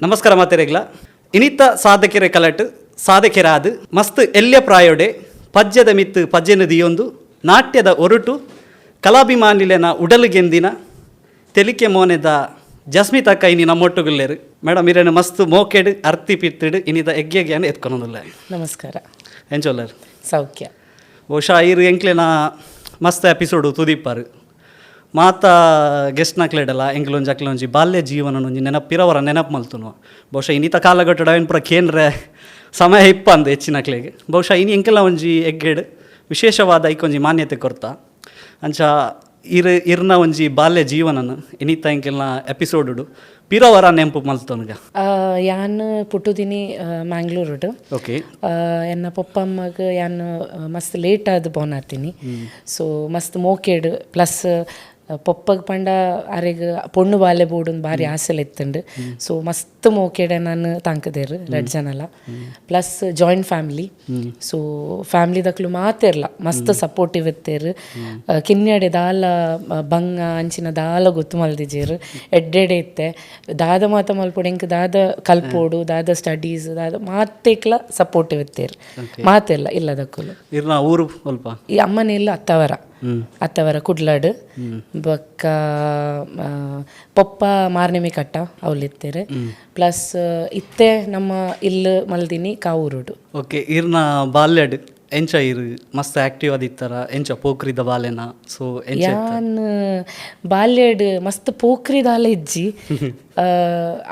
ನಮಸ್ಕಾರ ಮಾತೆರೆಗ್ಲ. ಇನಿತ ಸಾಧಕೆರೆ ಕಲಟ್ ಸಾಧಕೆರಾದ ಮಸ್ತ್ ಎಲ್ಯ ಪ್ರಾಯೋಡೆ ಪಜ್ಜದ ಮಿತ್ತು ಪಜ್ಜೆನು ದಿಯೊಂದು ನಾಟ್ಯದ ಒರಟು ಕಲಾಭಿಮಾನಿಲೆನ ಉಡಲುಗೆಂದಿನ ತೆಲಿಕೆ ಮೋನೆದ ಜಸ್ಮಿತಾ ಕೈನಿ ನಮ್ಮೊಟ್ಟುಗುಲ್ಲೇರು. ಮೇಡಮ್, ಇರೇನು ಮಸ್ತ್ ಮೋಕೆಡ್ ಅರ್ತಿ ಪಿತ್ತಿಡ್ ಇನಿದ ಎಗ್ಗೆ ಎತ್ಕೊನೊಂದುಲ್ಲೆ. ನಮಸ್ಕಾರ. ಎಂಚೊಲ್ಲರ್? ಸೌಖ್ಯ. ಬಹುಶಃ ಇರು ಎಂಕ್ಲೆನ ಮಸ್ತ್ ಎಪಿಸೋಡು ತುದೀಪಾರು. ಮಾತ ಗೆಸ್ಟ್ನಕ್ಲೆಡಲ ಎಂಕ್ಲೊಂಜಿ ಅಕ್ಲೊಂಜಿ ಬಾಲ್ಯ ಜೀವನ ಒಂಜಿ ನೆನಪು ಪಿರವರ ನೆನಪು ಮಲ್ತುನು. ಬಹುಶಃ ಇನ್ನಿತ ಕಾಲಘಟ್ಟಡ ಅವೇನು ಪೂರ ಕೇಂದ್ರ ಸಮಯ ಇಪ್ಪಂದು ಹೆಚ್ಚಿನಕ್ಲೆಗ್. ಬಹುಶಃ ಇನಿ ಎಂಕೆಲ ಒಂಜಿ ಎಗ್ಗೆಡ್ ವಿಶೇಷವಾದ ಐಕೊಂಜಿ ಮಾನ್ಯತೆ ಕೊರ್ತ. ಅಂಚ ಇರ್ ಇರ್ನ ಒಂಜಿ ಬಾಲ್ಯ ಜೀವನನ ಇನಿತ ಎಂಕೆಲ್ನ ಎಪಿಸೋಡು ಪಿರವರ ನೆಂಪು ಮಲ್ತೊನುಗ. ಯಾನ್ ಪುಟ್ಟುದಿನಿ ಮ್ಯಾಂಗ್ಳೂರುಡು. ಎನ್ನ ಪೊಪ್ಪಮ್ಮಗ್ ಯಾನ್ ಮಸ್ತ್ ಲೇಟ್ ಆದ್ ಬೋನ್ ಆತೀನಿ. ಸೊ ಮಸ್ತ್ ಮೋಕೆಡ್, ಪ್ಲಸ್ ಪೊಪ್ಪಗ್ ಪಂಡ ಅರೆಗ್ ಪೊಣ್ಣು ಬಾಲೆ ಬೋಡುಂದು ಬಾರಿ ಆಸೆಲ ಇತ್ತುಂಡು. ಸೊ ಮಸ್ತ್ ಮೋಕೆಡೆ ನಾನು ತಾಂಕದೇರು ರಡ್ಡ್ ಜನಲ. Plus joint family, so ಫ್ಯಾಮಿಲಿದಕ್ಲು ಮಾತೆರ್ಲ ಮಸ್ತ್ ಸಪೋರ್ಟಿವ್ ಇತ್ತೇರು. ಕಿನ್ಯಡೆ ದಾಲ ಬಂಗ ಅಂಚಿನ ದಾಲ ಗೊತ್ತು ಮಲ್ದಿಜೆರ್, ಎಡ್ಡೆಡೆ ಇತ್ತೆ. ದಾದ ಮಾತ ಮಲ್ಪೊಡು, ಎಂಕ್ ದಾದ ಕಲ್ಪೋಡು, ದಾದ ಸ್ಟಡೀಸ್ ದಾದ ಮಾತೆಕ್ಲ ಸಪೋರ್ಟಿವ್ ಇತ್ತೇರು ಮಾತೆಲ್ಲ ಇಲ್ಲದಕ್ಕುಲು. ಇರ್ನ ಊರು ಸ್ವಲ್ಪ? ಈ ಅಮ್ಮನೆಲ್ಲ ಅತ್ತವರ, ಅತ್ತವರ ಕುಡ್ಲಾಡು. ಬೊಕ್ಕ ಪೊಪ್ಪ ಮಾರ್ನೆಮಿ ಕಟ್ಟ ಅವಲಿತ್ತೇರು. ಪ್ಲಸ್ ಇತ್ತೆ ನಮ್ಮ ಇಲ್ಲು ಮಲ್ದಿನಿ ಕಾವೂರುಡು. ಓಕೆ, ಇರ್ನ ಬಾಲ್ಯಡ್ ಎಂಚ ಇರು? ಮಸ್ತ್ ಆಕ್ಟಿವ್ ಆದಿತ್ತರ ಎಂಚ? ಪೋಖ್ರಿದ ಬಾಲೆನ? ಸೊ ಎಂಚ? ಯಾನ್ ಬಾಲ್ಯಡ್ ಮಸ್ತ್ ಪೋಖ್ರಿ ದಾಲ ಇಜ್ಜಿ,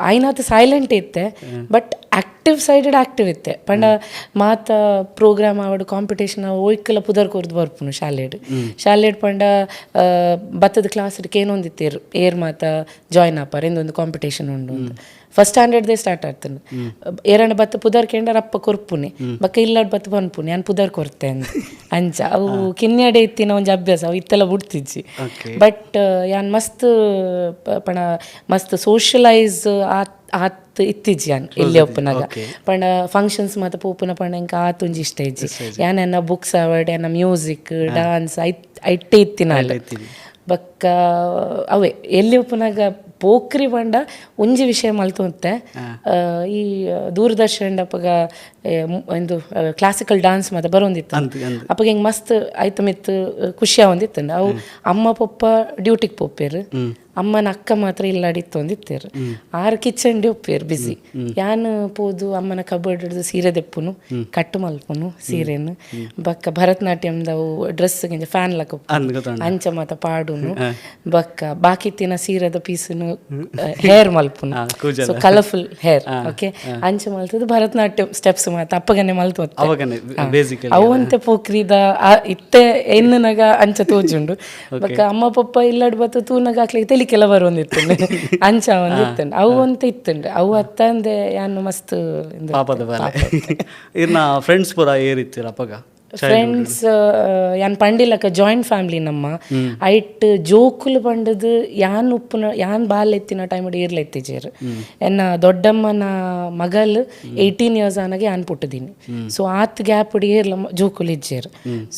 ಆಯ್ನಾತ್ ಸೈಲೆಂಟ್ ಇತ್ತೆ. But active sided active ಇತ್ತೆ. ಪಂಡ ಮಾತ ಪ್ರೋಗ್ರಾಮ್ ಆವಡ್, ಕಾಂಪಿಟೇಷನ್ ಆವ, ಒಯ್ಕಲ ಪುದರ್ ಕೊರ್ದು ಬರ್ಪುನು ಶಾಲೆಡ್. ಶಾಲೆಡ್ ಪಂಡ ಬತ್ತದ ಕ್ಲಾಸ್ ಕೇನೊಂದಿತ್ತೇರು, ಏರ್ ಮಾತ ಜಾಯ್ನ್ ಆಪಾರ, ಇಂದೊಂದು ಕಾಂಪಿಟೇಷನ್ ಉಂಡು. ಫಸ್ಟ್ ಸ್ಟ್ಯಾಂಡರ್ಡ್ they start ಆಗ್ತದೆ. ಏರಣ್ಣ ಬತ್ತ ಪುದರ್ ಕೇಂಡರ್ ಅಪ್ಪ ಕೊರ್ಪುನಿ. ಬಕ್ಕ ಇಲ್ಲಡ್ ಬತ್ತ ಪನ್ಪುನಿ, ಯಾನ್ ಪುದರ್ ಕೊರ್ತೆ ಅಂದ್. ಅಂಚ ಅವು ಕಿನ್ಯಡೆ ಇತ್ತಿನ ಒಂಜಿ ಅಭ್ಯಾಸ, ಅವು ಇತ್ತೆಲ್ಲ ಬುಡ್ತಿಜ್ಜಿ. ಬಟ್ ಯಾನ್ ಮಸ್ತ್ ಪಣ ಮಸ್ತ್ ಸೋಷಲೈಸ್ ಆತ್ ಆತ್ ಇತ್ತಿಜ್ಜಿ ಯಾನ್ ಇಲ್ಲಿ ಒಪ್ಪುನಾಗ. ಪಂಡ ಫಂಕ್ಷನ್ಸ್ ಮಾತ ಪೋಪುನ ಪಂಡ ಎಂಕ್ ಆತ್ ಒಂಜಿ ಇಷ್ಟ ಇಜ್ಜಿ. ಯಾನ್ ಎನ್ನ ಬುಕ್ಸ್ ಅವಡ್, ಎನ್ನ ಮ್ಯೂಸಿಕ್, ಡಾನ್ಸ್ ಐತ್ ಐಟ್ಟೆ ಇತ್ತಿನ. ಬಕ್ಕ ಅವೇ ಎಲ್ಲಿ ಉಪ್ಪುನಾಗ ಪೋಖ್ರಿ ಪಂಡ ಒಂಜಿ ವಿಷಯ ಮಲ್ತೊಂತೆ. ಈ ದೂರದರ್ಶನ ಅಪಗ ಇಂದು ಕ್ಲಾಸಿಕಲ್ ಡಾನ್ಸ್ ಮಾತ ಬರೋಂದಿತ್ತು. ಅಂತ್ ಅಂದ್. ಅಪಗ ಹಿಂಗೆ ಮಸ್ತ್ ಐತ ಮಿತ್ತು ಖುಷಿ ಆವೊಂದಿತ್ತು. ಅವು ಅಮ್ಮ ಪೊಪ್ಪ ಡ್ಯೂಟಿಗೆ ಪೋಪೇರು, ಅಮ್ಮನ ಅಕ್ಕ ಮಾತ್ರ ಇಲ್ಲಾಡಿತ್ತೊಂದಿತ್ತೇರು. ಆರು ಕಿಚನ್ ಒಪ್ಪೇರು ಬಿಸಿ. ಯಾನ್ ಪೋದು ಅಮ್ಮನ ಕಬರ್ಡ್ ಹಿಡ್ದು ಸೀರೆ ದೆಪ್ಪುನು, ಕಟ್ಟು ಮಲ್ಪುನು ಸೀರೆನು. ಬಕ್ಕ ಭರತನಾಟ್ಯಂದವು ಡ್ರೆಸ್ ಫ್ಯಾನ್ ಲಕ್ಕ ಅಂದ್ ಗೊತ್ತುಂಡು. ಅಂಚ ಮಾತ ಪಾಡುನು. ಬಕ್ಕ ಬಾಕಿತ್ತಿನ ಸೀರೆದ ಪೀಸುನು hair ಮಲ್ಪುನು. ಕೂಜಲ. So colourful hair, okay, ಅಂಚ ಮಲ್ತದ್ದು ಭರತನಾಟ್ಯಂ ಸ್ಟೆಪ್ಸ್ ಮಾತ ಅಪ್ಪಗನೆ ಮಲ್ತು. ಅವಾಗನೆ ಬೇಸಿಕಲಿ. ಅವು ಅಂತೆ ಪೋಖ್ರಿದ ಇತ್ತೆ ಎನ್ನುನಗ ಅಂಚ ತೋಜುಂಡು. ಬೊಕ್ಕ ಅಮ್ಮ ಪಪ್ಪ ಇಲ್ಲಡ್ ಬತ್ತು ತೂನಗ ಅಕ್ಲಿಗೆ ತೆಲಿಕೆಲ್ಲ ಬರೋಂದಿತ್ತು, ಅಂಚ ಒಂದಿತ್ತು. ಅವು ಅಂತ ಇತ್ತುಂಡು. ಅವು ಅತ್ತಂದೆ ಯಾನು ಮಸ್ತ್ ಇಂದು. ಪಾಪದ ಬಾಲೆ. ಇರ್ನ ಫ್ರೆಂಡ್ಸ್ ಪೂರ ಏರಿತ್ತೀರ ಅಪಗ? ಫ್ರೆಂಡ್ಸ್ ಯಾನ್ ಪಂಡಿಲಕ್ಕ ಜಾಯಿಂಟ್ ಫ್ಯಾಮಿಲಿ ನಮ್ಮ. ಐಟ್ ಜೋಕುಲು ಪಂಡದು ಯಾನ್ ಉಪ್ಪುನ ಯಾನ್ ಬಾಲ್ ಎತ್ತಿನ ಟೈಮ್ ಏರ್ಲ ಎತ್ತಿಜೇರು. ಎನ್ನ ದೊಡ್ಡಮ್ಮನ ಮಗಲ್ 18 ಇಯರ್ಸ್ ಆನಾಗ ಯಾನ್ ಪುಟ್ಟದೀನಿ. ಸೊ ಆತ್ ಗ್ಯಾಪ್ ಏರ್ಲ ಜೋಕುಲು ಇಜ್ಜೇರು.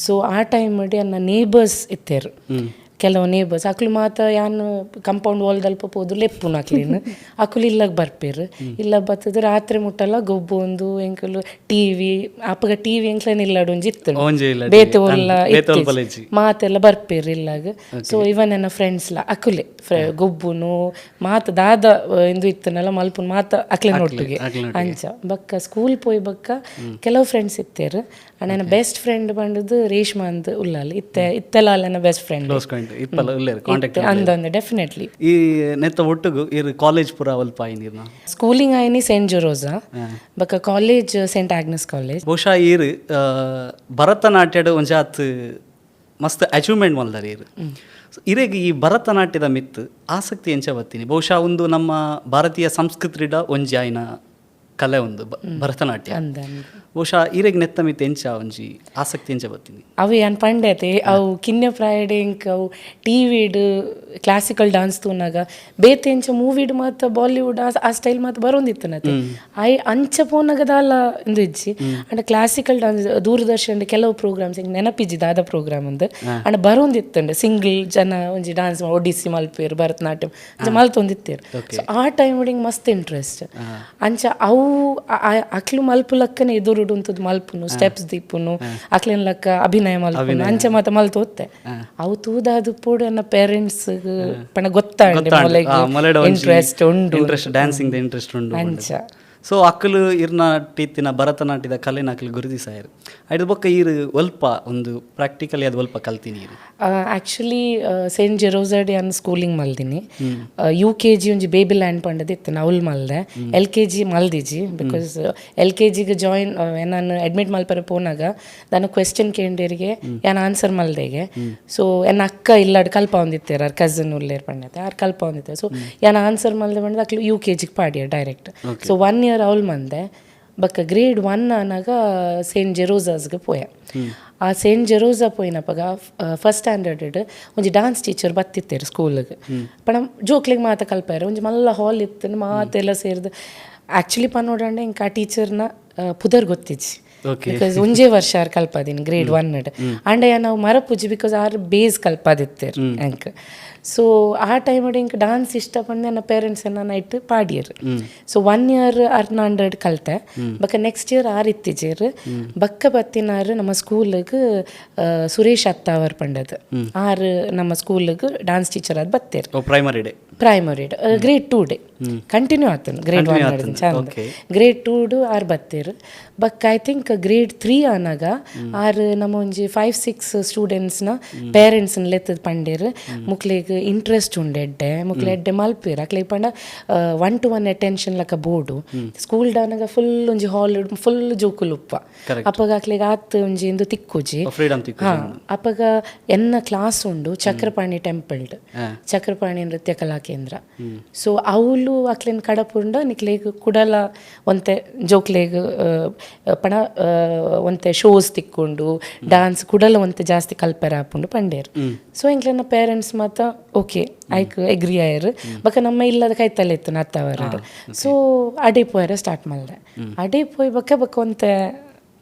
ಸೊ ಆ ಟೈಮ್ ಎನ್ನ ನೇಬರ್ಸ್ ಇತ್ತೇರು, ಕೆಲವು ನೇಬರ್ಸ್. ಅಕ್ಲು ಮಾತ ಯಾನ್ ಕಂಪೌಂಡ್ ವಾಲ್ದಲ್ಪ ಪೋದು ಲೆಪ್ಪುನು ಅಕ್ಲೇನು. ಅಕುಲು ಇಲ್ಲಗ್ ಬರ್ಪೇರು. ಇಲ್ಲ ಬತ್ತದ ರಾತ್ರಿ ಮುಟ್ಟಲ್ಲ ಗೊಬ್ಬು ಒಂದು. ಎಂಕುಲು ಟಿವಿ, ಅಪಗ ಟಿವಿ ಎಂಕ್ಲೇನ ಇಲ್ಲಡ್ ಒಂಜಿ ಇತ್ತು. ಒಂಜಿ ಇಲ್ಲ. ಬೇತೆ ಒಲ್ಲ. ಬೇತೆ ಒಲ್ಪ ಇಜ್ಜಿ. ಮಾತೆಲ್ಲ ಬರ್ಪೇರು ಇಲ್ಲಾಗ. ಸೊ ಇವನ್ ನನ್ನ ಫ್ರೆಂಡ್ಸ್ಲ ಅಕುಲೆ ಗೊಬ್ಬುನು ಮಾತ ದಾದ ಇಂದು ಇತ್ತನಲ್ಲ ಮಲ್ಪುನು ಮಾತ ಅಕ್ಲೆನ ಒಟ್ಟಿಗೆ. ಅಂಚ ಬಕ್ಕ ಸ್ಕೂಲ್ ಪೋಯ್ ಬಕ್ಕ ಕೆಲವು ಫ್ರೆಂಡ್ಸ್ ಇತ್ತೇರು. ಆಂಡ ಬೆಸ್ಟ್ ಫ್ರೆಂಡ್ ಪಂಡದು ರೇಷ್ಮಾ ಅಂದ್ ಉಲ್ಲಾಲ್ ಇತ್ತೆ ಇತ್ತೆಲ ಅಲ್ಲನ best friend. Close friend ಇಪ್ಪಲ ಉಲ್ಲೇರು contact? ಅಂದಂದು, definitely. ಈ ನೆತ್ತ ಒಟ್ಟುಗು ಇರು ಕಾಲೇಜ್ ಪೂರ ಅಲ್ಪ ಆಯ್ನಿರ್ನ? ಸ್ಕೂಲಿಂಗ್ ಆಯ್ನಿ ಸೆಂಟ್ ಜೆರೋಸಾ, ಬೊಕ college scent Agnes college. ಬಹುಶಃ ಈರ್ ಭರತನಾಟ್ಯಡ್ ಒಂಜಾತ್ ಮಸ್ತ್ ಅಚೀವ್ಮೆಂಟ್ ಮಲ್ದಾರ್ ಈರ್. So, ಇರೆಗ್ ಈ ಭರತನಾಟ್ಯದ ಮಿತ್ತು ಆಸಕ್ತಿ ಎಂಚ ಬತ್ತೀನಿ? ಬಹುಶಃ ಒಂದು ನಮ್ಮ ಭಾರತೀಯ ಸಂಸ್ಕೃತಿಡ ಒಂಜಿ ಆಯ್ನ ಕಲೆ ಒಂದು ಭರತನಾಟ್ಯ. ಅಂದಂದು. ಬಹುಶಃ ಇರೆಗ್ ನೆತ್ತ ಮಿತ್ತು ಎಂಚ ಒಂಜಿ ಆಸಕ್ತಿ ಎಂಚ ಬತ್ತೀನಿ? ಅವು ಯಾನ್ ಪಂಡೆತೆ, ಅವು ಕಿನ್ಯ ಪ್ರಾಯಡ್ ಎಂಕ್ ಅವು ಟಿವಿಡ್ ಕ್ಲಾಸಿಕಲ್ ಡಾನ್ಸ್ ತೂನಾಗ ಬೇತೆ ಎಂಚ ಮೂವಿಡ್ ಮಾತ ಬಾಲಿವುಡ್ ಆ ಸ್ಟೈಲ್ ಮಾತ ಬರೋಂದಿತ್ತು ನತೆ. ಆಯ್ ಅಂಚ ಪೋನಾಗ ದಾಲ ಇಂದು ಇಜ್ಜಿ. ಅಂಡ ಕ್ಲಾಸಿಕಲ್ ಡಾನ್ಸ್ ದೂರದರ್ಶನ ಕೆಲವು ಪ್ರೋಗ್ರಾಮ್ಸ್, ಎಂಕ್ ನೆನಪಿಜ್ಜಿ ದಾದ ಪ್ರೋಗ್ರಾಮ್ ಅಂದ್, ಅಂಡ ಬರೋಂದಿತ್ತುಂಡು. ಸಿಂಗಲ್ ಜನ ಒಂಜಿ ಡಾನ್ಸ್ ಒಡಿಸ್ಸಿ ಮಲ್ಪೇರು, ಭರತನಾಟ್ಯಂ ಅಂಚ ಮಲ್ತೊಂದಿತ್ತೇರು. ಸೊ ಆ ಟೈಮ್ ಹಿಂಗೆ ಮಸ್ತ್ ಇಂಟ್ರೆಸ್ಟ್. ಅಂಚ ಅವು ಅಕ್ಲು ಮಲ್ಪು ಲಕ್ಕನೆ ಎದುರುಡು ಉಂತುದು ಮಲ್ಪುನು, ಸ್ಟೆಪ್ಸ್ ದೀಪುನು, ಅಕ್ಲೆನ್ ಲಕ್ಕ ಅಭಿನಯ ಮಲ್ಪುನು, ಅಂಚ ಮಾತ ಮಲ್ತು ಹೋತ್ತೆ. ಅವು ತೂದಾದು ಪೋಡು ಎನ್ನ ಪೇರೆಂಟ್ಸ್ ಪಂಡ ಗೊತ್ತಾಂಡ್ ಮೊಲೆಡ ಇಂಟ್ರೆಸ್ಟ್ ಉಂಡು. Interest, dancing interest ಉಂಡು. ಅಂಚ. ಸೊ ಅಕ್ಕಲು ಇರ್ನ ಟೀತಿನ ಭರತನಾಟ್ಯದ ಕಲೆನ ಅಕ್ಲು ಗುರುತಿಸಾಯರು. ಐದು ಬೊಕ್ಕ ಈರು ಒಲ್ಪ ಒಂದು ಪ್ರಾಕ್ಟಿಕಲಿ ಅದು ಒಲ್ಪ ಕಲ್ತೀನಿ ಈರು? ಆ್ಯಕ್ಚುಲಿ ಸೇಂಟ್ ಜೆರೋಸಡ್ ಯಾನ್ ಸ್ಕೂಲಿಂಗ್ ಮಲ್ದಿನಿ. U K G ಒಂಜಿ ಬೇಬಿ ಲ್ಯಾಂಡ್ ಪಂಡದು ಇತ್ತು, ಅವ್ಲು ಮಲ್ದೆ. L K G ಮಲ್ದಿಜಿ, because L K ಜಿಗೆ ಜಾಯಿನ್ ನಾನು ಅಡ್ಮಿಟ್ ಮಲ್ಪರೆ ಪೋನಾಗ ನಾನು ಕ್ವೆಶ್ಚನ್ ಕೇಂಡೇರಿಗೆ ಯಾನ್ ಆನ್ಸರ್ ಮಲ್ದೆಗೆ. ಸೊ ಎನ್ನ ಅಕ್ಕ ಇಲ್ಲಾಡ್ ಕಲ್ಪ ಹೊಂದಿತ್ತೇರು, ಆರ್ ಕಸಿನ್ ಉಲ್ಲೇರ್ ಪಂಡತೆ, ಆರ್ ಕಲ್ಪ ಹೊಂದಿತ್ತೆ. ಸೊ ಯಾನ್ ಆನ್ಸರ್ ಮಲ್ದೆ ಪಂಡದ ಅಕ್ಲು ಯು ಕೆ ಜಿಗೆ ಪಾಡಿಯ direct. So one year ಅವ್ಲು ಮಂದೆ. ಬೊಕ್ಕ ಗ್ರೇಡ್ ಒನ್ ಆನಾಗ ಸೇಂಟ್ ಜೆರೋಸಾಸ್ಗೆ ಪೋಯೆ. ಆ ಸೇಂಟ್ ಜೆರೋಸಾ ಪೋಯಿನಪಗ ಫಸ್ಟ್ ಸ್ಟ್ಯಾಂಡರ್ಡ್ ಒಂಜಿ ಡಾನ್ಸ್ ಟೀಚರ್ ಬತ್ತಿತ್ತೇರು ಸ್ಕೂಲ್ಗೆ. ಪಂಡ ಜೋಕ್ಲೆಗ್ ಮಾತ ಕಲ್ಪಾಯೆರ್. ಒಂಜಿ ಮಲ್ಲ ಹಾಲ್ ಇತ್ತು, ಮಾತೆಲ್ಲ ಸೇರ್ದು. ಆ್ಯಕ್ಚುಲಿ ಪನ್ನೋಡಂಡ ಇಂಕ ಆ ಟೀಚರ್ನ ಪುದರ್ ಗೊತ್ತಿಜ್ಜಿ. Because ಒಂಜೇ ವರ್ಷ ಆರ್ ಕಲ್ಪಾದಿನಿ ಗ್ರೇಡ್ ಒನ್. ಅಂಡ ನಾವು ಮರಪುಜಿ, because R base ಕಲ್ಪಾದಿತ್ತೇರು ಎಂಕ್. ಸೊ ಆ ಟೈಮ್ ಎಂಕ್ ಡಾನ್ಸ್ ಇಷ್ಟ ಪಂಡ ನನ್ನ ಪೇರೆಂಟ್ಸ್ ಎನ್ನ ನೈಟ್ ಪಾಡಿಯರ್. So one year ಅರ್ನ hundred ಕಲ್ತೆ. ಬೊಕ್ಕ next year R ಇತ್ತೀಚೆರ್ ಬಕ್ಕ ಬತ್ತಿನಾರ್ ನಮ್ಮ ಸ್ಕೂಲಿಗೆ ಸುರೇಶ್ ಅತ್ತಾವರ್ ಪಂಡದು. ಆರ್ ನಮ್ಮ ಸ್ಕೂಲಿಗೆ ಡಾನ್ಸ್ ಟೀಚರ್ ಆದ್ ಬತ್ತೇರು. ಓ, primary day? Primary grade two day continue ಆತನು, ಗ್ರೇಡ್ ಒನ್ ಚಂದ. ಗ್ರೇಡ್ ಟೂಡು ಆರ್ ಬತ್ತೇರು. ಬಕ್ I think grade three ಆನಾಗ R ನಮ್ಮ ಒಂಜಿ ಫೈವ್ ಸಿಕ್ಸ್ ಸ್ಟೂಡೆಂಟ್ಸ್ನ ಪೇರೆಂಟ್ಸ್ನ ಲೆತ್ತದ ಪಂಡೇರು, ಮುಕ್ಲೆಗ್ ಇಂಟ್ರೆಸ್ಟ್ ಉಂಡು ಎಡ್ಡೆ, ಮುಕ್ಲೆ ಎಡ್ಡೆ ಮಲ್ಪೇರು, ಅಕ್ಲೆಗ್ ಪಂಡ one to one attention ಲಕ್ಕ ಬೋಡು. ಸ್ಕೂಲ್ ಆನಾಗ ಫುಲ್ ಒಂಜಿ ಹಾಲ್ ಫುಲ್ ಜೋಕುಲು ಉಪ್ಪ, ಅಪಗ ಅಕ್ಲೆಗ್ ಆತ್ ಒಂಜಿ ಇಂದು ತಿಕ್ಕುಜಿ. ಫ್ರೀಡಮ್ ತಿಕ್ಕು. ಹಾ, ಅಪಗ ಎನ್ನ ಕ್ಲಾಸ್ ಉಂಡು ಚಕ್ರಪಾಣಿ ಟೆಂಪಲ್ಡ್, ಚಕ್ರಪಾಣಿ ನೃತ್ಯ ಕಲಾ ಕೇಂದ್ರ. ಸೊ ಅವ್ಲು ಅಕ್ಲೆನ್ ಕಡಪುಂಡ ನಿಕ್ಲೆಗ್ ಕುಡಲ ಒಂತೆ ಜೋಕ್ಲೆಗ್ ಪಣ ಒಂತೆ ಶೋಸ್ ತಿಕ್ಕೊಂಡು ಡಾನ್ಸ್ ಕುಡಲ ಒಂತೆ ಜಾಸ್ತಿ ಕಲ್ಪೆರ ಆಪುಂಡು ಪಂಡೇರ್. ಸೊ ಎಂಕ್ಲೆನ ಪೇರೆಂಟ್ಸ್ ಮಾತ ಓಕೆ ಐಕ್ ಎಗ್ರಿ ಆಯರ್. ಬೊಕ ನಮ್ಮ ಇಲ್ಲದ ಕೈತಲೆ ಇತ್ತು ನತ್ತವರಡ್. ಸೊ ಅಡೆ ಪೋಯರ ಸ್ಟಾರ್ಟ್ ಮಲ್ದೆ. ಅಡೆ ಪೋಯ್ ಬೊಕ ಬೊಕ ಒಂತೆ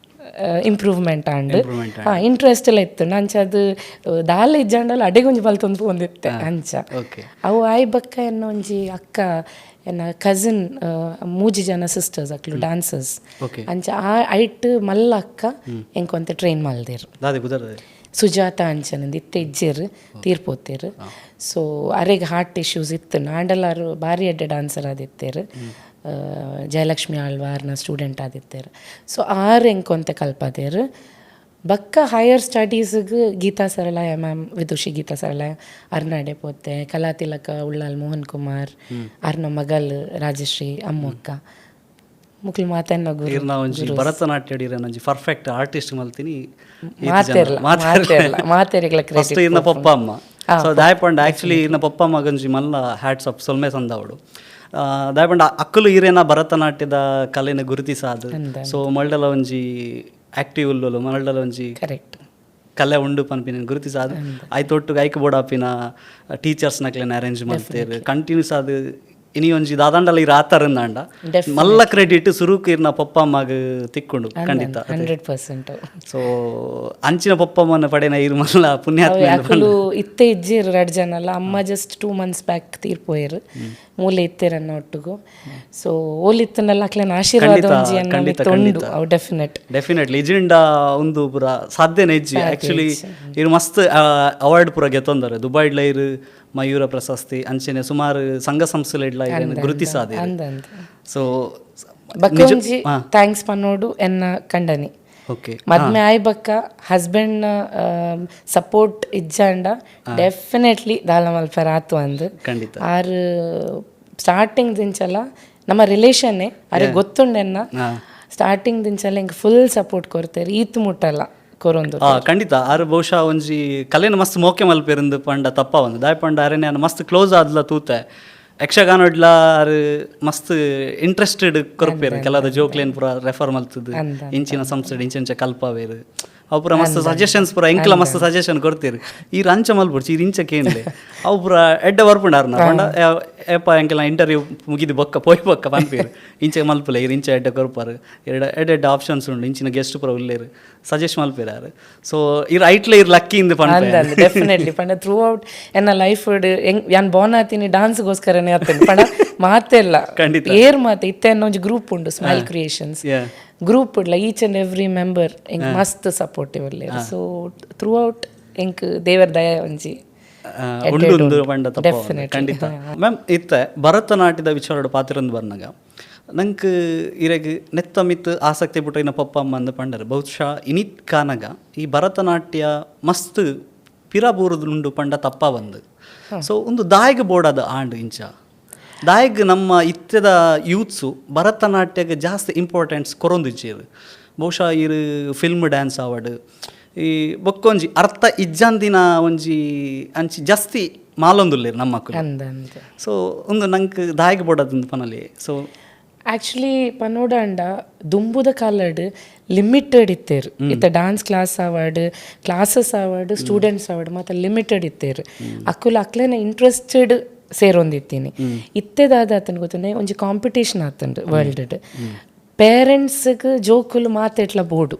ಇಂಪ್ರೂವ್ಮೆಂಟ್ ಆಂಡ್. Improvement. ಹಾ, ಇಂಟ್ರೆಸ್ಟ್ ಎಲ್ಲ ಇತ್ತು. ನಂಚ ಅದು ದಾಲ ಇಜ್ಜಾಂಡಲ ಅಡೆಗೊಂಜಿ ಬಲ್ತೊಂದು ಪೋಂದಿತ್ತೆ ಅಂಚ. ಅವು ಆಯ್ ಬಕ್ಕ ಎನ್ನ ಒಂಜಿ ಅಕ್ಕ, ಎನ್ನ ಕಸಿನ್, ಮೂಜಿ ಜನ ಸಿಸ್ಟರ್ಸ್ ಅಕ್ಲು ಡಾನ್ಸರ್ಸ್. ಅಂಚ ಆ ಐಟ್ ಮಲ್ಲ ಅಕ್ಕ ಎಂಕೊಂತೆ ಟ್ರೈನ್ ಮಲ್ದೇರು. ದಾದೆ ಪುದರ್? ಸುಜಾತ ಅಂಚನಂದು. ಇತ್ತೆ ಇಜ್ಜೆರ್, ತೀರ್ಪೋತೇರು. ಸೊ ಅರೆಗ್ ಹಾರ್ಟ್ ಇಶ್ಯೂಸ್ ಇತ್ತು. ನಾಂಡಲಾರು ಭಾರಿ ಎಡ್ಡೆ ಡಾನ್ಸರ್ ಆದಿತ್ತೇರು. ಜಯಲಕ್ಷ್ಮಿ ಆಳ್ವಾರ್ನ ಸ್ಟೂಡೆಂಟ್ ಆದಿತ್ತೇರು. ಸೊ ಆರ್ ಎಂಕೊಂತೆ ಕಲ್ಪದೇರು. ಬಕ್ಕ ಹೈಯರ್ ಸ್ಟಡೀಸ್ಗೆ ಗೀತಾ ಸರಳಾಯ ಮ್ಯಾಮ್, ವಿದುಷಿ ಗೀತಾ ಸರಳಾಯ ಅರ್ನಾಡೆ ಪೋತೆ. ಕಲಾತಿಲಕ ಉಳ್ಳಾಲ್ ಮೋಹನ್ ಕುಮಾರ್ ಅರ್ನ ಮಗಲ್ ರಾಜಶ್ರೀ ಅಮ್ಮಕ್ಕ ಮುಕ್ಲು ಮಾತನ್ನ ಗುರು. ಇರ್ನ ಒಂಜಿ ಭರತನಾಟ್ಯ ಇರನ ಒಂಜಿ ಪರ್ಫೆಕ್ಟ್ ಆರ್ಟಿಸ್ಟ್ ಮಲ್ತೀನಿ. ಮಾತೆರ್ಲ ಮಾತೆರ್ಲ ಮಾತೆರಿಗ್ಲ ಫಸ್ಟ್ ಕ್ರೆಡಿಟ್. ಇರ್ನ ಪಪ್ಪ ಅಮ್ಮ. ಸೊ ದಾಯಪಂಡ ಆಕ್ಚುಲಿ ಇರ್ನ ಪಪ್ಪ ಮಗಂಜಿ ಮಲ್ಲ ಹ್ಯಾಟ್ಸ್ ಆಫ್ ಸೊಲ್ಮೆ ಸಂದವಡು. ದಾಯಪಂಡ ಅಕ್ಕಲು ಈರೇನ ಭರತನಾಟ್ಯದ ಕಲೆನ ಗುರುತಿಸಾದು. ಸೊ ಮಲ್ಡಲ ಒಂಜಿ ಆಕ್ಟಿವ್ ಉಲ್ಲೋಲು, ಮಲ್ಡಲ ಒಂಜಿ ಕಲೆ ಉಂಡು ಪನ್ಪಿನ ಗುರುತಿಸಾದು, ಆಯ್ತು ಒಟ್ಟುಗೆ ಐಕ್ ಬೋಡಾಪಿನ ಟೀಚರ್ಸ್ ನಕ್ಲೆನ ಅರೇಂಜ್ ಮಲ್ತೇರು. ಕಂಟಿನ್ಯೂಸ್ ಅದು ಇನಿ ಒಂಜಿ ದಾದಾಂಡಲ ಇರ ಆತರಂದಾಂಡ ಮಲ್ಲ ಕ್ರೆಡಿಟ್ ಸುರುಕು ಇರ್ನ ಪಪ್ಪ ಅಮ್ಮಗ್ ತಿಕ್ಕೊಂಡು ಖಂಡಿತ. 100%. ಸೊ ಅಂಚಿನ ಪಪ್ಪಮ್ಮನ ಪಡೆನ ಇರು ಮಲ್ಲ ಪುಣ್ಯಾತ್ಮ. ಅಕುಲು ಇತ್ತೆ ಇಜ್ಜೇರು ರಡ್ ಜನ ಅಲ್ಲ. ಅಮ್ಮ just 2 months back ತೀರ್ಪೋಯರು. ಮೂಲೆ ಇತ್ತೇರನ್ನ ಒಟ್ಟುಗು. ಸೊ ಓಲಿತ್ತನಲ್ಲ ಅಕ್ಲೆನ ಆಶೀರ್ವಾದ ಒಂಜಿ ಎನ್ನ ಮಿತ್ತ್ ಉಂಡು ಅವು ಡೆಫಿನೆಟ್. ಡೆಫಿನೆಟ್ಲಿ. ಇಜಿಂಡ ಒಂದು ಪೂರ ಸಾಧ್ಯನೇ ಇಜ್ಜಿ. ಆಕ್ಚುಲಿ ಇರು ಮಸ್ತ್ ಅವಾರ್ಡ್ ಪೂರ ಗೆತ್ತೊಂದಾರೆ. ದುಬೈಡ್ಲ ಇರು ಮಯೂರ ಪ್ರಶಸ್ತಿ ಅಂಚೆನೆ ಸುಮಾರು ಸಂಘ ಸಂಸ್ಥೆಲೆಡ್ಲ ಇರೆನ್ ಗುರುತಿಸಾದೆ. ಅಂದಂದು. ಸೊ ಬಕ್ಕ ಒಂಜಿ thanks ಪನ್ನೋಡು ಎನ್ನ ಕಂಡನಿ. ಮದ್ಮೆ ಆಯ್ ಬಕ್ಕ ಹಸ್ಬೆಂಡ್ ಸಪೋರ್ಟ್ ಇಜ್ಜಾಂಡ ಡೆಫಿನೆಟ್ಲಿ ದಾಲ ಮಲ್ಪೆರ ಆತು ಅಂದ್. ಆರ್ ಸ್ಟಾರ್ಟಿಂಗ್ ದಿಂಚಲ ನಮ್ಮ ರಿಲೇಷನ್ನೇ, ಅರೆ ಗೊತ್ತುಂಡೆನ್ನ. ಸ್ಟಾರ್ಟಿಂಗ್ ದಿಂಚಲ ಎಂಕ್ ಫುಲ್ ಸಪೋರ್ಟ್ ಕೊರ್ತೆರ್, ಈತ್ ಮುಟ್ಟಲ್ಲ ಕೊರೊಂದು. ಖಂಡಿತ. ಆರ್ ಬಹುಶಃ ಒಂಜಿ ಕಲೆನ ಮಸ್ತ್ ಮೋಕೆ ಮಲ್ಪೆರಿಂದು ಪಂಡ ತಪ್ಪ ಒಂದು. ದಾಯೆ ಪಂಡ ಅರೆ ನಾನು ಮಸ್ತ್ ಕ್ಲೋಸ್ ಆದ್ಲ ತೂತೆ. ಯಕ್ಷಗಾನಡ್ಲ ಆರ್ ಮಸ್ತ್ ಇಂಟ್ರೆಸ್ಟೆಡ್ ಕೊರ್ಪೇರು. ಕೆಲದ ಜೋಕ್ಲೇನ್ ಪೂರ ರೆಫರ್ ಮಲ್ತದ್ದು, ಇಂಚಿನ ಸಂಸ್ಥೆ ಇಂಚಿಂಚ ಕಲ್ಪಾವೇರು. ಅವು ಪೂರ ಮಸ್ತ್ ಸಜೆಷನ್ಸ್ ಪೂರ, ಎಂಕ್ಲ ಮಸ್ತ್ ಸಜೆಷನ್ ಕೊಡ್ತೀರಿ. ಈ ರಂಚ ಮಲ್ಪೊಡ್ಚಿ, ಈ ಇಂಚ ಕೇನ್ಲೆ, ಅವು ಪೂರ ಎಡ್ಡೆ ಬರ್ಪುಂಡು ಆರ್ನ. ಪಂಡ ಏಪ ಎಂಕೆಲ್ಲ ಇಂಟರ್ವ್ಯೂ ಮುಗಿದು ಬೊಕ್ಕ ಪೋಯ್ ಬೊಕ್ಕ ಪನ್ಪೇರು, ಇಂಚ ಮಲ್ಪುಲೆ, ಇರ್ ಇಂಚ ಎಡ್ಡೆ ಕೊರ್ಪಾರು, ಎರಡು ಎಡ್ಡೆ ಎಡ್ಡೆ ಆಪ್ಷನ್ಸ್ ಉಂಡು, ಇಂಚಿನ ಗೆಸ್ಟ್ ಪೂರ ಉಲ್ಲೇರು, ಸಜೆಸ್ಟ್ ಮಲ್ಪೇರು ಆರು. ಸೊ ಇರ್ ಐಟ್ಲೆ ಇರ್ ಲಕ್ಕಿ ಇಂದು ಪನ್ಪೆ. ಅಂದ್, ಡೆಫಿನೆಟ್ಲಿ. ಪಂಡ ಥ್ರೂ ಔಟ್ ಎನ್ನ ಲೈಫ್ ಯಾನ್ ಬೋರ್ನ್ ಆತೀನಿ ಡಾನ್ಸ್ಗೋಸ್ಕರನೇ ಆತೇನೆ ಪಂಡ ಮಾತೆಲ್ಲ. ಏರ್ ಮಾತೆ ಇತ್ತೆ ಎನ್ನ ಒಂಜಿ ಗ್ರೂಪ್ ಉಂಡು, smile creations. Group ಉಡ್ಲ each and every member ಎಂಕ್ ಮಸ್ತ್ ಸಪೋರ್ಟಿವ್ ಉಲ್ಲೆರ್. So through out ಎಂಕ್ ದೇವರ ದಯ ಒಂಜಿ ಉಂಡು ಉಂದು ಪಂಡ ತಪ್ಪ. ಖಂಡಿತ ಮ್ಯಾಮ್. ಇತ್ತೆ ಭರತನಾಟ್ಯದ ವಿಚಾರಡು ಪಾತಿರಂದು ಬರ್ನಾಗ ನಂಕ್ ಇರೆಗ್ ನೆತ್ತ ಮಿತ್ ಆಸಕ್ತಿ ಪುಟ್ಟಿನ ಪಪ್ಪ ಅಮ್ಮ ಅಂದ್ ಪಂಡರು. ಬಹುಶಃ ಇನಿತ್ ಕಾನಗ ಈ ಭರತನಾಟ್ಯ ಮಸ್ತ್ ಪಿರ ಬೂರುದುಂಡು ಪಂಡ ತಪ್ಪ ಬಂದು. ಸೊ ಒಂದು ದಾಯಿಗ್ ಬೋಡಾದ ಆಂಡ್ ಇಂಚ ದಾಯಿಗ್ ನಮ್ಮ ಇತ್ತೆದ ಯೂತ್ಸು ಭರತನಾಟ್ಯಗೆ ಜಾಸ್ತಿ ಇಂಪಾರ್ಟೆನ್ಸ್ ಕೊರೊಂದಿಜ್ಜೆರ್? ಬಹುಶಃ ಇರ್ ಫಿಲ್ಮ್ ಡ್ಯಾನ್ಸ್ ಆವಡ್, ಈ ಬೊಕ್ಕೊಂಜಿ ಅರ್ಥ ಇಜ್ಜಂದಿನ ಒಂಜಿ ಅಂಚಿ ಜಾಸ್ತಿ ಮಾಲೊಂದುಲ್ಲೆರ್ ನಮ್ಮಕ್ಕಳು. ಅಂದ್ ಅಂದ್. ಸೊ ಒಂದು ನಂಕ್ ದಾಯಿಗ್ ಬೋಡಾದಂದು ಪನಲಿ ಸೊ? ಆಕ್ಚುಲಿ ಪನೋಡಾಂಡ ದುಂಬುದ ಕಾಲಡ್ ಲಿಮಿಟೆಡ್ ಇತ್ತೇರು. ಇತ್ತ ಡಾನ್ಸ್ ಕ್ಲಾಸ್ ಆವಡ್, ಕ್ಲಾಸಸ್ ಆವಡ್, ಸ್ಟೂಡೆಂಟ್ಸ್ ಆವಡ್, ಮಾತ ಲಿಮಿಟೆಡ್ ಇತ್ತೇರು. ಅಕುಲು ಅಕ್ಲೆನ ಇಂಟ್ರೆಸ್ಟೆಡ್ ಸೇರೊಂದಿತ್ತೀನಿ. ಇತ್ತೆದಾದ ಆತನ ಗೊತ್ತುಂಡೆ, ಒಂಜಿ ಕಾಂಪಿಟೇಷನ್ ಆತಂಡು ವರ್ಲ್ಡ್. ಪೇರೆಂಟ್ಸ್ಗ್ ಜೋಕುಲು ಮಾತೆಟ್ಲ ಬೋಡು.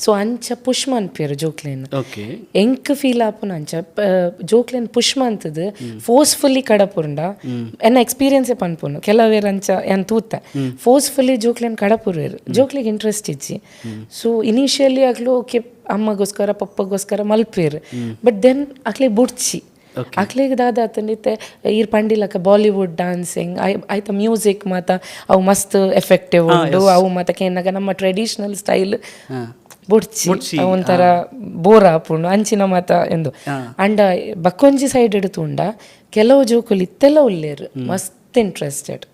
ಸೊ ಅಂಚ ಪುಷ್ ಮನ್ಪೇರು ಜೋಕ್ಲೆನ್. ಎಂಕ್ ಫೀಲ್ ಆಪುನ ಅಂಚ, ಜೋಕ್ಲೆನ್ ಪುಷ್ ಮಂತದು ಫೋರ್ಸ್ಫುಲ್ಲಿ ಕಡಪುರ್ಂಡ, ಎನ್ನ ಎಕ್ಸ್ಪೀರಿಯನ್ಸೇ ಪನ್ಪುನು, ಕೆಲವೇರ್ ಅಂಚ ಯಾನ್ ತೂತೆ, ಫೋರ್ಸ್ಫುಲ್ಲಿ ಜೋಕ್ಲೆನ್ ಕಡಪುರ್ವೆರ್. ಜೋಕ್ಲೆಗ್ ಇಂಟ್ರೆಸ್ಟ್ ಇಜ್ಜಿ. ಸೊ ಇನಿಷಿಯಲಿ ಅಕ್ಲು ಓಕೆ, ಅಮ್ಮಗೋಸ್ಕರ ಪಪ್ಪಗೋಸ್ಕರ ಮಲ್ಪೇರು. ಬಟ್ then ಅಕ್ಲೆ ಬುಡ್ಚಿ. ಅಕ್ಲೆಗ್ ದಾದ ಆತಂಡ್, ಇತ್ತೆ ಈರ್ ಪಂಡಿಲಕ ಬಾಲಿವುಡ್ ಡಾನ್ಸಿಂಗ್ ಆಯ್ತ, ಮ್ಯೂಸಿಕ್ ಮಾತ ಅವು ಮಸ್ತ್ ಎಫೆಕ್ಟಿವ್ ಉಂಡು. ಅವು ಮಾತ ಕೇನಾಗ ನಮ್ಮ ಟ್ರೆಡಿಷನಲ್ ಸ್ಟೈಲ್ ಬುಡ್ಚಿ, ಅವು ಒಂಥರ ಬೋರ್ ಆಪುಂಡು ಅಂಚಿನ ಮಾತ ಎಂದು. ಅಂಡ ಬಕ್ಕೊಂಜಿ ಸೈಡ್ ತೂಂಡ ಕೆಲವು ಜೋಕುಲು ಇತ್ತೆಲ್ಲ ಉಲ್ಲೇರು, ಮಸ್ತ್ ಇಂಟ್ರೆಸ್ಟೆಡ್,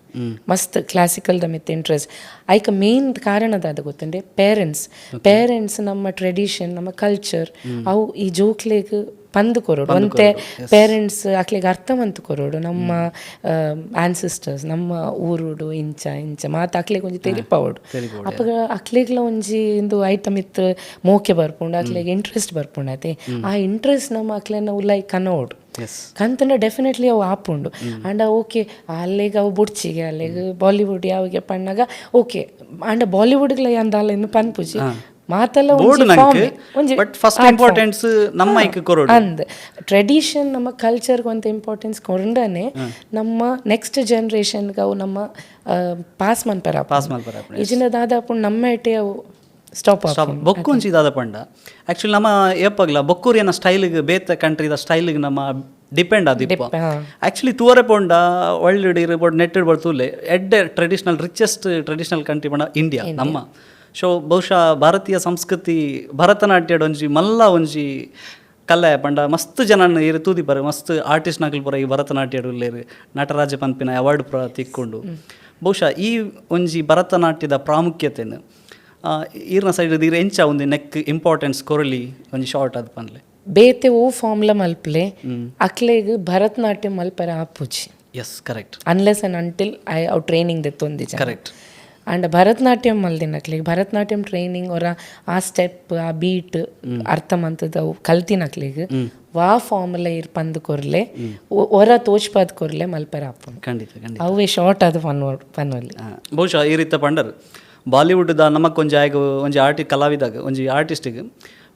ಮಸ್ತ್ ಕ್ಲಾಸಿಕಲ್ the ಮಿತ್ ಇಂಟ್ರೆಸ್ಟ್. ಐಕ ಮೇನ್ ಕಾರಣ ದಾದ ಗೊತ್ತುಂಡೆ? ಪೇರೆಂಟ್ಸ್. ಪೇರೆಂಟ್ಸ್ ನಮ್ಮ ಟ್ರೆಡಿಷನ್, ನಮ್ಮ ಕಲ್ಚರ್ ಅವು ಈ ಜೋಕ್ಲೆಗ್ ಪಂದ್ ಕೊರೊಡು. ಒಂತೆ ಪೇರೆಂಟ್ಸ್ ಅಕ್ಲೆಗ್ ಅರ್ಥ ಮಂತ್ ಕೊರೊಡು. ನಮ್ಮ ಆನ್ಸಿಸ್ಟರ್ಸ್, ನಮ್ಮ ಊರುಡು ಇಂಚ ಇಂಚ ಮಾತ ಅಕ್ಲೆಗ್ ಒಂಜಿ ತೆರಿಪಾವೊಡು. ಅಪಗ ಅಕ್ಲೆಗ್ಲ ಒಂಜಿ ಇಂದು ಐಟಮ್ ಇತ್ತು ಮೋಕೆ ಬರ್ಪುಂಡು, ಅಕ್ಲೆಗ್ ಇಂಟ್ರೆಸ್ಟ್ ಬರ್ಪುಂಡು ಅತೆ. ಆ ಇಂಟ್ರೆಸ್ಟ್ ನಮ್ಮ ಅಕ್ಲೆನ ಉಲಾಯಿ ಕನೋಡು. ಕಂತಂಡ ಡೆಫಿನೆಟ್ಲಿ ಅವು ಆಪುಂಡು. ಅಂಡ ಓಕೆ, ಅಲ್ಲೆಗ್ ಅವು ಬುಡ್ಚಿಗೆ, ಅಲ್ಲೆಗ್ ಬಾಲಿವುಡ್ ಯಾವಿಗೆ ಪಣ್ಣಾಗ ಓಕೆ. ಅಂಡ ಬಾಲಿವುಡ್ಗ್ಲ ಯಾನ್ ದಾಲ ಇನ್ನು ಪನ್ಪುಜಿ. ಮಾತೆಲ್ಲ ಬೋರ್ಡ್ ಒಂಜಿ form, ಒಂಜಿ but first importance ನಮ್ಮ ಐಕ್ ಕೊರೊಡು. ಅಂದ್, ಟ್ರೆಡಿಷನ್ ನಮ್ಮ ಕಲ್ಚರ್ಗೆ ಒಂದು ಇಂಪಾರ್ಟೆನ್ಸ್ ಕೊಂಡನೆ ನಮ್ಮ ನೆಕ್ಸ್ಟ್ ಜನ್ರೇಷನ್ಗೆ ಅವು ನಮ್ಮ ಪಾಸ್ ಮನ್ಪೆರ. ಪಾಸ್ ಮಲ್ಪರ. ಇಜಿನ ದಾದಾಪುಂಡು, ನಮ್ಮ ಇಟ್ಟೆ ಅವು ಸ್ಟಾಪ್. ಸ್ಟಾಪ್. ಬೊಕ್ಕೊಂಜಿ ದಾದ ಪಂಡ, ಆಕ್ಚುಲಿ ನಮ್ಮ ಏಪಗ್ಲ ಬೊಕ್ಕೂರಿಯನ ಸ್ಟೈಲ್ಗೆ, ಬೇತೆ ಕಂಟ್ರಿದ ಸ್ಟೈಲ್ಗೆ ನಮ್ಮ ಡಿಪೆಂಡ್ ಆದಿಪ್ಪ. ಆಕ್ಚುಲಿ ತೂವರೆ ಪೋಂಡ ವರ್ಲ್ಡ್ ಇರ್ಬೋದು, ನೆಟ್ ಇರ್ಬೋದು, ತೂಲೆ ಎಡ್ಡೆ traditional, richest traditional country ಪಂಡ ಇಂಡಿಯಾ ನಮ್ಮ. ಸೊ ಬಹುಶಃ ಭಾರತೀಯ ಸಂಸ್ಕೃತಿ ಭರತನಾಟ್ಯಡ್ ಒಂಜಿ ಮಲ್ಲ ಒಂಜಿ ಕಲೆ ಪಂಡ ಮಸ್ತ್ ಜನ ಇರು ತೂದಿಪರ್, ಮಸ್ತ್ ಆರ್ಟಿಸ್ಟ್ ನಕಲ್ ಪೂರ ಈ ಭರತನಾಟ್ಯಡ್ ಉಲ್ಲೇರು. ನಟರಾಜ ಪನ್ಪಿನ ಅವಾರ್ಡ್ ಪೂರ ತಿಕ್ಕೊಂಡು. ಬಹುಶಃ ಈ ಒಂಜಿ ಭರತನಾಟ್ಯದ ಪ್ರಾಮುಖ್ಯತೆನು ಈರ್ನ ಸೈಡ್ ಈರ್ ಎಂಚ ಒಂದು ನೆಕ್ ಇಂಪಾರ್ಟೆನ್ಸ್ ಕೊರಲಿ, ಒಂಜಿ ಶಾರ್ಟ್ ಅದು ಪನ್ಲೆ. ಬೇತೆ ಓ ಫಾರ್ಮ್ಲ ಮಲ್ಪ್ಲೆ, ಅಕ್ಲೆಗ್ ಭರತನಾಟ್ಯ ಮಲ್ಪರ ಆಪುಜಿ. Yes correct unless and until I ಅವು ಟ್ರೈನಿಂಗ್ ದೆತ್ತೊಂದಿಜ. ಅಂಡ್ ಭರತನಾಟ್ಯಂ ಮಲ್ದಿನ ಅಕ್ಲೆಗ್ ಭರತನಾಟ್ಯಂ ಟ್ರೈನಿಂಗ್ ಅವರ ಆ ಸ್ಟೆಪ್, ಆ ಬೀಟ್ ಅರ್ಥ ಮಂತದ ಅವು ಕಲ್ತಿನ ಅಕ್ಲೆಗ್ ವಾ ಫಾರ್ಮುಲ ಇರ್ ಪಂದ್ ಕೊರ್ಲೆ, ಒರ ತೋಚ್ಪಾದ್ ಕೊರ್ಲೆ, ಮಲ್ಪರ ಆಪುಂಡು. ಖಂಡಿತ ಖಂಡಿತ. ಅವೇ ಶಾರ್ಟ್ ಅದು ಪನ್ವಲ್ಲಿ. ಬಹುಶಃ ಈ ರೀತಿ ಪಂಡರ್, ಬಾಲಿವುಡ್ದ ನಮಕ್ ಒಂಜಿ ಆಯ್ಗ ಒಂಜಿ ಆರ್ಟಿ ಕಲಾವಿದಾಗ, ಒಂಜಿ ಆರ್ಟಿಸ್ಟಿಗೆ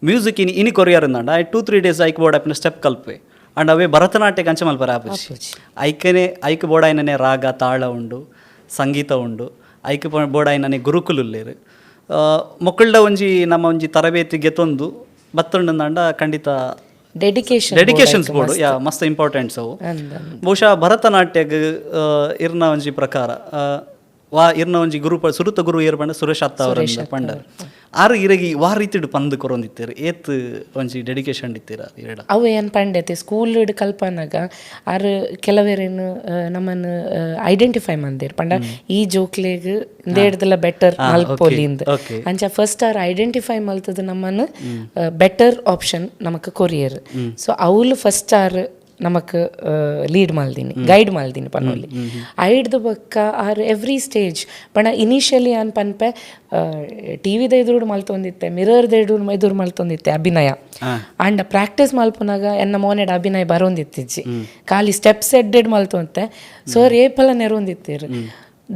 ಮ್ಯೂಸಿಕ್ ಇನಿ ಇನಿ ಕೊರಿಯರ್ ಅಂದಾಂಡ I 2-3 days ಐಕ್ ಬೋರ್ಡ್ ಆಪಿನ ಸ್ಟೆಪ್ ಕಲ್ಪೆ. ಅಂಡ್ ಅವೇ ಭರತನಾಟ್ಯಕ್ಕೆ ಅಂಚ ಮಲ್ಪರ ಆಪುಜಿ. ಐಕನೆ ಐಕ್ ಬೋಡಾಯಿನನೆ ರಾಗ ತಾಳ ಉಂಡು, ಸಂಗೀತ ಉಂಡು. ಐಕ್ ಬೋಡಾಯಿನನೆ ಗುರುಕುಲು ಉಲ್ಲೇರು. ಮೊಕ್ಕಳ್ಡ ಒಂಜಿ ನಮ್ಮ ಒಂಜಿ ತರಬೇತಿ ಗೆತೊಂದು ಬತ್ತುಂಡಂದಾಂಡ ಖಂಡಿತ. ಡೆಡಿಕೇಶನ್. ಡೆಡಿಕೇಶನ್ಸ್ ಬೋಡು, ಯಾ, ಮಸ್ತ್ ಇಂಪಾರ್ಟೆಂಟ್ಸ್ ಅವು. ಬಹುಶಃ ಭರತನಾಟ್ಯಗ್ ಇರ್ನ ಒಂಜಿ ಪ್ರಕಾರ ವಾ ಇರ್ನ ಒಂಜಿ ಗುರು ಸುರುತ ಗುರು ಏರ್ ಪಂಡ ಸುರೇಶ್ ಅತ್ತ ಅವರ ಪಂಡರ್. ಆರು ಇರಗಿ ವಾ ರೀತಿಡ್ ಪಂದ್ ಕೊರೊಂದಿತ್ತೀರ್, ಏತ್ ಒಂಜಿ ಡೆಡಿಕೇಶನ್ ಇತ್ತೀರ ಇರಡ? ಅವು ಏನು ಪಂಡೆತೆ ಸ್ಕೂಲ್ ಕಲ್ಪನಾಗ ಆರ್ ಕೆಲವೇರೇನು ನಮ್ಮನ್ನು ಐಡೆಂಟಿಫೈ ಮಂದೇರ್ ಪಂಡ ಈ ಜೋಕ್ಲೆಗ್ ಇಂದೇಡ್ದಲ ಬೆಟರ್ ಮಲ್ಪೊಲಿಂದ್. ಅಂಚ first R identify ಮಲ್ತದ ನಮ್ಮನ್ನು ಬೆಟರ್ ಆಪ್ಷನ್ ನಮಕ್ ಕೊರಿಯರ್. ಸೊ ಅವ್ಲು ಫಸ್ಟ್ ಆರ್ ನಮಕ್ ಲೀಡ್ ಮಲ್ದಿನಿ, ಗೈಡ್ ಮಲ್ದಿನಿ ಪನೊಲಿ. ಐಡ್ದು ಬೊಕ್ಕ R every stage ಪಂಡ ಇನಿಷಿಯಲಿ ಅನ್ ಪನ್ಪೆ ಟಿವಿದ ಎದುರುಡು ಮಲ್ತೊಂದಿತ್ತೆ, ಮಿರರ್ದ ಎದುರು ಎದುರು ಮಲ್ತೊಂದಿತ್ತೆ ಅಭಿನಯ. ಆಂಡ ಪ್ರಾಕ್ಟೀಸ್ ಮಲ್ಪುನಾಗ ಎನ್ನ ಮೋನೆಡ್ ಅಭಿನಯ ಬರೋಂದಿತ್ತಿಜ್ಜಿ. ಖಾಲಿ ಸ್ಟೆಪ್ಸ್ ಎಡ್ಡೆಡ್ ಮಲ್ತೊಂತೆ. ಸರ್ ಏಪಲ ನೆರೊಂದಿತ್ತೀರು,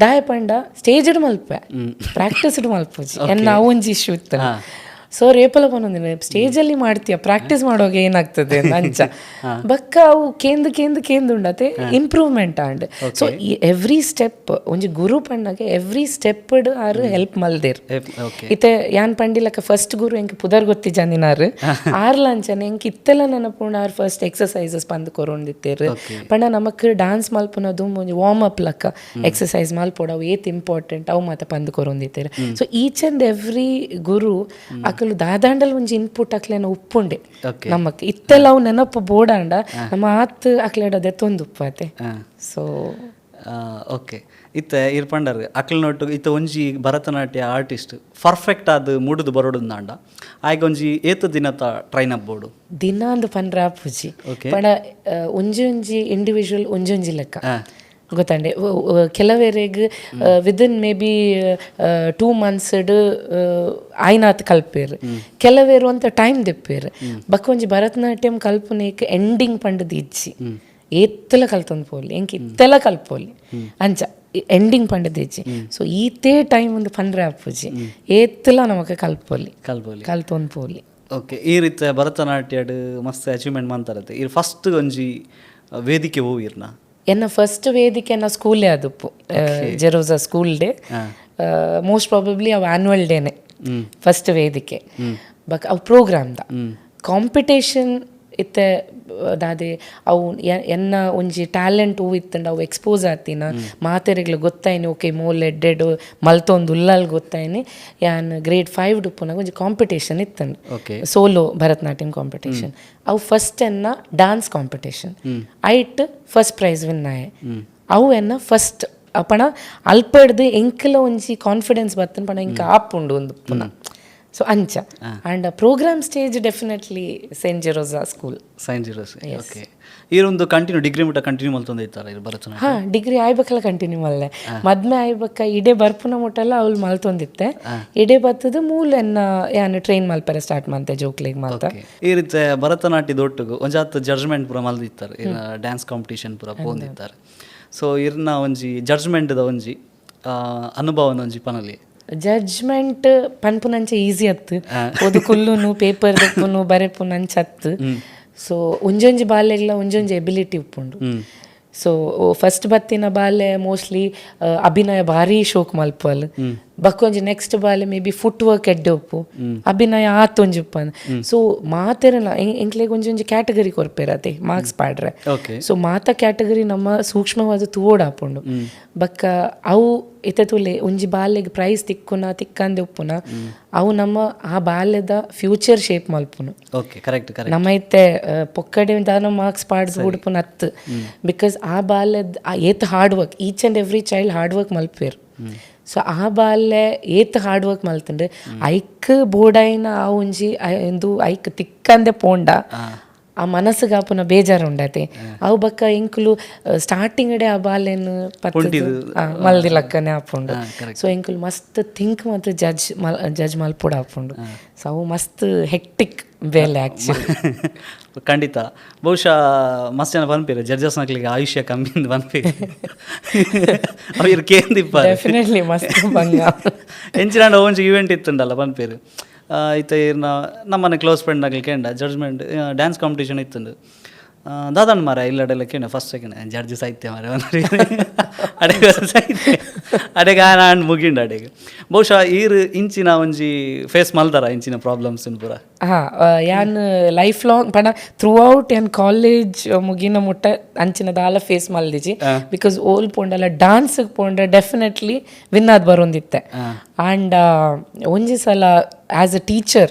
ದಾಯ ಪಂಡ ಸ್ಟೇಜ್ಡ್ ಮಲ್ಪೆ, ಪ್ರಾಕ್ಟೀಸ್ಡ್ ಮಲ್ಪುಜಿ. ಎನ್ನ ಒಂಜಿ ಇಶ್ಯೂ ಇತ್ತು. ಸರ್ ಏಪಲ ಪನೊಂದಿನ, ಸ್ಟೇಜಲ್ಲಿ ಮಾಡ್ತೀಯ, ಪ್ರಾಕ್ಟೀಸ್ ಮಾಡುವಾಗ ಏನಾಗ್ತದೆ ಅಂತ. ಅಂಚ ಬಕ್ಕ ಅವು ಕೇಂದ್ ಕೇಂದ್ ಕೇಂದ್ ಉಂಡತೆ improvement. And so every step ಒಂಜಿ ಗುರು ಪಣ್ಣಾಗ ಎವ್ರಿ ಸ್ಟೆಪ್ ಆರ್ ಹೆಲ್ಪ್ ಮಲ್ದೇರ್. ಇತ್ತೆ ಯಾನ್ ಪಂಡಿಲಕ್ಕ ಫಸ್ಟ್ ಗುರು ಎಂಕ್ ಪುದರ್ ಗೊತ್ತಿಜಂದಿನಾರು. ಆರ್ಲ ಅಂಚನೆ ಎಂಕ್ ಇತ್ತೆಲ್ಲ ನೆನಪುಂಡು. R first exercises ಪಂದ್ ಕೊರೊಂದಿತ್ತೇರು. ಪಂಡ ನಮಕ್ ಡಾನ್ಸ್ ಮಲ್ಪುನದು ಒಂಜಿ ವಾರ್ಮ್ ಅಪ್ ಲಕ್ಕ ಎಕ್ಸಸೈಸ್ ಮಲ್ಪೊಡು, ಅವು ಏತ್ ಇಂಪಾರ್ಟೆಂಟ್ ಅವು ಮಾತ ಪಂದ್ ಕೊರೊಂದಿತ್ತೇರು. So each and every ಗುರು ಅಕಲು ದಾದಾಂಡಲ್ ಒಂಜಿ ಇನ್ಪುಟ್ ಅಕ್ಲೆನ ಉಪ್ಪುಂಡೆ. ನಮಕ್ ಇತ್ತೆಲ್ಲ ಅವು ನೆನಪು ಬೋಡಾಂಡ ನಮ್ಮ ಆತ್ ಅಕ್ಲೆಡ ದೆತ್ತೊಂದು ಉಪ್ಪಾತೆ. ಸೊ ಓಕೆ, ಇತ್ತೆ ಇರ್ ಪಂಡರ್ ಅಕ್ಲ್ನೊಟ್ಟು ಇತ್ತೆ ಒಂಜಿ ಭರತನಾಟ್ಯ ಆರ್ಟಿಸ್ಟ್ ಪರ್ಫೆಕ್ಟ್ ಆದ್ ಮೂಡುದು ಬರೋಡು ಅಂಡ ಆಯ್ಗ ಒಂಜಿ ಏತ್ ದಿನತ ಟ್ರೈನ್ ಅಪ್ ಬೋಡು? ದಿನ ಅಂದ್ ಪಂಡ್ರೆ ಆಪುಜಿ. ಪಂಡ ಒಂಜಿ ಒಂಜಿ ಇಂಡಿವಿಜುವಲ್ ಒಂಜೊಂಜಿ ಲೆಕ್ಕ ಗೊತ್ತಂಡೆ. ಕೆಲವೆರೆಗ್ within may be 2 months ಆಯ್ನಾತ್ ಕಲ್ಪೇರು, ಕೆಲವೇರು ಅಂತ ಟೈಮ್ ದೆಪ್ಪೇರು. ಬೊಕ್ಕ ಒಂಜಿ ಭರತನಾಟ್ಯಂ ಕಲ್ಪುನೇಕ್ ಎಂಡಿಂಗ್ ಪಂಡದ್ ಇಜ್ಜಿ. ಏತ್ತೆಲ ಕಲ್ತೊಂದು ಪೋಲಿ, ಎಂಕ್ ಇತ್ತೆಲ ಕಲ್ಪೋಲಿ. ಅಂಚ ಎಂಡಿಂಗ್ ಪಂಡದ್ ಇಜ್ಜಿ. ಸೊ ಈತೇ ಟೈಮ್ ಒಂದು ಪಂಡ್ರೆ ಆಪುಜಿ. ಏತ್ತೆಲ ನಮಕ್ ಕಲ್ಪೊಲಿ. ಕಲ್ಪೊಲಿ. ಕಲ್ತೊಂದು ಪೋಲಿ. ಓಕೆ, ಈ ರೀತಿ ಭರತನಾಟ್ಯಡ್ ಮಸ್ತ್ ಅಚೀವ್ಮೆಂಟ್ ಮಂತಾರತ್ತೆ. ಈ ಫಸ್ಟ್ ಒಂಜಿ ವೇದಿಕೆ ಹೋಗಿರ್ನ? ಎನ್ನ ಫಸ್ಟ್ ವೇದಿಕೆ ಎನ್ನ ಸ್ಕೂಲೇ ಅದುಪ್ಪು, Gerosa school day. Most probably ಅವು ಆ್ಯನ್ಯುವಲ್ ಡೇನೆ ಫಸ್ಟ್ ವೇದಿಕೆ. ಬಕ್ ಅವು ಪ್ರೋಗ್ರಾಮ್ದ ಕಾಂಪಿಟೇಷನ್ ಇತ್ತೆ ದಾದೆ ಅವು ಎನ್ನ ಒಂಜಿ ಟ್ಯಾಲೆಂಟ್ ಹೂ ಇತ್ತಂಡ ಅವು ಎಕ್ಸ್ಪೋಸ್ ಆತಿನ, ಮಾತೆರೆಗ್ಲ ಗೊತ್ತಾಯ್ನಿ, ಓಕೆ ಮೋಲ್ ಎಡ್ಡೆಡ್ ಮಲ್ತೊಂದು ಉಲ್ಲಲ್ ಗೊತ್ತಾಯ್ನಿ. ಯಾನ್ ಗ್ರೇಡ್ 5 ಡುಪ್ಪುನಾಗ ಒಂಜಿ ಕಾಂಪಿಟೇಷನ್ ಇತ್ತಂಡು. Solo Bharatanatyam competition. ಅವು ಫಸ್ಟ್ ಎನ್ನ ಡಾನ್ಸ್ ಕಾಂಪಿಟೇಷನ್. ಐಟ್ first prize win ಆಯೆ. ಅವು ಎನ್ನ ಫಸ್ಟ್ ಪಣ ಅಲ್ಪಡ್ದು ಎಂಕಲ ಒಂಜಿ ಕಾನ್ಫಿಡೆನ್ಸ್ ಬತ್ತನ್, ಪಣ ಎಂಕ ಆಪುಂಡು ಒಂದು ಪುನಃ. ಸೊ ಅಂಚ. And program stage definitely Saint Gerosa school. Saint zeros, okay. ಈರೊಂದು continue degree ಮುಟ್ಟ ಕಂಟಿನ್ಯೂ ಮಲ್ತೊಂದು ಇತ್ತಾರೆ ಇರ್ ಭರತನಾಟ್ಯ? ಹಾ, ಡಿಗ್ರಿ ಆಯ್ಬೇಕಲ್ಲ ಕಂಟಿನ್ಯೂ ಮಲ್ಲೆ. ಮದ್ಮೆ ಆಯ್ಬೇಕ ಇಡೇ ಬರ್ಪುನ ಮುಟ್ಟಲ್ಲ ಅವಳು ಮಲ್ತೊಂದಿತ್ತೆ. ಇಡೇ ಬತ್ತದ ಮೂಲ ಎನ್ನ ಯಾನ್ ಟ್ರೈನ್ ಮಲ್ಪರೆ ಸ್ಟಾರ್ಟ್ ಮಂತೆ ಜೋಕ್ಲಿಗ್ ಮಾತ. ಈ ರೀತಿ ಭರತನಾಟ್ಯದ ಒಟ್ಟುಗು ಒಂಜಾತ್ ಜಡ್ಜ್ಮೆಂಟ್ ಪೂರ ಮಲ್ದಿತ್ತಾರೆ, ಡ್ಯಾನ್ಸ್ ಕಾಂಪಿಟೇಷನ್ ಪೂರ ಪೋಂದಿತ್ತಾರೆ. ಸೊ ಇರ್ನ ಒಂಜಿ ಜಡ್ಜ್ಮೆಂಟ್ದ ಒಂಜಿ ಅನುಭವನ ಒಂಜಿ ಪನಲಿ. ಜಡ್ಜ್ಮೆಂಟ್ ಪನ್ಪುನಂಚ ಈಸಿ ಅತ್ತು. ಓದು ಕುಲ್ಲುನು, ಪೇಪರ್ ದೆಪ್ಪುನು, ಬರೆಪುನು ಅಂಚ ಅತ್ತು. ಸೊ ಒಂಜೊಂಜಿ ಬಾಲೆಗ್ಲ ಒಂಜೊಂಜಿ ಎಬಿಲಿಟಿ ಉಪ್ಪುಂಡು. ಸೊ ಫಸ್ಟ್ ಬತ್ತಿನ ಬಾಲೆ ಮೋಸ್ಟ್ಲಿ ಅಭಿನಯ ಭಾರಿ ಶೋಕ್ ಮಲ್ಪಲ್. ಬಕ್ಕೊಂಜಿ ನೆಕ್ಸ್ಟ್ ಬಾಲೆ may be foot work ಎಡ್ಡೆ ಉಪ್ಪು, ಅಭಿನಯ ಆತೊಂಜಿ ಉಪ್ಪಂದ್. ಸೊ ಮಾತೆರನ ಎಂಕ್ಲೆಗ್ ಒಂಜೊಂಜಿ ಕ್ಯಾಟಗರಿ ಕೊರ್ಪೇರ ಅತೆ ಮಾರ್ಕ್ಸ್ ಪಾಡ್ರೆ. ಸೊ ಮಾತ ಕ್ಯಾಟಗರಿ ನಮ್ಮ ಸೂಕ್ಷ್ಮವಾದ ತೂವೊಡಾಪುಂಡು. ಬಕ್ಕ ಅವು ಇತ್ತೆ ತೂಲೆ, ಒಂಜಿ ಬಾಲೆಗ್ ಪ್ರೈಸ್ ತಿಕ್ಕುನ ತಿಕ್ಕಂದೆ ಉಪ್ಪುನ ಅವು ನಮ್ಮ ಆ ಬಾಲ್ಯದ ಫ್ಯೂಚರ್ ಶೇಪ್ ಮಲ್ಪುನು. Okay, correct correct. ನಮ್ಮ ಇತ್ತೆ ಪೊಕ್ಕಡೆ ದಾನ ಮಾರ್ಕ್ಸ್ ಪಾಡ್ದು ಬುಡ್ಪುನ ಅತ್ತು. Because ಆ ಬಾಲ್ಯದ ಏತ್ hard work, each and every child hard work ಮಲ್ಪೇರು. So ಆ ಬಾಲ್ಯ ಏತ್ ಹಾರ್ಡ್ ವರ್ಕ್ ಮಲ್ತಂಡು ಐಕ್ ಬೋಡಾಯಿನ ಆ ಒಂಜಿ ಎಂದು ಐಕ್ ತಿಕ್ಕಂದೆ ಪೋಂಡ ಆ ಮನಸ್ಸಿಗೆ ಆಪುನ ಬೇಜಾರು ಉಂಡತೆ. ಅವು ಬಕ್ಕ ಎಂಕುಲು ಸ್ಟಾರ್ಟಿಂಗ್ ಇಡೆ ಆ ಬಾಲೆನ್ ಪತ್ತುದು ಮಲ್ದಿಲಕ್ಕನೆ ಆಪುಂಡು. ಸೊ ಎಂಕುಲು ಮಸ್ತ್ ಥಿಂಕ್ ಮತ್ತು ಜಡ್ಜ್ ಮಲ್ ಜಡ್ಜ್ ಮಲ್ಪೊಡು ಆಪುಂಡು. ಸೊ ಅವು ಮಸ್ತ್ ಹೆಕ್ಟಿಕ್ ಬೇಲೆ ಆ್ಯಕ್ಚುಲಿ. ಖಂಡಿತ. ಬಹುಶಃ ಮಸ್ತ್ ಜನ ಪನ್ಪೇರು, ಜಡ್ಜಸ್ ನಕ್ಲಿಗೆ ಆಯುಷ್ಯ ಕಮ್ಮಿ ಅಂದ್ ಪನ್ಪೇರು. ಅವು ಕೇಂದಿಪ್ಪಾರೆ. ಡೆಫಿನೆಟ್ಲಿ ಮಸ್ತ್ ಬಂಗ. ಎಂಚಿನಾಂಡ ಒಂಜಿ ಇವೆಂಟ್ ಇತ್ತುಂಡಲ್ಲ ಪನ್ಪೇರು. ಇತ್ತೆ ಇರ್ನ ನಮ್ಮನೆ ಕ್ಲೋಸ್ ಫ್ರೆಂಡ್ ನಕ್ಲಿ ಕೇಂಡ, judgement dance competition ಇತ್ತುಂಡು, ದಾದಣ್ಣ ಮಾರ ಇಲ್ಲಡೆಲ್ಲ ಕೇಂಡ, first second judge ಸಾಹಿತ್ಯ ಮಾರ, ಅಡೆಗೆ ಸಾಹಿತ್ಯ ಅಡೆಗೆ ಆನ್ ಮುಗಿಂಡ ಅಡೆಗೆ. ಬಹುಶಃ ಈರ್ ಇಂಚಿನ ಒಂಜಿ ಫೇಸ್ ಮಲ್ದಾರ ಇಂಚಿನ ಪ್ರಾಬ್ಲಮ್ಸ್ ಪೂರ? ಹಾ, ಯಾನ್ ಲೈಫ್ ಲಾಂಗ್ ಪಂಡ ಥ್ರೂ ಔಟ್ ಯಾನ್ ಕಾಲೇಜ್ ಮುಗಿನ ಮುಟ್ಟ ಅಂಚಿನ ದಾಲ ಫೇಸ್ ಮಲ್ದಿಜಿ. Because ಓಲ್ ಪೋಂಡಲ ಡಾನ್ಸ್ ಪೋಂಡ ಡೆಫಿನೆಟ್ಲಿ ವಿನ್ ಆದ್ ಬರೋಂದಿತ್ತೆ. And ಒಂಜಿ ಸಲ as a teacher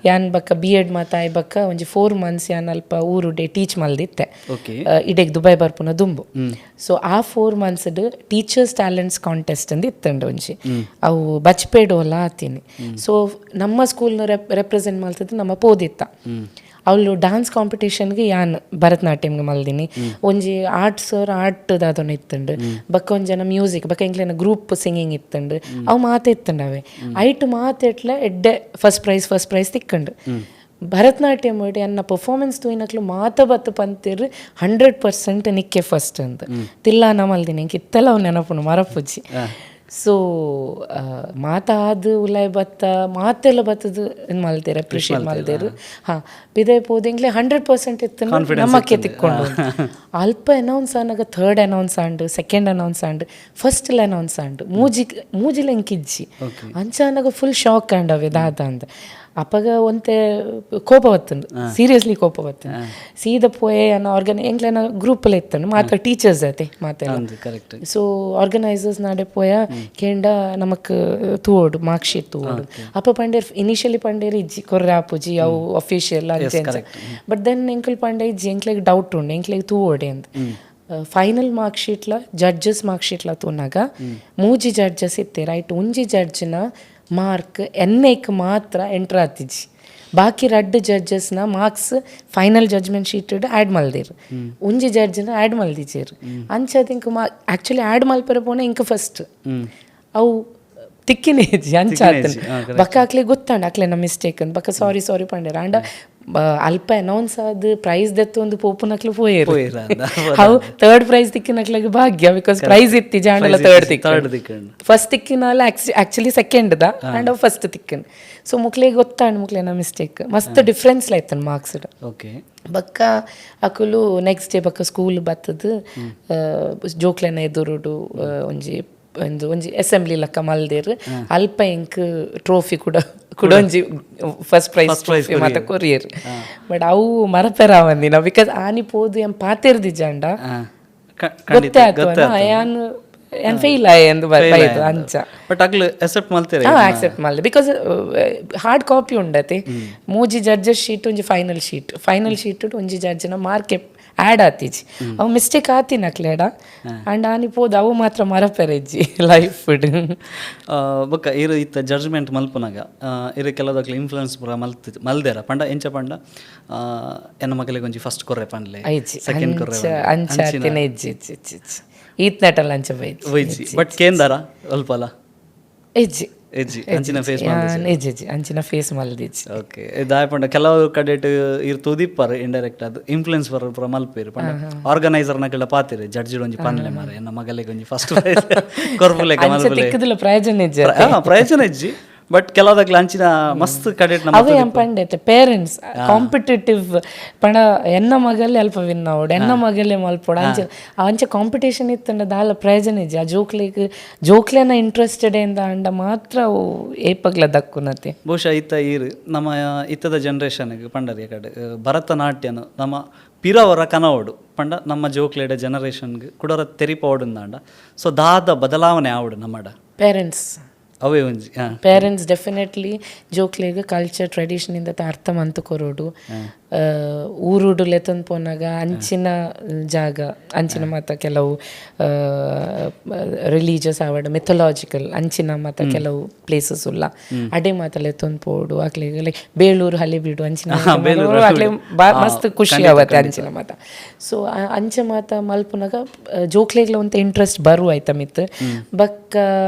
ಯಾನ್ ಬಕ್ಕ ಬಿ ಎಡ್ ಮಾತಾಯ್ ಬಕ್ಕ ಒಂಜಿ 4 ಮಂತ್ಸ್ ಯಾನ್ ಅಲ್ಪ ಊರುಡೆ ಟೀಚ್ ಮಲ್ದಿತ್ತೆ. ಇಡೆಗ್ ದುಬೈ ಬರ್ಪುನ ದುಂಬು. ಸೊ ಆ 4 months teachers talents contest ಅಂದ್ ಇತ್ತಂಡು ಒಂಜಿ, ಅವು ಬಚ್ಪೇಡೋಲ ಆತೀನಿ. ಸೊ ನಮ್ಮ ಸ್ಕೂಲ್ನ ರೆಪ್ರೆಸೆಂಟ್ ಮಲ್ತದ್ದು ನಮ್ಮ ಪೋದಿತ್ತ. ಅವಳು ಡಾನ್ಸ್ ಕಾಂಪಿಟೇಷನ್ಗೆ ಯಾನ್ ಭರತನಾಟ್ಯಂಗೆ ಮಲ್ದಿನಿ. ಒಂಜಿ art sir art ದಾದೊನ ಇತ್ತಂಡು, ಬಕ್ಕ ಒಂಜಿ ಜನ ಮ್ಯೂಸಿಕ್, ಬಕ್ಕ ಎಂಕ್ಲೆನ ಗ್ರೂಪ್ ಸಿಂಗಿಂಗ್ ಇತ್ತಂಡು. ಅವು ಮಾತೆ ಇತ್ತಂಡು. ಅವೆ ಐಟ್ ಮಾತೆಟ್ಲ ಎಡ್ಡೆ first prize, first prize ತಿಕ್ಕಂಡು. Bharatanatyam ಎನ್ನ ಪರ್ಫಾರ್ಮೆನ್ಸ್ ತೂಯಿನಕ್ಲು ಮಾತ ಬತ್ತು ಪಂತಿರ್, 100% ನಿಕ್ಕೆ ಫಸ್ಟ್ ಅಂತ. ತಿಲ್ಲಾನ ಮಲ್ದಿನಿ, ಎಂಕ್ ಇತ್ತೆಲ್ಲ ಅವು ನೆನಪುನು, ಮರಪುಜಿ. ಸೊ ಮಾತಾದ್ ಉಲಾಯ್ ಬತ್ತ ಮಾತೆಲ್ಲ ಬತ್ತದು ಇದು ಮಲ್ತೇರು, ಅಪ್ರಿಷಿಯೇಟ್ ಮಲ್ತೇರು. ಹಾಂ, ಪಿದಯ್ ಪೋದಿಂಗ್ಲೆ 100% ಇತ್ತು ನಮ್ಮಕ್ಕೆ ತಿಕ್ಕೊಂಡು. ಅಲ್ಪ ಅನೌನ್ಸ್ ಆನಾಗ ಥರ್ಡ್ ಅನೌನ್ಸ್ ಆಂಡ್, ಸೆಕೆಂಡ್ ಅನೌನ್ಸ್ ಆಂಡ್, ಫಸ್ಟ್ ಅನೌನ್ಸ್ ಆಂಡ್, ಮೂಜಿ ಮೂಜಿಲ ಎಂಕಿಜ್ಜಿ. ಅಂಚ ಆನಾಗ ಫುಲ್ ಶಾಕ್ ಆಂಡ್ ಅವೆ ದಾದ ಅಂದ್. ಅಪಗ ಒಂತೆ ಕೋಪ ಬತ್ತುಂಡು, ಸೀರಿಯಸ್ಲಿ ಕೋಪ ಬತ್ತುಂಡು. ಸೀದಾ ಪೋಯೆ ಅನ್ನ ಆರ್ಗನೈ ಎಂಕ್ಲೆನ ಗ್ರೂಪಲ್ಲಿ ಇತ್ತಂಡು ಮಾತ್ರ ಟೀಚರ್ಸ್ ಅತೆ ಮಾತೆಲ್ಲ. Correct so organisers ನಾಡೆ ಪೋಯ ಕೇಂಡ, ನಮಕ್ ತೂವೋಡು, ಮಾರ್ಕ್ ಶೀಟ್ ತೂವೋಡು. ಅಪ್ಪ ಪಂಡೇರ್ ಇನಿಷಿಯಲಿ ಪಂಡೇರ್ ಇಜ್ಜಿ, ಕೊರ್ರೆ ಆಪುಜಿ, ಅವು ಅಫಿಷಿಯಲ್ ಅಂಚೆ. ಬಟ್ then ಎಂಕಲ್ ಪಂಡೆ ಇಜ್ಜಿ, ಎಂಕ್ಲೆಗ್ ಡೌಟ್ ಉಂಡು, ಎಂಕ್ಲೆಗ್ ತೂವೋಡೆ ಅಂದ್. ಫೈನಲ್ ಮಾರ್ಕ್ ಶೀಟ್ಲ, ಜಡ್ಜಸ್ ಮಾರ್ಕ್ ಶೀಟ್ಲ ತೂನಾಗ ಮೂಜಿ ಜಡ್ಜಸ್ ಇತ್ತೆ, ರೈಟ್? ಒಂಜಿ ಜಡ್ಜ್ನ ಮಾರ್ಕ್ ಎನ್ನೇಕ್ ಮಾತ್ರ ಎಂಟರ್ ಆತಿಜಿ. ಬಾಕಿ ರಡ್ಡ್ ಜಡ್ಜಸ್ನ marks final judgement sheet add ಮಲ್ದಿರು, ಒಂಜಿ ಜಡ್ಜ್ನ ಆ್ಯಡ್ ಮಲ್ದಿಜೆರ್. ಅಂಚ ಇಂಕ್ ಮಾ ಆ್ಯಕ್ಚುಲಿ ಆ್ಯಡ್ ಮಲ್ಪೆರೆ ಪೋನ ಇಂಕ್ ಫಸ್ಟ್ ಅವು ತಿಕ್ಕಿನೇ ಇಜ್ಜಿ. ಅಂಚ ಆತನ ಬಕ್ಕ ಅಕ್ಲೆ ಗೊತ್ತಾಂಡ ಅಕ್ಲೆನ ಮಿಸ್ಟೇಕ್ ಅಂತ. ಬಕ್ಕ ಸಾರಿ ಸಾರಿ ಪಂಡೇರ್. ಆಂಡ ಅಲ್ಪ ಅನೌನ್ಸ್ ಆದ್ ಪ್ರೈಸ್ ದೆತ್ತು ಒಂದು ಪೋಪುನಕ್ಲು ಪೋಯೇರು. ಪೋಯೆರ್ ಅಂದ. How third prize ತಿಕ್ಕಿನಕ್ಲೆಗ್ Bhagya, because prize ಇತ್ತಿ ಆಂಡಲ ಥರ್ಡ್ ತಿಕ್ಕ. ಥರ್ಡ್ ತಿಕ್ಕಂಡು. ಫಸ್ಟ್ ತಿಕ್ಕಿನಾಲ actually second the and first ತಿಕ್ಕನ್. So ಮುಕ್ಲೆಗ್ ಗೊತ್ತಾಂಡ್ ಮುಕ್ಲೆನ ಮಿಸ್ಟೇಕ್. ಮಸ್ತ್ ಡಿಫ್ರೆನ್ಸ್ ಲೈತನ್ ಮಾರ್ಕ್ಸ್. ಬಕ್ಕ ಅಕುಲು ನೆಕ್ಸ್ಟ್ ಡೇ ಬಕ್ಕ ಸ್ಕೂಲ್ ಬತ್ತದು ಜೋಕ್ಲೆನ ಎದುರುಡು ಒಂಜಿ ಒಂದು ಒಂಜಿ ಅಸೆಂಬ್ಲಿ ಲಕ್ಕ ಮಲ್ದೇರ್. ಅಲ್ಪ ಎಂಕ್ ಟ್ರೋಫಿ ಕೂಡ ಕೂಡ ಒಂಜಿ first prize trophy ಮಾತ ಕೊರಿಯರ್. ಬಟ್ ಅವು ಮರಪೆರ ಬಂದಿನ, because ಆನಿ ಪೋದು ಎಂ ಪಾತೆರ್ದಿಜಾಂಡ ಖಂಡಿತ. ಗೊತ್ತೇ ಆಯ್ತು ಯಾನ್ ಯಾನ್ ಫೇಲ್ ಆಯೆ ಎಂದು ಬೈದು ಅಂಚ. ಬಟ್ ಅಗ್ಲು ಅಕ್ಸೆಪ್ಟ್ ಮಲ್ತೇರೆ? ಹಾ, ಆಕ್ಸೆಪ್ಟ್ ಮಲ್ದೆ, because hard copy ಉಂಡತೆ. ಮೂಜಿ ಜಡ್ಜಸ್ ಶೀಟ್, ಒಂಜಿ final sheet. Final sheet ಒಂಜಿ ಜಡ್ಜ್ನ ಮಾರ್ಕ್ ಆ್ಯಡ್ ಆತಿಜಿ. ಅವು ಮಿಸ್ಟೇಕ್ ಆತಿನ ಅಕ್ಲೇಡ. ಅಂಡ್ ಆನಿ ಪೋದು ಅವು ಮಾತ್ರ ಮರಪೆರೆಜ್ಜಿ ಲೈಫ್. ಬೊಕ್ಕ ಇರು ಇತ್ತ ಜಡ್ಜ್ಮೆಂಟ್ ಮಲ್ಪುನಾಗ ಇರು ಕೆಲವದಕ್ಲು ಇನ್ಫ್ಲುಯೆನ್ಸ್ ಪೂರ ಮಲ್ತ್ ಮಲ್ದೇರ ಪಂಡ, ಎಂಚ ಪಂಡ ಎನ್ನ ಮಗಲಿಗೆ ಒಂಜಿ ಫಸ್ಟ್ ಕೊರ್ರೆ ಪನ್ಲೆ. ಐಜಿ. ಸೆಕೆಂಡ್ ಕೊರ್ರೆ. ಅಂಚ ಅಂಚ ಆತಿನ ಇಜ್ಜಿ ಇಜ್ಜಿ ಇಜ್ಜಿ ಇಜ್ಜಿ. ಈತ್ ನಟಲ್ ಅಂಚ ಬೈಜಿ. ಒಯ್ಜಿ, ಬಟ್ ಕೇಂದಾರ ಅಲ್ಪಲ? ಇಜ್ಜಿ. ಎಜ್ಜಿ, ಅಂಚಿನ ಫೇಸ್? ಇಜ್ಜಿ ಇಜ್ಜಿ, ಅಂಚಿನ ಫೇಸ್ ಮಲ್ದಿಜ್ಜಿ. ಓಕೆ, ದಾಯ ಪಂಡ ಕೆಲವು ಕಡೆಟ್ ಇರ್ ತೂದಿಪ್ಪರ್ ಇಂಡೈರೆಕ್ಟ್ ಅದು ಇನ್ಫ್ಲುಯೆನ್ಸ್ ಬರ ಪೂರ ಮಲ್ಪೇರು. ಪಂಡ ಆರ್ಗನೈಸರ್ ನಕಲ ಪಾತಿರು, ಜಡ್ಜ್ ಒಂಜಿ ಪನ್ಲೆ ಮಾರೆ, ಎನ್ನ ಮಗಲಿಗೆ ಒಂಜಿ ಫಸ್ಟ್ ಪ್ರೈಸ್ ಕೊರ್ಪುಲೆಕ ಅಂಚ ಮಲ್ಪುಲೆ. ತಿಕ್ಕದಿಲ್ಲ, ಪ್ರಯೋಜನ ಇಜ್ಜಿ. ಹಾ, ಪ್ರಯೋಜನ ಇಜ್ಜಿ. ಬಟ್ ಕೆಲವದಕ್ಲ ಅಂಚಿನ ಮಸ್ತ್ ಕಡೆಟ್ ನಮ್ಮ ಅವೇ ಪಂಡೆತೆ ಪೇರೆಂಟ್ಸ್ ಕಾಂಪಿಟೇಟಿವ್ ಪಂಡ ಎನ್ನ ಮಗಲ್ಲೇ ಅಲ್ಪ ವಿನ್ ಆವಡ್, ಎನ್ನ ಮಗಲ್ಲೇ ಮಲ್ಪೊಡು, ಅಂಚ ಅಂಚ ಕಾಂಪಿಟೇಷನ್ ಇತ್ತಂಡ ದಾಲ ಪ್ರಯೋಜನ ಇಜ್ಜಿ. ಆ ಜೋಕ್ಲೆಗ್ ಜೋಕ್ಲೆನ ಇಂಟ್ರೆಸ್ಟೆಡ್ ಎಂದ ಅಂಡ ಮಾತ್ರ ಅವು ಏಪಗ್ಲ ದಕ್ಕುನತೆ. ಬಹುಶಃ ಇತ್ತ ಈರು ನಮ್ಮ ಇತ್ತದ ಜನ್ರೇಷನ್ಗೆ ಪಂಡರಿ ಕಡೆ ಭರತನಾಟ್ಯನ ನಮ್ಮ ಪಿರವರ ಕನವಡು ಪಂಡ ನಮ್ಮ ಜೋಕ್ಲೇಡ ಜನರೇಷನ್ಗೆ ಕುಡರ ತೆರಿಪೋಡುಂದಾಂಡ, ಸೊ ದಾದ ಬದಲಾವಣೆ ಆವಡು ನಮ್ಮಡ? ಪೇರೆಂಟ್ಸ್. ಅವೇ ಒಂಜಿ, ಹಾಂ. ಪೇರೆಂಟ್ಸ್ ಡೆಫಿನೆಟ್ಲಿ ಜೋಕ್ಲೆಗ್ ಕಲ್ಚರ್ ಟ್ರೆಡಿಷನ್ ಇಂದ ಅರ್ಥ ಮಂತು ಕೊರೊಡು. ಊರುಡು ಲೆತ್ತೊಂದು ಪೋನಾಗ ಅಂಚಿನ ಜಾಗ, ಅಂಚಿನ ಮಾತ ಕೆಲವು ರಿಲೀಜಿಯಸ್ ಆವಡ್, ಮಿಥೊಲಾಜಿಕಲ್ ಅಂಚಿನ ಮಾತ ಕೆಲವು ಪ್ಲೇಸಸ್ ಉಲ್ಲ, ಅಡೆ ಮಾತ ಲೆತ್ತೊಂದು ಪೋಡು ಅಕ್ಲೆಗ್. ಲೈಕ್ ಬೇಳೂರು, ಹಳೆಬೀಡು ಅಂಚಿನ ಅಕ್ಲೆ ಮಸ್ತ್ ಖುಷಿ ಆವತ್ತೆ ಅಂಚಿನ ಮಾತ. ಸೊ ಅಂಚ ಮಾತ ಮಲ್ಪುನಾಗ ಜೋಕ್ಲೆಗ್ಲ ಒಂತೆ ಇಂಟ್ರೆಸ್ಟ್ ಬರು ಆಯ್ತ ಮಿತ್. ಬಕ್ಕ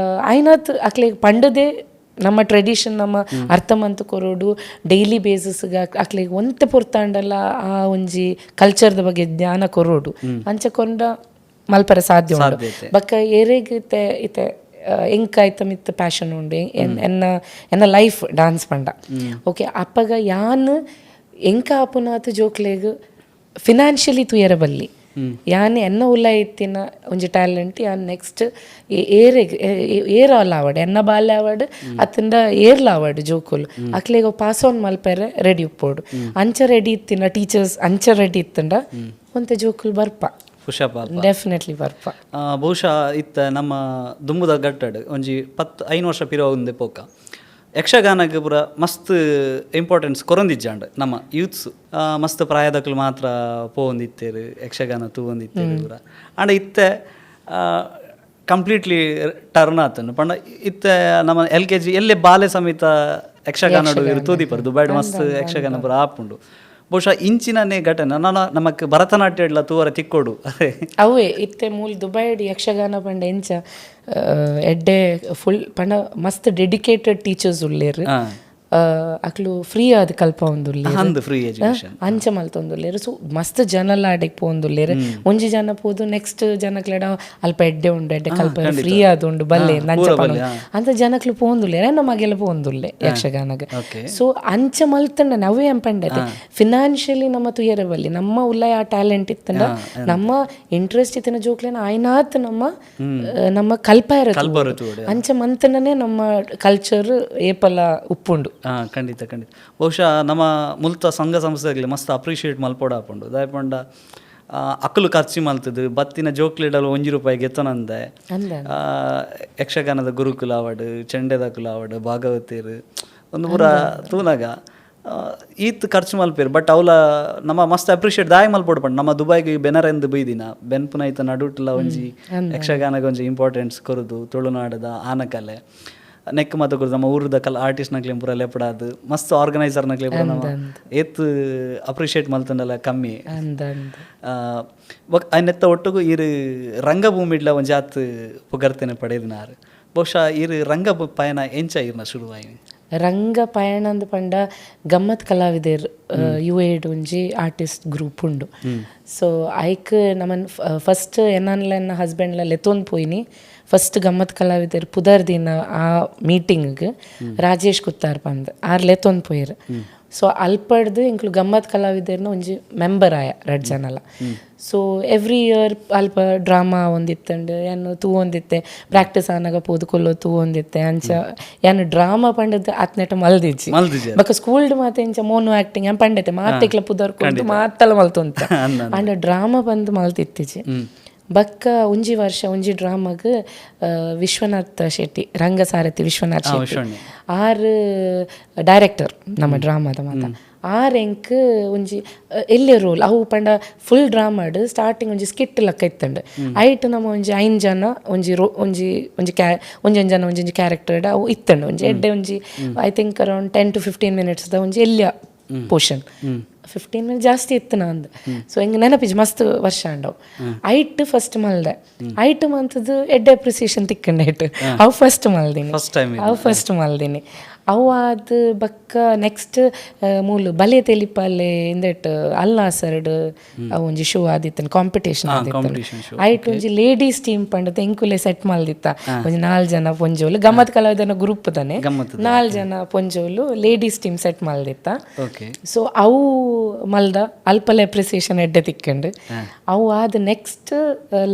ಆಯ್ನಾತ್ ಅಕ್ಲೆಗ್ ಪಂಡದೆ ನಮ್ಮ ಟ್ರೆಡಿಷನ್ ನಮ್ಮ ಅರ್ಥ ಮಂತು ಕೊರೊಡು. ಡೈಲಿ ಬೇಸಿಸ್ ಅಕ್ಲೆಗ್ ಒಂತೆ ಪೊರ್ತಾಂಡಲ ಆ ಒಂಜಿ ಕಲ್ಚರ್ದ ಬಗ್ಗೆ ಜ್ಞಾನ ಕೊರೊಡು. ಅಂಚ ಕೊಂಡ ಮಲ್ಪರೆ ಸಾಧ್ಯ ಉಂಡು. ಬಕ್ಕ ಏರೆಗ್ ಇತ್ತೆ ಇತ್ತೆ ಎಂಕ್ ಆಯ್ತ ಮಿತ್ತ ಪ್ಯಾಷನ್ ಉಂಡು. ಎನ್ನ ಎನ್ನ ಲೈಫ್ ಡಾನ್ಸ್ ಪಂಡ. ಓಕೆ, ಅಪ್ಪಗ ಯಾನ್ ಎಂಕ ಆಪುನಾತ್ ಜೋಕ್ಲೆಗ್ ಫಿನಾನ್ಷಿಯಲಿ ತುಯರ ಬಲ್ಲಿ. ಯಾನ್ ಎನ್ನ ಉಲ್ಲ ಇತ್ತಿನ ಒಂಜಿ ಟ್ಯಾಲೆಂಟ್ ಯಾನ್ ನೆಕ್ಸ್ಟ್ ಏರೆಗ್ ಏರ್ ಅಲ್ಲ ಆವಡ್, ಎನ್ನ ಬಾಲ್ಯ ಆವಡ್, ಅತ್ತಂಡ ಏರ್ಲ ಆವಡ್, ಜೋಕುಲು ಅಕ್ಲೆಗ್ ಪಾಸ್ ಆನ್ ಮಲ್ಪೆರೆ ರೆಡಿ ಉಪ್ಪೋಡು. ಅಂಚ ರೆಡಿ ಇತ್ತಿನ ಟೀಚರ್ಸ್, ಅಂಚ ರೆಡಿ ಇತ್ತಂಡ ಒಂತೆ ಜೋಕುಲು ಬರ್ಪ. ಪುಷಪ್ ಆಪ. ಡೆಫಿನೆಟ್ಲಿ ಬರ್ಪ. ಬಹುಶಃ ಇತ್ತ ನಮ್ಮ ದುಂಬುದ ಗಟ್ಟಡ್ ಒಂಜಿ 10-5 ವರ್ಷ ಪಿರ ಒಂದೆ ಪೋಕ ಯಕ್ಷಗಾನಕ್ಕೆ ಪೂರ ಮಸ್ತ್ ಇಂಪಾರ್ಟೆನ್ಸ್ ಕೊರೊಂದಿಜ್ಜಾಂಡ್. ನಮ್ಮ ಯೂತ್ಸ್ ಮಸ್ತ್ ಪ್ರಾಯದಕ್ಲು ಮಾತ್ರ ಪೋವೊಂದಿತ್ತೇರು, ಯಕ್ಷಗಾನ ತೂವೊಂದಿತ್ತೇರು ಪೂರ. ಆಂಡ ಇತ್ತೆ ಕಂಪ್ಲೀಟ್ಲಿ ಟರ್ನ್ ಆತನು. ಪಂಡ ಇತ್ತೆ ನಮ್ಮ ಎಲ್ಕೆಜಿ ಎಲ್ಲೆ ಬಾಲೆ ಸಮೇತ ಯಕ್ಷಗಾನ ತೂದಿಪರು. ದುಬೈಡ್ ಮಸ್ತ್ ಯಕ್ಷಗಾನ ಪೂರ ಆಪುಂಡು. ಬಹುಶಃ ಇಂಚಿನನೇ ಘಟನೆ ನಾನು ನಮಕ್ ಭರತನಾಟ್ಯ ಇಡ್ಲ ತೂವರ ತಿಕ್ಕೋಡು. ಅವೇ ಇತ್ತೆ ಮೂಲ ದುಬೈಡ್ ಯಕ್ಷಗಾನ ಪಂಡ ಎಂಚ ಎಡ್ಡೆ ಫುಲ್ ಪಂಡ ಮಸ್ತ್ ಡೆಡಿಕೇಟೆಡ್ ಟೀಚರ್ಸ್ ಉಲ್ಲೇರು. ಅಕ್ಲು ಫ್ರೀ ಆದ್ ಕಲ್ಪವೊಂದುಲ್ಲೆರ್. ಅಂದ್, ಫ್ರೀ ಎಜುಕೇಶನ್. ಅಂಚ ಮಲ್ತೊಂದುಲ್ಲೆರ್. ಸೊ ಮಸ್ತ್ ಜನಲ ಆಡೆಗ್ ಪೋವೊಂದುಲ್ಲೆರ್. ಒಂಜಿ ಜನ ಪೋದು ನೆಕ್ಸ್ಟ್ ಜನಕ್ಲೆಡ ಅಲ್ಪ ಎಡ್ಡೆ ಉಂಡು, ಎಡ್ಡೆ ಕಲ್ಪ, ಫ್ರೀ ಆದುಂಡು, ಬಲ್ಲೆ ಅಂಚ ಪನೊಂದು ಅಂತ ಜನಕ್ಲು ಪೋವೊಂದುಲ್ಲೆರ್. ಎನ್ನ ಮಗೆಲ ಪೋವೊಂದುಲ್ಲೆ ಯಕ್ಷಗಾನಗ್. ಸೊ ಅಂಚ ಮಲ್ತಂಡ ನವೇ ಏನ್ ಪಂಡತೆ, ಫಿನಾನ್ಷಿಯಲಿ ನಮ್ಮ ತುಯರೆ ಬಲ್ಲಿ. ನಮ್ಮ ಉಲ್ಲಯ ಆ ಟ್ಯಾಲೆಂಟ್ ಇತ್ತಂಡ, ನಮ್ಮ ಇಂಟ್ರೆಸ್ಟ್ ಇತ್ತಿನ ಜೋಕ್ಲೆನ ಆಯ್ನಾತ್ ನಮ್ಮ ನಮ್ಮ ಕಲ್ಪಾಯರ ಕಲ್ಪರ ತೂವೊಡು. ಅಂಚ ಮಂತನನೇ ನಮ್ಮ ಕಲ್ಚರ್ ಏಪಲ ಉಪ್ಪುಂಡು. ಖಂಡಿತ ಖಂಡಿತ. ಬಹುಶಃ ನಮ್ಮ ಮುಲ್ತ ಸಂಘ ಸಂಸ್ಥೆಗಳಿಗೆ ಮಸ್ತ್ ಅಪ್ರಿಷಿಯೇಟ್ ಮಲ್ಪೊಡು ಆಪುಂಡು. ದಾಯೆ ಪಂಡ ಅಕುಲು ಖರ್ಚು ಮಲ್ತದು ಬತ್ತಿನ ಜೋಕ್ಲಿಡಲು 1 ರೂಪಾಯಿ ಗೆತ್ತನಂದೆ. ಅಂದ. ಯಕ್ಷಗಾನದ ಗುರುಕುಲ ಆವಡ್, ಚೆಂಡೆದಕುಲು ಆವಡ್, ಭಾಗವತೇರು ಒಂದು ಪೂರ ತೂನಗ ಈತ್ ಖರ್ಚು ಮಲ್ಪೇರು. ಬಟ್ ಅವಲ ನಮ್ಮ ಮಸ್ತ್ ಅಪ್ರಿಷಿಯೇಟ್ ದಾಯ ಮಲ್ಪೊಡು ಪಂಡ ನಮ್ಮ ದುಬೈಗೆ ಬೆನರೆಂದು ಬೈದಿನ ಬೆನ್ಪುನೈತ ನಡುಟ್ಲ ಒಂಜಿ ಯಕ್ಷಗಾನಕ್ಕೆ ಒಂಜಿ ಇಂಪಾರ್ಟೆನ್ಸ್ ಕೊರುದು, ತುಳುನಾಡದ ಆನಕಲೆ ನೆಕ್ ಮಾತ ಕೊರುದು, ನಮ್ಮ ಊರುದ ಕಲ್ ಆರ್ಟಿಸ್ಟ್ ನಕ್ಲೆ ಪೂರ ಲೆಪಡಾದು, ಮಸ್ತ್ ಆರ್ಗನೈಸರ್ ನಕ್ಲೆ ಪೂರ ನಮ್ಮ ಏತ್ ಅಪ್ರಿಷಿಯೇಟ್ ಮಲ್ತಂಡಲ ಕಮ್ಮಿ. ಅಂದ ಅಂದ. ಬೊಕ್ ನೆತ್ತ ಒಟ್ಟುಗು ಈರು ರಂಗಭೂಮಿಡ್ಲ ಒಂಜಾತ್ ಪುಗರ್ತೆನೆ ಪಡೆದಿನಾರು. ಬಹುಶಃ ಈರು ರಂಗ ಪಯಣ ಎಂಚ ಈರ್ನ ಶುರುವಾಯಿನಿ? ರಂಗ ಪಯಣ ಅಂದ್ ಪಂಡ ಗಮ್ಮತ್ ಕಲಾವಿದೆರ್ ಯು ಎಡ್ ಒಂಜಿ ಆರ್ಟಿಸ್ಟ್ ಗ್ರೂಪ್ ಉಂಡು. ಸೊ ಐಕ್ ನಮನ್ ಫಸ್ಟ್ ಎನ್ನನ್ಲ ಎನ್ನ ಹಸ್ಬೆಂಡ್ಲ ಲೆತ್ತೊಂದು ಪೋಯಿನಿ. ಫಸ್ಟ್ ಗಮ್ಮತ್ ಕಲಾವಿದೆರ್ ಪುದರ್ ದಿನ ಆ ಮೀಟಿಂಗ್ ರಾಜೇಶ್ ಕುತ್ತಾರ್ ಪಂದ್ ಆರ್ ಲೆತ್ತೊಂದು ಪೋಯೆರ್. ಸೊ ಅಲ್ಪಡ್ದು ಎಂಕ್ಲು ಗಮ್ಮತ್ ಕಲಾವಿದೆರ್ನ ಒಂಜಿ ಮೆಂಬರ್ ಆಯ ರಡ್ಡ್ ಜನಲ. So every year ಅಲ್ಪ ಡ್ರಾಮಾ ಒಂದಿತ್ತಂಡು ಯಾನ್ ತೂವೊಂದಿತ್ತೆ. ಪ್ರಾಕ್ಟೀಸ್ ಆನಗ ಪೋದು ಕುಲ್ಲೋ ತೂವೊಂದಿತ್ತೆ. ಅಂಚ ಯಾನ್ ಡ್ರಾಮಾ ಪಂಡದ್ ಆತ್ನೆಟ ಮಲ್ದಿಜ್ಜಿ. ಮಲ್ದಿಜಿ. ಬೊಕ ಸ್ಕೂಲ್ಡ್ ಮಾತ ಇಂಚ ಮೋನೋ ಆಕ್ಟಿಂಗ್ ಯಾನ್ ಪಂಡತೆ ಮಾತೆಕ್ಲ ಪುದರ್ ಕೊರ್ದು ಮಾತಲ ಮಲ್ತೊಂತ. ಆಂಡ ಡ್ರಾಮಾ ಬಂದ್ ಮಲ್ತಿತ್ತಿಜಿ. ಬಕ್ಕ ಒಂಜಿ ವರ್ಷ ಒಂಜಿ ಡ್ರಾಮಾಗ್ ವಿಶ್ವನಾಥ್ ಶೆಟ್ಟಿ, ರಂಗಸಾರಥಿ ವಿಶ್ವನಾಥ್ ಶೆಟ್ಟಿ ವಿಶ್ವಣ್ಣೆ. ಆರ್ ಡೈರೆಕ್ಟರ್ ನಮ್ಮ ಡ್ರಾಮಾದ ಮಾತ. ಆರ್ ಎಂಕ್ ಒಂಜಿ ಎಲ್ಯ ರೋಲ್, ಅವು ಪಂಡ ಫುಲ್ ಡ್ರಾಮಾಡ್ ಸ್ಟಾರ್ಟಿಂಗ್ ಒಂಜಿ ಸ್ಕಿಟ್ ಲಕ್ಕ ಇತ್ತಂಡು. ಐಟ್ ನಮ್ಮ ಒಂಜಿ ಐನ್ ಜನ ಒಂಜಿ ರೋ ಒಂಜಿ ಒಂಜಿ ಕ್ಯಾ ಒಂಜೊಂಜಿ ಜನ ಒಂಜೊಂಜಿ ಕ್ಯಾರೆಕ್ಟರ್ ಅವು ಇತ್ತಂಡು. ಒಂಜಿ ಎಡ್ಡೆ ಒಂಜಿ I think around 10 to 15 ಮಿನಿಟ್ಸ್ದ ಒಂಜಿ ಎಲ್ಯ ಪೋರ್ಷನ್, 15 ಮಿನಿಟ್ ಜಾಸ್ತಿ ಇತ್ತು ನಂದು. ಸೊ ಹಿಂಗೆ ನೆನಪಿಜ್, ಮಸ್ತ್ ವರ್ಷ ಅಂಡವು. ಐಟ್ ಫಸ್ಟ್ ಮಲ್ದೆ. ಐಟ್ ಮಂತದ್ದು ಎಡ್ಡೆ ಅಪ್ರಿಸಿಯೇಷನ್ ತಿಕ್ಕಂಡೆ ಐಟ್. ಅವು ಫಸ್ಟ್ ಮಲ್ದಿನಿ. First time. ಅವು ಫಸ್ಟ್ ಮಲ್ದಿನಿ. ಅವು ಆದ್ ಬಕ್ಕ ನೆಕ್ಸ್ಟ್ ಮೂಲು ಬಲೆ ತೆಲಿಪಾಲೆ ಇಂದೆಟ್ ಅಲ್ನಾಸರ್ಡ್ ಅವು ಒಂಜಿ ಶೋ ಆದಿತ್ತನ್, ಕಾಂಪಿಟೇಷನ್ ಆದಿತ್ತು. Competition show. ಐಟ್ ಒಂಜಿ ಲೇಡೀಸ್ ಟೀಮ್ ಪಂಡತ ಎಂಕುಲೆ ಸೆಟ್ ಮಲ್ದಿತ್ತ. ಒಂಜಿ ನಾಲ್ ಜನ ಪೊಂಜೋಲು, ಗಮ್ಮತ್ ಕಲಾವಿದನ ಗ್ರೂಪ್ ತಾನೆ. ಗಮ್ಮತ್ತದ. ನಾಲ್ ಜನ ಪೊಂಜೋಲು ladies team set ಮಲ್ದಿತ್ತ. So ಅವು ಮಲ್ದ, ಅಲ್ಪಲ ಅಪ್ರಿಸಿಯೇಷನ್ ಎಡ್ಡೆ ತಿಕ್ಕಂಡು. ಅವು ಆದ next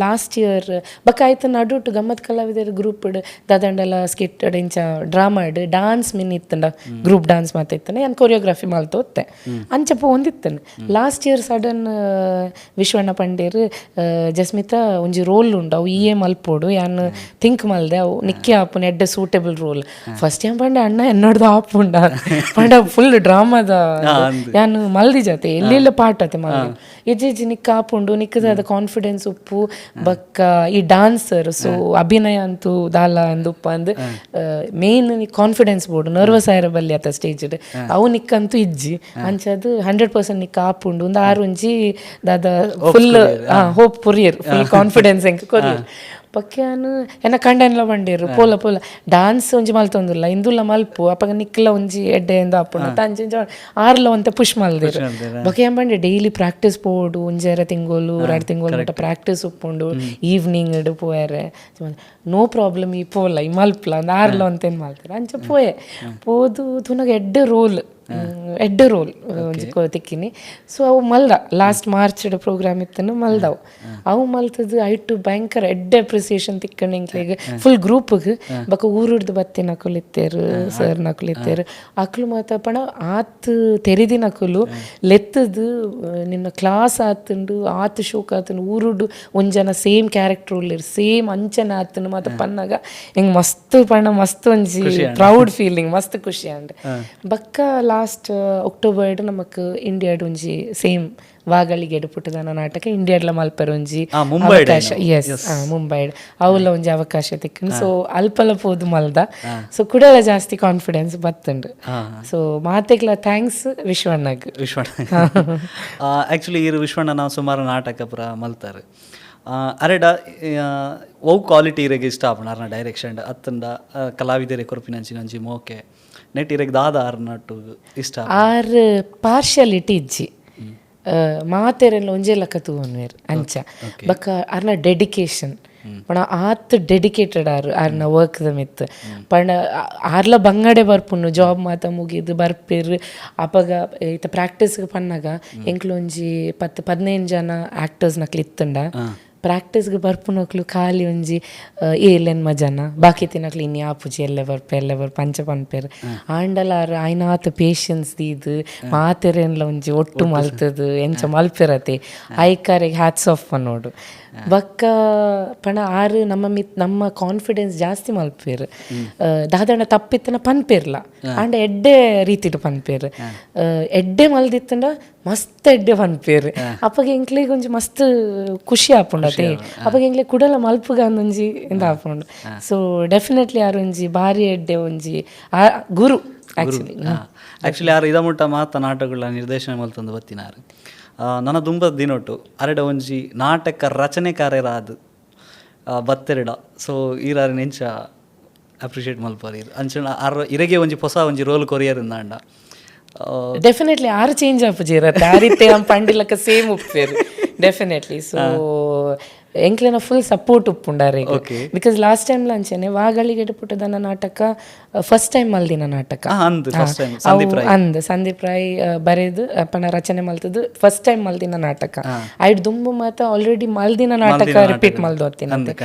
last year ಬೊಕ ಆಯ್ತು ನಡುಟು ಗಮ್ಮತ್ ಕಲಾವಿದರ ಗ್ರೂಪ್ ದಾದಂಡಲ ಸ್ಕಿಟ್ ಇಂಚ ಡ್ರಾಮಾಡ್ ಡಾನ್ಸ್ ಮಿನ್ ಇತ್ತಂಡ, ಗ್ರೂಪ್ ಡಾನ್ಸ್ ಮಾತ ಇತ್ತಂಡ, ಯಾನ್ ಕೊರಿಯೋಗ್ರಫಿ ಮಲ್ತೋತ್ತೆ. ಅಂಚ ಪೋವೊಂದಿತ್ತನು. Last year sudden Vishwanna ಪಂಡೇರ್, Jasmita, ಒಂಜಿ ರೋಲ್ ಉಂಡು, ಅವು ಇಯೇ ಮಲ್ಪೋಡು, ಯಾನ್ ಥಿಂಕ್ ಮಲ್ದೆ, ಅವು ನಿಕ್ಕೆ ಆಪುನ ಎಡ್ಡೆ suitable roll. First ಯಾನ್ ಪಂಡೆ, ಅಣ್ಣ ಎನ್ನೋಡ್ದು ಆಪುಂಡ ಪಂಡ ಫುಲ್ ಡ್ರಾಮಾದ ಯಾನ್ ಮಲ್ದಿ ಜಾತೆ ಎಲ್ಲೆಲ್ಲ ಪಾಠ ಅತೆ ಮಲ್ದಿ. ಇಜ್ಜಿ ಇಜ್ಜಿ, ನಿಕ್ಕ ಆಪುಂಡು, ನಿಕ್ಕದ ಕಾನ್ಫಿಡೆನ್ಸ್ ಉಪ್ಪು, ಬಕ್ಕ ಈ ಡಾನ್ಸರ್, ಸೊ ಅಭಿನಯ ಅಂತೂ ದಾಲ ಅಂದ್ ಉಪ್ಪ ಅಂದ್ main confidence board, nervous ಆಯ್ರ ಬಲ್ಲಿ ಆತ ಸ್ಟೇಜ್, ಅವು ನಿಕ್ಕಂತೂ ಇಜ್ಜಿ, ಅಂಚದು 100% ನಿಕ್ಕ ಆಪುಂಡು ಒಂದು ಆರು ಒಂಜಿ ದಾದ full hope courier, full confidence ಎಂಕ್ ಕೊರಿಯರ್. ಪಕ್ಯಾನು ಎನ್ನ ಕಂಡನ್ಲ ಬಂಡೇರು, ಪೋಲ ಪೋಲ, ಡಾನ್ಸ್ ಒಂಜಿ ಮಲ್ತೊಂದುಲ್ಲ, ಇಂದುಲ್ಲ ಮಲ್ಪು, ಅಪಗ ನಿಕ್ಲ ಒಂಜಿ ಎಡ್ಡೆ ಎಂದ ಆಪುಂಡು ಅಂಚ ಇಂಚ ಆರ್ಲ ಒಂತೆ ಪುಷ್ ಮಲ್ದೇರು. ಬೊಕ ಏನ್ ಪಂಡೆ, ಡೈಲಿ ಪ್ರಾಕ್ಟೀಸ್ ಪೋಡು, ಒಂಜೆರ ತಿಂಗೋಲು 2 ತಿಂಗೋಲು ಮಟ್ಟ ಪ್ರಾಕ್ಟೀಸ್ ಉಪ್ಪುಂಡು, ಈವ್ನಿಂಗ್ ಪೋಯರೆ ನೋ ಪ್ರಾಬ್ಲಮ್, ಈ ಪೋಲ ಈ ಮಲ್ಪ್ಲ ಅಂದ್ ಆರ್ಲ ಒಂತೇನು ಮಲ್ತಾರೆ. ಅಂಚ ಪೋಯೆ, ಪೋದು ತುನಗ ಎಡ್ಡೆ ರೋಲ್. ಎಡ್ಡೆ ರೋಲ್ ಒಂಜಿ ತಿಕ್ಕಿನಿ. ಸೊ ಅವು ಮಲ್ದ, last March program ಇತ್ತನು ಮಲ್ದವು. ಅವು ಮಲ್ತದ್ದು ಐಟು ಭಯಂಕರ ಎಡ್ಡೆ ಅಪ್ರಿಸಿಯೇಷನ್ ತಿಕ್ಕಂಡು ಎಂಕ್ಲೆಗ್ ಫುಲ್ ಗ್ರೂಪ್ಗ್. ಬೊಕ ಊರುಡ್ದು ಬತ್ತಿನಕುಲು ಇತ್ತೆರ್, ಸರ್ ನಕುಲು ಇತ್ತೆರ್. ಅಕ್ಲು ಮಾತ ಪಣ ಆತ್ ತೆರಿದಿನಕುಲು ಲೆತ್ತದು, ನಿನ್ನ ಕ್ಲಾಸ್ ಆತುಂಡು, ಆತ್ ಶೋಕ್ ಆತುಂಡು, ಊರುಡು ಒಂಜನ ಸೇಮ್ ಕ್ಯಾರೆಕ್ಟರ್ ಉಲ್ಲೆರ್, ಸೇಮ್ ಅಂಚನೆ ಆತುಂಡು ಮಾತ ಪನ್ನಗ ಎಂಕ್ ಮಸ್ತ್ ಪಂಡ ಮಸ್ತ್ ಒಂಜಿ ಪ್ರೌಡ್ ಫೀಲಿಂಗ್, ಮಸ್ತ್ ಖುಷಿ ಆಂಡ್. ಬೊಕ್ಕ ಲಾಸ್ಟ್ ಅಕ್ಟೋಬರ್ ನಮಕ್ ಇಂಡಿಯಾಡ್ ಒಂಜಿ ಸೇಮ್ ವಾಗಳಿಗೆಡ್ ಪುಟ್ಟುದನ ನಾಟಕ ಇಂಡಿಯಾಡ್ಲ ಮಲ್ಪೆರೆ ಒಂಜಿ ಮುಂಬೈಡ್. ಅವಕಾಶ, ಎಸ್, ಮುಂಬೈಡ್ ಅವುಲ ಒಂಜಿ ಅವಕಾಶ ತಿಕ್ಕುಂಡು. ಸೊ ಅಲ್ಪಲ ಪೋದು ಮಲ್ದ. ಸೊ ಕುಡಲ ಜಾಸ್ತಿ ಕಾನ್ಫಿಡೆನ್ಸ್ ಬತ್ತುಂಡು. ಸೊ ಮಾತೆಗ್ಲ thanks ವಿಶ್ವಣ್ಣಗ್. ವಿಶ್ವಣ್ಣ. ಆ್ಯಕ್ಚುಲಿ ಇರು ವಿಶ್ವಣ್ಣ ನಾವು ಸುಮಾರು ನಾಟಕ ಪುರ ಮಲ್ತಾರೆ. ಅರೆಡ ಒವು ಕ್ವಾಲಿಟಿ ಇರೆಗ್ ಇಷ್ಟ ಆಪುಂಡು ಅರ್ನ ಡೈರೆಕ್ಷನ್ ಅತ್ತಂಡ ಕಲಾವಿದರೆ ಕೊರ್ಪಿನಂಚಿನ ಒಂಜಿ ಮೋಕೆ ನೆಟ್ ಇರೆಗ್ ದಾದ ಆರ್ನಟ್ಟು ಇಷ್ಟ? ಆರ್ ಪಾರ್ಶಿಯಾಲಿಟಿ ಇಜ್ಜಿ, ಮಾತೆರೆಲ್ಲ ಒಂಜೇ ಲೆಕ್ಕ ತೂವೊನ್ವೆರ್ ಅಂಚ. ಬೊಕ್ಕ ಅರ್ನ ಡೆಡಿಕೇಶನ್ ಪಂಡ ಆತ್ ಡೆಡಿಕೇಟೆಡ್ ಆರ್ ಆರ್ನ ವರ್ಕ್ದ ಮಿತ್ತ್. ಪಂಡ ಆರ್ಲ ಬಂಗಡೆ ಬರ್ಪುಂಡು, ಜಾಬ್ ಮಾತ ಮುಗಿದು ಬರ್ಪೆರ್. ಅಪಗ ಇತ್ತ ಪ್ರಾಕ್ಟೀಸ್ಗೆ ಪನ್ನಗ ಎಂಕ್ಲು ಒಂಜಿ 10-15 ಜನ ಆಕ್ಟರ್ಸ್ ನಕ್ಲು ಇತ್ತಂಡ, ಪ್ರಾಕ್ಟೀಸ್ಗೆ ಬರ್ಪುನಕ್ಲು ಖಾಲಿ ಒಂಜಿ ಏಳೆನ್ಮ ಜನ. ಬಾಕಿ ತಿನಕ್ಲು ಇನ್ನು ಆಪುಜಿ, ಎಲ್ಲೆ ಬರ್ಪೆ, ಎಲ್ಲೆ ಬರ್ಪೆ ಅಂಚ ಪನ್ಪೆರ್. ಆಂಡಲ ಆರ್ ಆಯ್ನಾತ್ ಪೇಷನ್ಸ್ ದೀದ್ ಮಾತೆರೆನ್ಲ ಒಂಜಿ ಒಟ್ಟು ಮಲ್ತದು ಎಂಚ ಮಲ್ಪೆರತೆ, ಐಕಾರೆಗ್ ಹ್ಯಾಟ್ಸ್ ಆಫ್ ಪನೋಡು. ಬೊಕ್ಕ ಪಂಡ ಆರ್ ನಮ್ಮ ಮಿತ್ ನಮ್ಮ ಕಾನ್ಫಿಡೆನ್ಸ್ ಜಾಸ್ತಿ ಮಲ್ಪೆರ್. ದಾದಣ್ಣ ತಪ್ಪಿತ್ತನ ಪನ್ಪೆರ್ಲ, ಆಂಡ ಎಡ್ಡೆ ರೀತಿಡ್ ಪನ್ಪೆರ್. ಎಡ್ಡೆ ಮಲ್ದಿತ್ತಂಡ ಮಸ್ತ್ ಎಡ್ಡೆ ಪನ್ಪೆರ್. ಅಪಗ ಎಂಕ್ಲೆಗ್ ಒಂಜಿ ಮಸ್ತ್ ಖುಷಿ ಆಪುಂಡು ಅತೆ. ಅಪಗ ಎಂಕ್ಲೆ ಕುಡಲ ಮಲ್ಪುಗ ಒಂಜಿ ಇಂದ ಆಪುಂಡು. ಸೊ ಡೆಫಿನೆಟ್ಲಿ ಆರ್ ಒಂಜಿ ಬಾರಿ ಎಡ್ಡೆ ಒಂಜಿ ಗುರು ಆಕ್ಚುಲಿ. ಆ್ಯಕ್ಚುಲಿ ಆರು ಇದ ಮುಟ್ಟ ಮಾತ ನಾಟಕಗಳ ನಿರ್ದೇಶನ ಮಲ್ತೊಂದು ಬತ್ತಿನಾರು. ನನ್ನ ದುಂಬದ ದಿನೊಟ್ಟು ಅರೆಡ ಒಂಜಿ ನಾಟಕ ರಚನೆಕಾರರಾದ ಬತ್ತೆರಡ, ಸೊ ಈರಾರ್ ನೆಂಚ ಅಪ್ರಿಷಿಯೇಟ್ ಮಲ್ಪರ್ ಅಂಚ ಆರ್ ಇರೆಗೆ ಒಂಜಿ ಹೊಸ ಒಂಜಿ ರೋಲ್ ಕೊರಿಯರ್ ಇಂದಾಂಡ? ಡೆಫಿನೆಟ್ಲಿ ಆರು ಚೇಂಜ್ ಆಪುಜಿ ಇರತ್ತೆ. ಆ ರೀತಿ ಪಂಡಿಲಕ್ಕ ಸೇಮ್ ಉಪ್ಪೇರು ಡೆಫಿನೆಟ್ಲಿ. ಸೊ ಎಂಕ್ಲೆನ ಫುಲ್ ಸಪೋರ್ಟ್ ಉಪ್ಪುಂಡಾರೆ. Because last time ಅಂಚೆನೆ ವಾಗಳಿಗೆಡ್ ಪುಟ್ಟದನ ನಾಟಕ ಫಸ್ಟ್ ಟೈಮ್ ಮಲ್ದಿನ ನಾಟಕ. ಅಂದ್, ಫಸ್ಟ್ ಟೈಮ್ ಸಂದೀಪ್. ಅವು ಅಂದ್, ಸಂದೀಪ್ ರಾಯ್ ಬರೆದು ಪಣ ರಚನೆ ಮಲ್ತದ್ದು ಫಸ್ಟ್ ಟೈಮ್ ಮಲ್ದಿನ ನಾಟಕ. ಐಡ್ ದುಂಬು ಮಾತ ಆಲ್ರೆಡಿ ಮಲ್ದಿನ ನಾಟಕ ರಿಪೀಟ್ ಮಲ್ದು ಹೊತ್ತಿನ.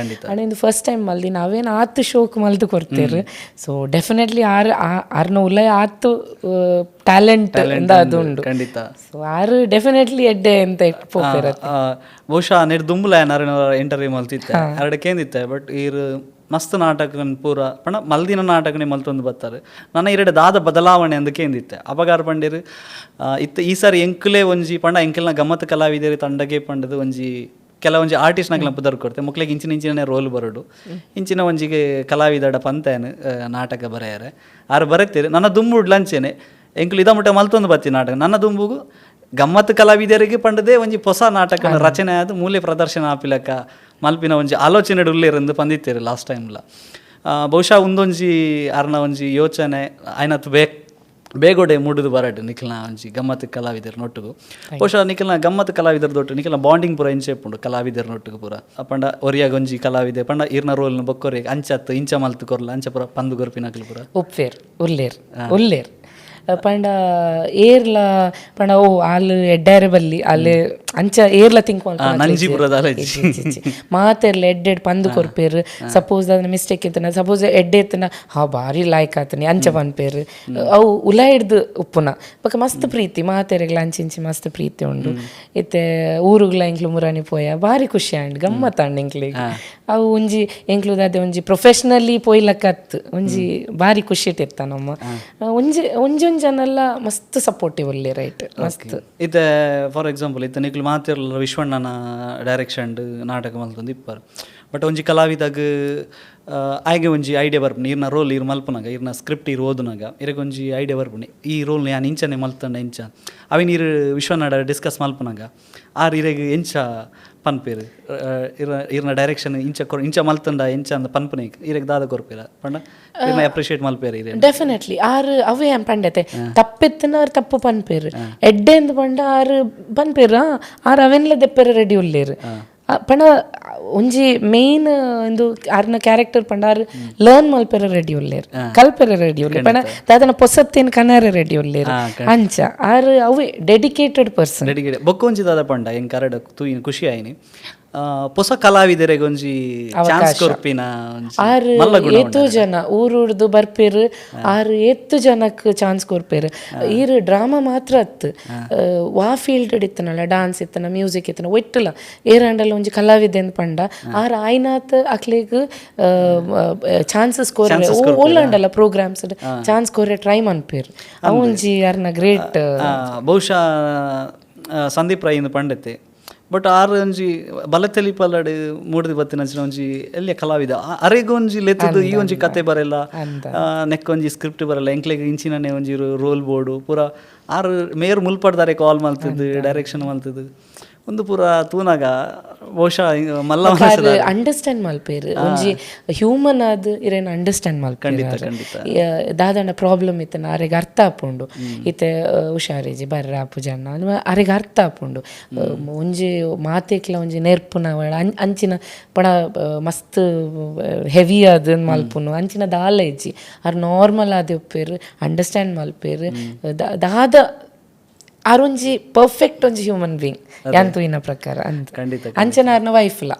ಅಂಡ್ ಇಂದು ಫಸ್ಟ್ ಟೈಮ್ ಮಲ್ದಿನ, ಅವೇನು ಆತ್ ಶೋಕ್ ಮಲ್ದು ಕೊಡ್ತೇರು. ಸೊ ಡೆಫಿನೆಟ್ಲಿ ಆರ್ ಆರ್ನ ಉಲಯ ಆತು ಟ್ಯಾಲೆಂಟ್ ಅದು ಉಂಡು. ಸೊ ಆರು ಡೆಫಿನೆಟ್ಲಿ ಎಡ್ಡೆ ಅಂತ ಪೋಪೆರ. ಬಹುಶಃ ನೆಡ್ ದುಂಬುಲ ಏನಾರು ಇಂಟರ್ವ್ಯೂ ಮಲ್ತಿತ್ತೆ, ಎರಡು ಕೇಂದಿತ್ತೆ. ಬಟ್ ಈರ್ ಮಸ್ತ್ ನಾಟಕ ಪೂರ ಪಂಡ ಮಲ್ದಿನ ನಾಟಕನೇ ಮಲ್ತೊಂದು ಬರ್ತಾರೆ, ನನ್ನ ಇರಡೆ ದಾದ ಬದಲಾವಣೆ ಅಂದ್ ಕೇಂದಿತ್ತೆ. ಅಪಗಾರ ಪಂಡೇರು, ಇತ್ತ ಈ ಸಾರಿ ಎಂಕುಲೇ ಒಂಜಿ ಪಂಡ ಎಂಕಲ್ನ ಗಮ್ಮತ್ ಕಲಾವಿದರು ತಂಡಗೆ ಪಂಡದು ಒಂಜಿ ಕೆಲವೊಂಜಿ ಆರ್ಟಿಸ್ಟ್ ನಕ್ಲೆನ ಪುದರ್ ಕೊಡ್ತೆ, ಮುಕ್ಲೆಗ್ ಇಂಚಿನ ಇಂಚಿನ ರೋಲ್ ಬರೋಡು, ಇಂಚಿನ ಒಂಜಿಗೆ ಕಲಾವಿದಡ ಪಂತೇನು ನಾಟಕ ಬರೆಯರೆ ಆರು ಬರೆತೀರಿ. ನನ್ನ ದುಂಬುಡ್ ಲಂಚೇನೆ ಎಂಕುಲು ಇದ ಮುಟ್ಟ ಮಲ್ತೊಂದು ಬತ್ತಿ ನಾಟಕ, ನನ್ನ ದುಂಬುಗು ಗಮ್ಮತ್ತು ಕಲಾವಿದರಿಗೆ ಪಂಡದೇ ಒಂಜಿ ಹೊಸ ನಾಟಕ ರಚನೆ ಆದ್ ಮೂಲೆ ಪ್ರದರ್ಶನ ಆಪಿಲಕ್ಕ ಮಲ್ಪಿನ ಒಂಜಿ ಆಲೋಚನೆ ಉಲ್ಲೇರಂದು ಪಂದಿತ್ತೇರು ಲಾಸ್ಟ್ ಟೈಮ್ಲ. ಬಹುಶಃ ಒಂದೊಂಜಿ ಅರ್ನ ಒಂಜಿ ಯೋಚನೆ ಆಯ್ನತ್ ಬೇಗೋಡೆ ಮೂಡುದು ಬರಡ್ ನಿಖಲ್ನ ಒಂಜಿ ಗಮ್ಮತ್ತು ಕಲಾವಿದರ ನೊಟ್ಟುಗು. ಬಹುಶಃ ನಿಖಲ್ನ ಗಮ್ಮತ್ತು ಕಲಾವಿದರ ದೊಟ್ಟು ನಿಖಲ್ನ ಬಾಂಡಿಂಗ್ ಪೂರ ಇಂಚೆ ಉಂಡು ಕಲಾವಿದರ ನೊಟ್ಟುಗು ಪೂರ. ಪಂಡ ಒರಿಯಾಗ ಒಂಜಿ ಕಲಾವಿದೆ ಪಂಡ ಇರ್ನ ರೋಲ್ನ ಬೊಕ್ಕೊರಿ ಅಂಚತ್ತು ಇಂಚ ಮಲ್ತು ಕೊರ್ಲ ಅಂಚ ಪೂರ ಪಂದು ಕೊರ್ಪಿನಕ್ಲು ಪೂರ? ಉಪ್ಪೇರ್, ಉಲ್ಲೇರ್ ಉಲ್ಲೇರ್. ಪಂಡ ಏರ್ಲ ಪಂಡ ಓ ಆಲ್ ಎಡ್ಡಾರೆ ಬಲ್ಲಿ ಅಲ್ ಅಂಚ ಏರ್ಲ ತಿಂಕ್. ನಂಜಿ ಪೂರ. ಮಾತೆರ್ಲ ಎಡ್ಡೆಡ್ ಪಂದು ಕೊರ್ಪೇರು. ಸಪೋಸ್ ಅದನ್ನ ಮಿಸ್ಟೇಕ್ ಇತ್ತನ, ಸಪೋಸ್ ಎಡ್ಡೆ ಇತ್ತನ, ಹಾ ಬಾರಿ ಲಾಯ್ಕ್ ಆತನಿ ಅಂಚ ಪನ್ಪೇರು. ಅವು ಉಲ ಹಿಡ್ದು ಉಪ್ಪುನ. ಬೊಕ ಮಸ್ತ್ ಪ್ರೀತಿ ಮಾತೆರೆಗ್ಲ, ಅಂಚಿಂಚಿ ಮಸ್ತ್ ಪ್ರೀತಿ ಉಂಡು. ಇತ್ತೆ ಊರುಗ್ಲ ಎಂಕ್ಲು ಮುರಾನಿ ಪೋಯ, ಬಾರಿ ಖುಷಿ ಆಂಡ್, ಗಮ್ಮತ್ ಆಂಡ್ ಎಂಕ್ಲೆಗ್. ಅವು ಒಂಜಿ ಎಂಕ್ಲು ದಾದೆ ಒಂಜಿ ಪ್ರೊಫೆಷನಲಿ ಪೋಯ್ಲಕ್ಕತ್ ಒಂಜಿ ಬಾರಿ ಖುಷಿ ಇತ್ತ. ನಮ್ಮ ಒಂಜಿ ಒಂಜೊಂಜಿ ಜನ ಮಸ್ತ್ ಸಪೋರ್ಟಿವ್ ಉಲ್ಲೆ, ರೈಟ್, ಮಸ್ತ್. ಇತ್ತೆ ಫಾರ್ ಎಕ್ಸಾಂಪಲ್ ಇತ್ತೆ ನಿಕ್ಲು ಮಾತಿರ್ಲ ವಿಶ್ವಣ್ಣನ ಡೈರೆಕ್ಷನ್ ನಾಟಕ ಮಲ್ತೊಂದು ಇಪ್ಪರು. ಬಟ್ ಒಂಜಿ ಕಲಾವಿದಾಗ ಆಯ್ಗೆ ಒಂಜಿ ಐಡಿಯಾ ಬರ್ಪುಂಡು. ಇರ್ನ ರೋಲ್ ಇರ್ ಮಲ್ಪುನಾಗ, ಇರ್ನ ಸ್ಕ್ರಿಪ್ಟ್ ಇರ್ ಓದುನಾಗ ಇರಗ್ ಒಂಜಿ ಐಡಿಯಾ ಬರ್ಪುಂಡು, ಈ ರೋಲ್ ಯಾನ್ ಇಂಚನೆ ಮಲ್ತಂಡ ಇಂಚ. ಅವಿನ ಇರ್ ವಿಶ್ವನಾಡ ಡಿಸ್ಕಸ್ ಮಲ್ಪುನಾಗ ಆರ್ ಇರೆಗ್ ಎಂಚ ಪನ್ಪೇರು? ಇರ ಇರ್ನ ಡೈರೆಕ್ಷನ್ ಇಂಚ ಕೊರ್, ಇಂಚ ಮಲ್ತಂಡ ಎಂಚ ಅಂದ ಪನ್ಪುನೆ ಇರೆಗ್ ದಾದ ಕೊರ್ಪೇರ? ಪಂಡ ಇರ್ನ ಅಪ್ರಿಷಿಯೇಟ್ ಮಲ್ಪೇರು ಇರೆ? ಡೆಫಿನೆಟ್ಲಿ. ಆರ್ ಅವೇ ಏನ್ ಪಂಡತೆ, ತಪ್ಪೆತ್ತನ ಆರ್ ತಪ್ಪು ಪನ್ಪೇರು. ಎಡ್ಡೆ ಅಂದ್ ಪಂಡ ಆರ್ ಪನ್ಪೇರು. ಆರ್ ಅವೆನ್ಲ ದೆಪ್ಪೆರೆ ರೆಡಿ ಉಲ್ಲೇರು. ಪಂಡ ಒಂಜಿ ಮೇನ್ ಇಂದು ಆರ್ನ ಕ್ಯಾರೆಕ್ಟರ್ ಪಂಡ ಆರ್ ಲರ್ನ್ ಮಲ್ಪೆರೆ ರೆಡಿ ಉಲ್ಲೇರ್, ಕಲ್ಪೆರೆ ರೆಡಿ ಉಲ್ಲೇರ್, ಪಂಡ ದಾದನ ಪೊಸತ್ತೇನ್ ಕನರೆ ರೆಡಿ ಉಲ್ಲೇರ್. ಅಂಚ ಆರ್ ಅವೇ dedicated person. Dedicated. ಬೊಕ್ಕ ಒಂಜಿ ದಾದ ಪಂಡ ಎಂಕ್ ಅರೆಡ ತೂಯಿನ ಖುಷಿ ಆಯಿನಿ, ಪೊಸ ಕಲಾವಿದರೆಗ್ ಒಂಜಿ ಚಾನ್ಸ್ ಕೊರ್ಪಿನ ಒಂಜಿ ಆರ್ ಮಲ್ಲ ಗುಣ. ಏತೋ ಜನ ಊರುಡ್ದು ಬರ್ಪೇರು, ಆರ್ ಏತ್ ಜನಕ್ ಚಾನ್ಸ್ ಕೊರ್ಪೇರು. ಈರ್ ಡ್ರಾಮಾ ಮಾತ್ರ ಅತ್ತು, ವಾ ಫೀಲ್ಡ್ ಇತ್ತನಲ್ಲ, ಡಾನ್ಸ್ ಇತ್ತನ, ಮ್ಯೂಸಿಕ್ ಇತ್ತನ, ಒಟ್ಟುಲ ಏರಾಂಡಲ ಒಂಜಿ ಕಲಾವಿದೆ ಅಂದ್ ಪಂಡ ಆರ್ ಆಯ್ನಾತ್ ಅಕ್ಲೆಗ್ ಚಾನ್ಸಸ್ ಕೊರ್ರೆ, ಓಲಾಂಡಲ ಪ್ರೋಗ್ರಾಮ್ಸ್ ಚಾನ್ಸ್ ಕೊರ್ರೆ ಟ್ರೈ ಮನ್ಪೇರು. ಅವು ಒಂಜಿ ಆರ್ನ ಗ್ರೇಟ್. ಬಹುಶಃ ಸಂದೀಪ್ ರೈ ಇಂದು ಪಂಡತೆ, ಬಟ್ ಆರ್ ಒಂಜಿ ಬಲತೆಲಿ ಪಲ್ಲಡ್ ಮೂಡ್ದು ಬತ್ತಿನ ಒಂಜಿ ಎಲ್ಲಿಯ ಕಲಾವಿದ. ಅರೆಗ್ ಒಂಜಿ ಲೆತ್ತದು ಈ ಒಂಜಿ ಕತೆ ಬರೆಲ್ಲ, ನೆಕ್ಕೊಂಜಿ ಸ್ಕ್ರಿಪ್ಟ್ ಬರಲ್ಲ, ಎಂಕ್ಲೆಗ್ ಇಂಚಿನನೆ ಒಂಜಿ ರೋಲ್ ಬೋರ್ಡು ಪೂರ ಆರ್ ಮೇರ್ ಮುಲ್ಪಡ್ದಾರೆ ಕಾಲ್ ಮಲ್ತದ್ದು, ಡೈರೆಕ್ಷನ್ ಮಲ್ತದ್ದು. ಒಂದು ಪೂರ ತೂನಾಗ ಬಹುಶಃ ಮಲ್ಲ ಮನಸ್ಸುದ. ಅಂಡರ್ಸ್ಟ್ಯಾಂಡ್ ಮಲ್ಪೇರು, ಒಂಜಿ ಹ್ಯೂಮನ್ ಆದ್ ಇರೇನ್ ಅಂಡರ್ಸ್ಟ್ಯಾಂಡ್ ಮಲ್ಪೇರು. ದಾದಣ್ಣ ಪ್ರಾಬ್ಲಮ್ ಇತ್ತನ ಅರೆಗ್ ಅರ್ಥ ಆಪುಂಡು. ಇತ್ತೆ ಹುಷಾರಿಜಿ ಬರ್ರ ಆಪುಜಣ್ಣ ಅರೆಗ್ ಅರ್ಥ ಆಪುಂಡು. ಒಂಜಿ ಮಾತೆಕ್ಲ ಒಂಜಿ ನೆರ್ಪುನ ಅಂಚಿನ ಪಣ ಮಸ್ತ್ ಹೆವಿ ಆದ್ ಮಲ್ಪುನು ಅಂಚಿನ ದಾಲ ಇಜ್ಜಿ. ಆರ್ ನಾರ್ಮಲ್ ಆದ್ ಉಪ್ಪೇರು, ಅಂಡರ್ಸ್ಟ್ಯಾಂಡ್ ಮಲ್ಪೇರು. ದಾದ ಆರ್ ಒಂಜಿ ಪರ್ಫೆಕ್ಟ್ ಒಂಜಿ ಹ್ಯೂಮನ್ ಬೀಯಿಂಗ್ ಯಾನ್ ತೂಯಿನ ಪ್ರಕಾರ ಅಂತ. ಅಂಚನ ಆರ್ನ ವೈಫ್ಲ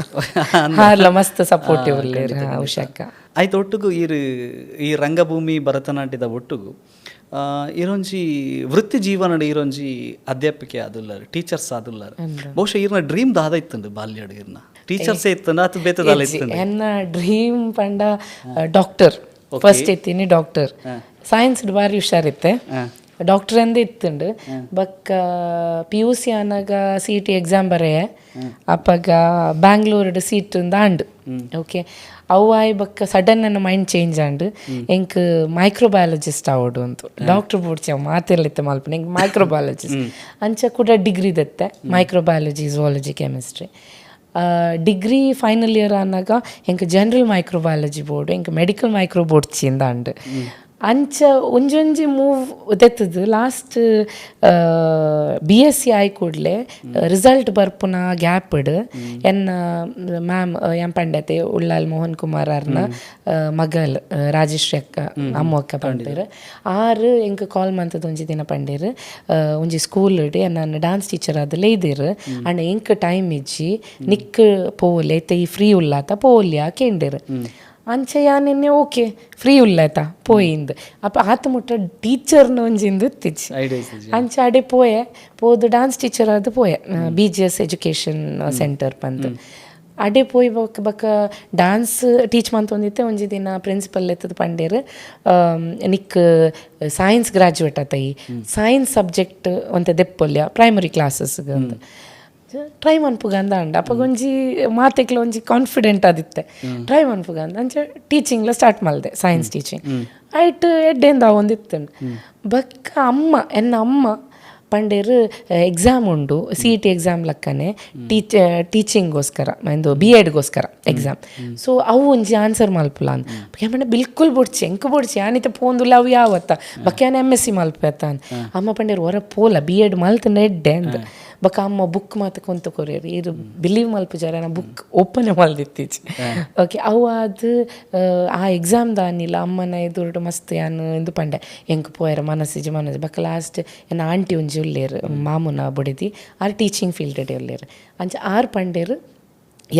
ಆರ್ಲ ಮಸ್ತ್ ಸಪೋರ್ಟಿವ್ ಉಲ್ಲೇರ್ ಉಷಕ್ಕ. ಆಯ್ತು, ಒಟ್ಟುಗು ಈರ್ ಈ ರಂಗಭೂಮಿ ಭರತನಾಟ್ಯದ ಒಟ್ಟುಗು ಈರೊಂಜಿ ವೃತ್ತಿ ಜೀವನಡ್ ಈರೊಂಜಿ ಅಧ್ಯಾಪಿಕೆ ಆದುಲ್ಲಾರ್, ಟೀಚರ್ಸ್ ಆದುಲ್ಲಾರ್. ಬಹುಶಃ ಈರ್ನ ಡ್ರೀಮ್ ದಾದ ಇತ್ತುಂಡು ಬಾಲ್ಯಡ್? ಈರ್ನ ಟೀಚರ್ಸ್ ಇತ್ತಂಡ ಅದು ಬೇತದಾಲ ಇತ್ತಂಡು? ಎನ್ನ ಡ್ರೀಮ್ ಪಂಡ ಡಾಕ್ಟರ್. ಫಸ್ಟ್ ಇತ್ತೀನಿ ಡಾಕ್ಟರ್. ಸೈನ್ಸ್ ಬಾರಿ ಹುಷಾರಿತ್ತೆ, ಡಾಕ್ಟರ್ ಎಂದೇ ಇತ್ತುಂಡು. ಬಕ್ಕ ಪಿಯುಸಿ ಆನಾಗ ಸಿಇಟಿ ಎಕ್ಸಾಮ್ ಬರೆಯೆ. ಅಪ್ಪಗ ಬ್ಯಾಂಗ್ಳೂರ್ಡ್ ಸೀಟ್ ಆಂಡ್. ಓಕೆ, ಅವು ಆಯ್ ಬಕ್ಕ ಸಡನ್ ನನ್ನ ಮೈಂಡ್ ಚೇಂಜ್ ಆಂಡ್. ಎಂಕ್ ಮೈಕ್ರೋಬಯಾಲಜಿಸ್ಟ್ ಆವೊಡು ಅಂತು. ಡಾಕ್ಟರ್ ಬೋಡ್ಚಿ, ಅವು ಮಾತೆಲ್ಲ ಮಲ್ಪುನ, ಎಂಕ್ ಮೈಕ್ರೋಬಯಾಲಜಿಸ್ಟ್. ಅಂಚ ಕೂಡ ಡಿಗ್ರಿ ದತ್ತೆ, microbiology, zoology, chemistry. Degree final year ಆನಾಗ ಎಂಕ್ general microbiology board, ಎಂಕ್ ಮೆಡಿಕಲ್ ಮೈಕ್ರೋ ಬೋಡ್ಚಿಂದ ಅಂಡ್. ಅಂಚ ಒಂಜೊಂಜಿ ಮೂವ್ ದೆತ್ತದು last B S C ಆಯ್ ಕೂಡಲೇ ರಿಸಲ್ಟ್ ಬರ್ಪುನ ಗ್ಯಾಪ್ಡ್ ಎನ್ನ ಮ್ಯಾಮ್ ಎಂ ಪಂಡತೆ ಉಳ್ಳಾಲ್ ಮೋಹನ್ ಕುಮಾರ್ ಅರ್ನ ಮಗಲ್ ರಾಜೇಶ್ರೀ ಅಕ್ಕ, ಅಮ್ಮು ಅಕ್ಕ ಪಂಡೇರು. ಆರ್ ಎಂಕ್ ಕಾಲ್ ಮಂತದ ಒಂಜಿ ದಿನ ಪಂಡೇರು, ಒಂಜಿ ಸ್ಕೂಲ್ ನನ್ನ ಡಾನ್ಸ್ ಟೀಚರ್ ಆದ್ ಲೇದಿರು ಅಂಡ್ ಎಂಕ್ ಟೈಮ್ ಇಜ್ಜಿ, ನಿಕ್ ಪೋಲೆ, ಇತ್ತೆ ಈ ಫ್ರೀ ಉಲ್ಲಾತ, ಪೋಲ್ಯಾ ಕೇಂಡೇರು. ಅಂಚ ಯಾನ್ ನಿನ್ನೆ ಓಕೆ, ಫ್ರೀ ಉಲ್ಲಾತ, ಪೋಯಿಂದ್. ಅಪ್ಪ ಆತ ಮುಟ್ಟ ಟೀಚರ್ನ ಒಂಜಿಂದು ಇತ್ತಿಜ್ಜಿ. ಐಡಿಯಾ ಇಜ್ಜಿ. ಅಂಚ ಅಡೆ ಪೋಯೆ, ಪೋದು ಡಾನ್ಸ್ ಟೀಚರ್ ಆದ್ ಪೋಯೆ, BGS education centre ಪಂದ್. ಅಡೆ ಪೋಯಿ ಬೊಕ್ಕ ಬೊಕ್ಕ ಡಾನ್ಸ್ ಟೀಚ್ ಮಂತೊಂದಿತ್ತೆ. ಒಂಜಿ ದಿನ ಪ್ರಿನ್ಸಿಪಲ್ ಎತ್ತದ ಪಂಡೇರು, ನಿಕ್ ಸೈನ್ಸ್ ಗ್ರಾಜುಯೇಟ್ ಆತೈ, ಸೈನ್ಸ್ ಸಬ್ಜೆಕ್ಟ್ ಒಂತೆ ದೆಪ್ಪೊಲ್ಯ ಪ್ರೈಮರಿ ಕ್ಲಾಸಸ್ ಅಂತ? ಟ್ರೈ ಮನ್ಪುಗ ಅಂದ ಅಂಡ. ಅಪ್ಪಗ ಒಂಜಿ ಮಾತೆಕ್ಲ ಒಂಜಿ ಕಾನ್ಫಿಡೆಂಟ್ ಆದಿತ್ತೆ, ಟ್ರೈ ಮನ್ಪುಗ ಅಂದ. ಅಂಚ ಟೀಚಿಂಗ್ಲ ಸ್ಟಾರ್ಟ್ ಮಲ್ದೆ ಸೈನ್ಸ್ ಟೀಚಿಂಗ್. ಐಟ್ ಎಡ್ಡೆಂದ ಒಂದಿತ್ತು. ಬಕ್ಕ ಅಮ್ಮ, ಎನ್ನ ಅಮ್ಮ ಪಂಡೇರು, ಎಕ್ಸಾಮ್ ಉಂಡು, ಸಿಇಟಿ ಎಕ್ಸಾಮ್ ಲಕ್ಕನೆ ಟೀಚಿಂಗ್ಗೋಸ್ಕರ, ಒಂದು ಬಿಎಡ್ಗೋಸ್ಕರ ಎಕ್ಸಾಮ್, ಸೊ ಅವು ಒಂಜಿ ಆನ್ಸರ್ ಮಲ್ಪುಲ ಅಂದ್. ಪಂಡ ಬಿಲ್ಕುಲ್ ಬೊಡ್ಚಿ, ಎಂಕ್ ಬೊಡ್ಚಿ, ಆನಿತ ಪೋಂದುಲ್ಲ, ಅವು ಯಾವತ್ತ ಬಕ್ಕ ಯಾನ್ ಎಮ್ಎಸ್ಸಿ ಮಲ್ಪೆತ್ತ ಅಂದ್. ಅಮ್ಮ ಪಂಡೇರು, ಹೊರ ಪೋಲ, ಬಿಎಡ್ ಮಲ್ತಂಡ ಎಡ್ಡೆ ಅಂದ್. ಬೊಕ್ಕ ಅಮ್ಮ ಬುಕ್ ಮಾತ ಕೊಂತ ಕೊರಿಯರ್. ಇರು ಬಿಲೀವ್ ಮಲ್ಪುಜಾರ, ನಾ ಬುಕ್ ಓಪನ್ ಮಲ್ದಿತ್ತೀಚಿ. ಓಕೆ, ಅವು ಅದು ಆ ಎಕ್ಸಾಮ್ ದಾನಿಲ್ಲ ಅಮ್ಮನ ಎದುರುಡು ಮಸ್ತ್ ಯಾನ್ ಇಂದು ಪಂಡೆ, ಎಂಕ್ ಪೋಯರ ಮನಸ್ಸಿಜಿ ಮನಸ್ಸು. ಬೊಕ್ಕ ಲಾಸ್ಟ್ ಎನ್ನ ಆಂಟಿ ಒಂಜಿ ಉಲ್ಲೇರು, ಮಾಮುನ ಬೊಡೆದಿ, R teaching field ಉಲ್ಲೇರು. ಅಂಚ ಆರ್ ಪಂಡೇರು,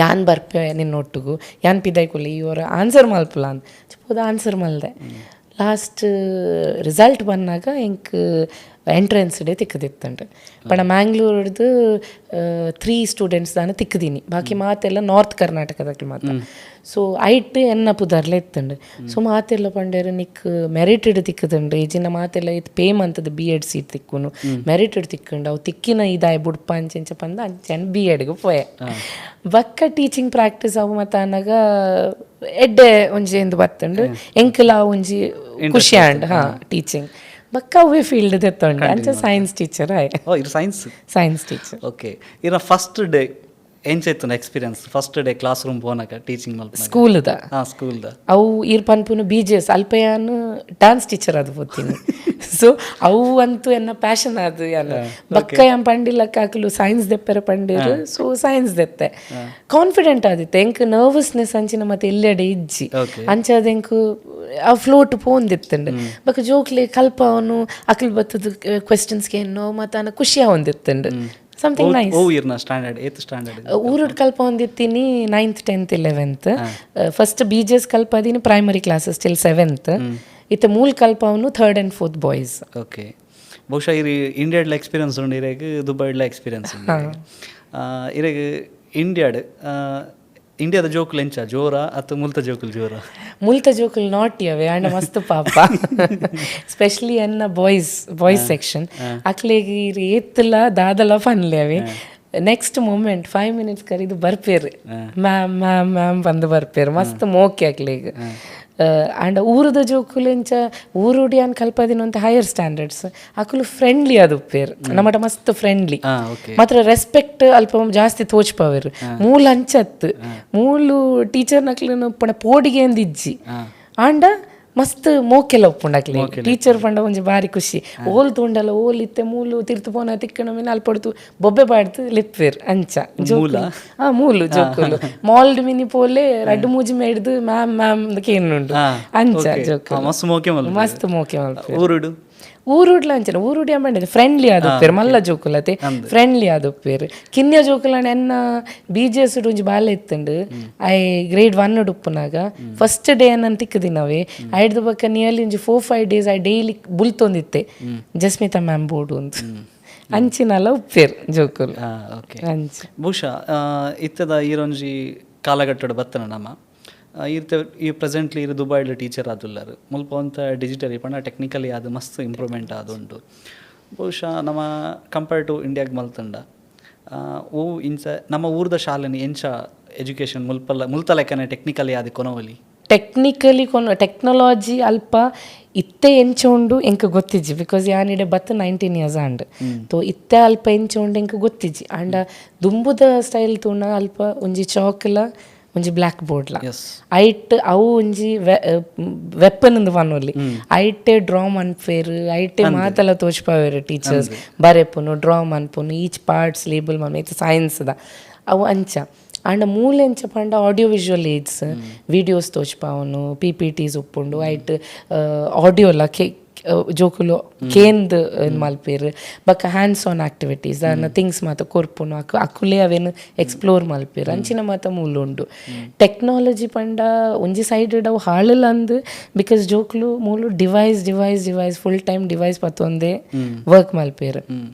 ಯಾನ್ ಬರ್ಪೆ ನಿನ್ನ ಒಟ್ಟುಗು, ಯಾನ್ ಪಿದೈಕುಲಿ, ಇವರ ಆನ್ಸರ್ ಮಲ್ಪುಲ ಅಂದ್. ಪೋದ ಆನ್ಸರ್ ಮಲ್ದೆ. ಲಾಸ್ಟ್ ರಿಸಲ್ಟ್ ಬಂದಾಗ ಎಂಕ್ ಎಂಟ್ರೆನ್ಸ್ ಡೇ ತಿಕ್ಕದಿತ್ತಂಡು. ಪಂಡ ಮ್ಯಾಂಗ್ಳೂರ್ದು ತ್ರೀ ಸ್ಟೂಡೆಂಟ್ಸ್ ದಾನ ತಿಕ್ಕದೀನಿ, ಬಾಕಿ ಮಾತೆಲ್ಲ ನಾರ್ತ್ ಕರ್ನಾಟಕದಕ್ಲು ಮಾತ. ಸೊ ಐಟ್ ಎನ್ನ ಪುದರ್ಲೆ ಇತ್ತಂಡು. ಸೊ ಮಾತೆಲ್ಲ ಪಂಡೇರು, ನಿಕ್ ಮೆರಿಟೆಡ್ ತಿಕ್ಕದಂಡು ಇಜಿನ ಮಾತೆಲ್ಲ ಇತ್ತು ಪೇ ಮಂತದ B Ed seat ತಿಕ್ಕುನು, merited ತಿಕ್ಕಂಡು, ಅವು ತಿಕ್ಕಿನ ಇದಾಯ್ ಬುಡ್ಪ ಅಂಚ ಪಂದ. ಅಂಚ ಬಿಎಡ್ಗೆ ಪೋಯೆ. ಬಕ್ಕ ಟೀಚಿಂಗ್ ಪ್ರಾಕ್ಟೀಸ್ ಅವು ಮತ್ತ ಅನ್ನಾಗ ಎಡ್ಡೆ ಒಂಜಿ ಎಂದು ಬತ್ತುಂಡು. ಎಂಕಲ ಒಂಜಿ ಖುಷಿ ಆಂಡ್. ಹಾ, ಟೀಚಿಂಗ್ ಬಕ್ಕ ಅವೇ ಫೀಲ್ಡ್ ದೆತ್ತೊಂಡೆ. ಅಂಚ ಸೈನ್ಸ್ ಟೀಚರ್ ಆಯ್. ಓ, ಇದು science? Science teacher. Okay, ಇರ ಫಸ್ಟ್ ಡೇ ಎಂಚ ಇತ್ತು experience? First day class room ಪೋನಾಗ teaching ಮಲ್ಪ? ಸ್ಕೂಲ್ದ? ಹಾ, ಸ್ಕೂಲ್ದ. ಅವು ಈರ್ ಪನ್ಪುನು ಬಿಜೆಎಸ್, ಅಲ್ಪಯಾನ್ ಡಾನ್ಸ್ ಟೀಚರ್ ಅದು ಪೋತೀನಿ. So ಅವು ಅಂತೂ ಎನ್ನ ಪ್ಯಾಷನ್ ಅದು. ಯಾನ್ ಬಕ್ಕ ಯಾನ್ ಪಂಡಿಲಕ್ಕ ಅಕುಲು ಸೈನ್ಸ್ ದೆಪ್ಪೆರೆ ಪಂಡೇರು. ಸೊ ಸೈನ್ಸ್ ದೆತ್ತೆ, ಕಾನ್ಫಿಡೆಂಟ್ ಆದಿತ್ತೆ. ಎಂಕ್ ನರ್ವಸ್ನೆಸ್ ಅಂಚಿನ ಮತ್ತೆ ಎಲ್ಲೆಡೆ ಇಜ್ಜಿ. ಅಂಚಾದ ಎಂಕ್ ಆ ಫ್ಲೋಟ್ ಪೋಂದಿತ್ತುಂಡು. ಬೊಕ ಜೋಕ್ಲೆ ಕಲ್ಪವನು, ಅಕುಲು ಬತ್ತದ ಕ್ವೆಶನ್ಸ್ ಏನೋ ಮತ್ತೆ ಅನ ಖುಷಿ ಆವೊಂದಿತ್ತುಂಡು, ಸಮಥಿಂಗ್ ನೈಸ್. ಓ, ಇರ್ನ ಸ್ಟ್ಯಾಂಡರ್ಡ್, ಏತ್ ಸ್ಟ್ಯಾಂಡರ್ಡ್? ಊರುಡ್ ಕಲ್ಪೊಂದಿತ್ತೀನಿ ninth, 10th, 11th. First BJS ಕಲ್ಪದಿನಿ primary classes till seventh. ಇತ್ತೆ ಮೂಲ್ ಕಲ್ಪವನು third and fourth boys. Okay, ಬಹುಶಃ ಇರಿ ಇಂಡಿಯಾಡ್ಲ ಎಕ್ಸ್ಪೀರಿಯನ್ಸ್ ಉಂಡು, ಇರೆಗ್ ದುಬೈಡ್ಲ ಎಕ್ಸ್ಪೀರಿಯನ್ಸ್ ಉಂಡು. ಇರೆಗ್ ಇಂಡಿಯಾಡ್, ಇಂಡಿಯಾದ ಜೋಕುಲು ಎಂಚ, ಜೋರ ಅತ್ತು ಮುಲ್ತ ಜೋಕುಲು ಜೋರ? ಮುಲ್ತ ಜೋಕುಲು ನಾಟಿ ಅವೆ ಅಂಡ ಮಸ್ತ್ ಪಾಪ. ಸ್ಪೆಷಲಿ ಎನ್ನ boys boys section, ಅಕ್ಲೆಗ್ ಇರ್ ಏತ್ತಲ ದಾದಲ ಪನ್ಲೆ ಅವೆ. Next moment 5 minutes ಕರಿದು ಬರ್ಪೇರು, ma'am ma'am ma'am ಬಂದು ಬರ್ಪೇರು. ಮಸ್ತ್ ಮೋಕೆ ಅಕ್ಲೆಗ್. ಆಂಡ ಊರುದ ಜೋಕುಲು ಎಂಚ, ಊರುಡಿ ಯಾನ್ ಕಲ್ಪದಿನ ಅಂತ ಹೈಯರ್ ಸ್ಟ್ಯಾಂಡರ್ಡ್ಸ್, ಅಕುಲು ಫ್ರೆಂಡ್ಲಿ ಅದು ಉಪ್ಪೇರು ನಮ್ಮಟ ಮಸ್ತ್ ಫ್ರೆಂಡ್ಲಿ. ಮಾತ್ರ ರೆಸ್ಪೆಕ್ಟ್ ಅಲ್ಪ ಜಾಸ್ತಿ ತೋಚ್ಪವೇರು. ಮೂಲ ಅಂಚತ್ತು, ಮೂಲು ಟೀಚರ್ ನಕ್ಲಿನ ಪಂಡ ಪೋಡಿಗೆ ಅಂದಿಜ್ಜಿ. ಆಂಡ ಮಸ್ತ್ ಮೋಕೆಲ ಉಪ್ಪುಂಡು ಅಕ್ಲೆ. ಟೀಚರ್ ಪಂಡ ಒಂಜಿ ಬಾರಿ ಖುಷಿ. ಓಲ್ ತೂಂಡಲ ಓಲ್ ಇತ್ತೆ ಮೂಲು ತಿರ್ತು ಪೋನ ತಿಕ್ಕಣ ಮೀನ್ ಅಲ್ಪಡ್ತು ಬೊಬ್ಬೆ ಪಾಡ್ತು ಲಿಪ್ವೇರ್ ಅಂಚ ಜೋಕುಲು. ಆ ಮೂಲು ಜೋಕುಲು ಮಾಲ್ಡ್ ಮಿನಿ ಪೋಲೆ ರಡ್ಡು ಮೂಜಿ ಮೇಡ್ದು ಮ್ಯಾಮ್ ಮ್ಯಾಮ್ ಕೇನುಂಡು ಅಂಚ ಜೋಕುಲು. ಮಸ್ತ್ ಮೋಕೆ ಮಲ್ಪುವೆರ್. ಮಸ್ತ್ ಮೋಕೆ ಮಲ್ಪುವೆರ್. ಊರುಡು? ಊರುಡ್ಲ ಅಂಚನೆ. ಊರುಡಿ ಅಂಬಂಡೆ ಫ್ರೆಂಡ್ಲಿ ಆದುಪ್ಪೇರು. ಮಲ್ಲ ಜೋಕುಲತೆ ಫ್ರೆಂಡ್ಲಿ ಆದುಪ್ಪೇರು. ಕಿನ್ಯ ಜೋಕುಲಂಡ ಎನ್ನ ಬಿಜೆಎಸ್ ಒಂಜಿ ಬಾಲೆ ಇತ್ತುಂಡು. I grade one ಉಪ್ಪುನಾಗ first day ನನ್ ತಿಕ್ಕದಿನವೇ. ಐಡ್ದು ಬೊಕ್ಕ ನಿಯರ್ಲಿ ಒಂಜಿ 4-5 days I daily ಬುಲ್ತೊಂದಿತ್ತೆ, Jasmita ma'am board ಒಂದು. ಅಂಚಿನಲ ಉಪ್ಪೇರು ಜೋಕುಲು. ಅಂಚ. ಬಹುಶಃ ಇತ್ತದ ಈರೊಂಜಿ ಕಾಲಘಟ್ಟಡ್ ಬತ್ತನ ನಮ್ಮ ಇರ್ತೆ ಈ ಪ್ರೆಸೆಂಟ್ಲಿ ಇರು ದುಬೈಡ್ ಟೀಚರ್ ಆದುಲ್ಲರು. ಮುಲ್ಪ ಒಂತ ಡಿಜಿಟಲಿ ಪಂಡ ಟೆಕ್ನಿಕಲಿ ಅದು ಮಸ್ತ್ ಇಂಪ್ರೂವ್ಮೆಂಟ್ ಆದುಂಡು. ಬಹುಶಃ ನಮ್ಮ ಕಂಪೇರ್ ಟು ಇಂಡಿಯಾಗ್ ಮಲ್ತಂಡ ಓ ಇಂಚ ನಮ್ಮ ಊರ್ದ ಶಾಲೆನ ಎಂಚ ಎಜುಕೇಷನ್ ಮುಲ್ಪಲ್ಲ ಮುಲ್ತ ಲೆಕ್ಕನೆ ಟೆಕ್ನಿಕಲಿ ಅದು ಕೊನವಲಿ? ಟೆಕ್ನಿಕಲಿ ಕೊನ ಟೆಕ್ನಾಲಜಿ ಅಲ್ಪ ಇತ್ತೆ ಎಂಚ ಉಂಡು ಎಂಕ್ ಗೊತ್ತಿಜ್ಜಿ, because ಯಾನಿಡೆ ಬತ್ತು 19 ಇಯರ್ಸ್ ಆಂಡ್. ತೋ ಇತ್ತೆ ಅಲ್ಪ ಎಂಚ ಉಂಡು ಎಂಕ್ ಗೊತ್ತಿಜ್ಜಿ. ಆಂಡ ದುಂಬುದ ಸ್ಟೈಲ್ ತೂನ ಅಲ್ಪ ಒಂಜಿ ಚಾಕ್ಲ ಒಂಜಿ ಬ್ಲ್ಯಾಕ್ ಬೋರ್ಡ್ಲ ಐಟ್ ಅವು ಒಂಜಿ ವೆಪನ್ ಇಂದು ಪನೊಲಿ. ಐಟೆ ಡ್ರಾ ಮನ್ಪೇರು, ಐಟೆ ಮಾತೆಲ್ಲ ತೋಚ್ಪಾವೇರು. ಟೀಚರ್ಸ್ ಬರೆಪುನು, ಡ್ರಾ ಮನ್ಪುನು, each parts label ಮನ್ಪು. ಇತ್ತೆ ಸೈನ್ಸ್ದ ಅವು ಅಂಚ. ಆಂಡ ಮೂಲ ಎಂಚ ಪಂಡ audio visual AIDS, videos ತೋಚ್ಪಾವನು, ಪಿಪಿಟೀಸ್ ಉಪ್ಪುಂಡು. ಐಟ್ ಆಡಿಯೋಲ ಕೆ ಜೋಕುಲು ಕೇಂದ್ ಮಲ್ಪೇರು. ಬೊಕ್ಕ hands on activities ದಾನ ಥಿಂಗ್ಸ್ ಮಾತ ಕೊರ್ಪುನು. ಅಕುಲೇ ಅವೇನು ಎಕ್ಸ್ಪ್ಲೋರ್ ಮಲ್ಪೇರು. ಅಂಚಿನ ಮಾತ ಮೂಲ ಉಂಡು. ಟೆಕ್ನಾಲಜಿ ಪಂಡ ಒಂಜಿ ಸೈಡ್ ಅವು ಹಾಳಲ್ಲ ಅಂದ್, because ಜೋಕುಲು ಮೂಲು device device device, full time device ಪತ್ತೊಂದೇ work ಮಲ್ಪೇರು.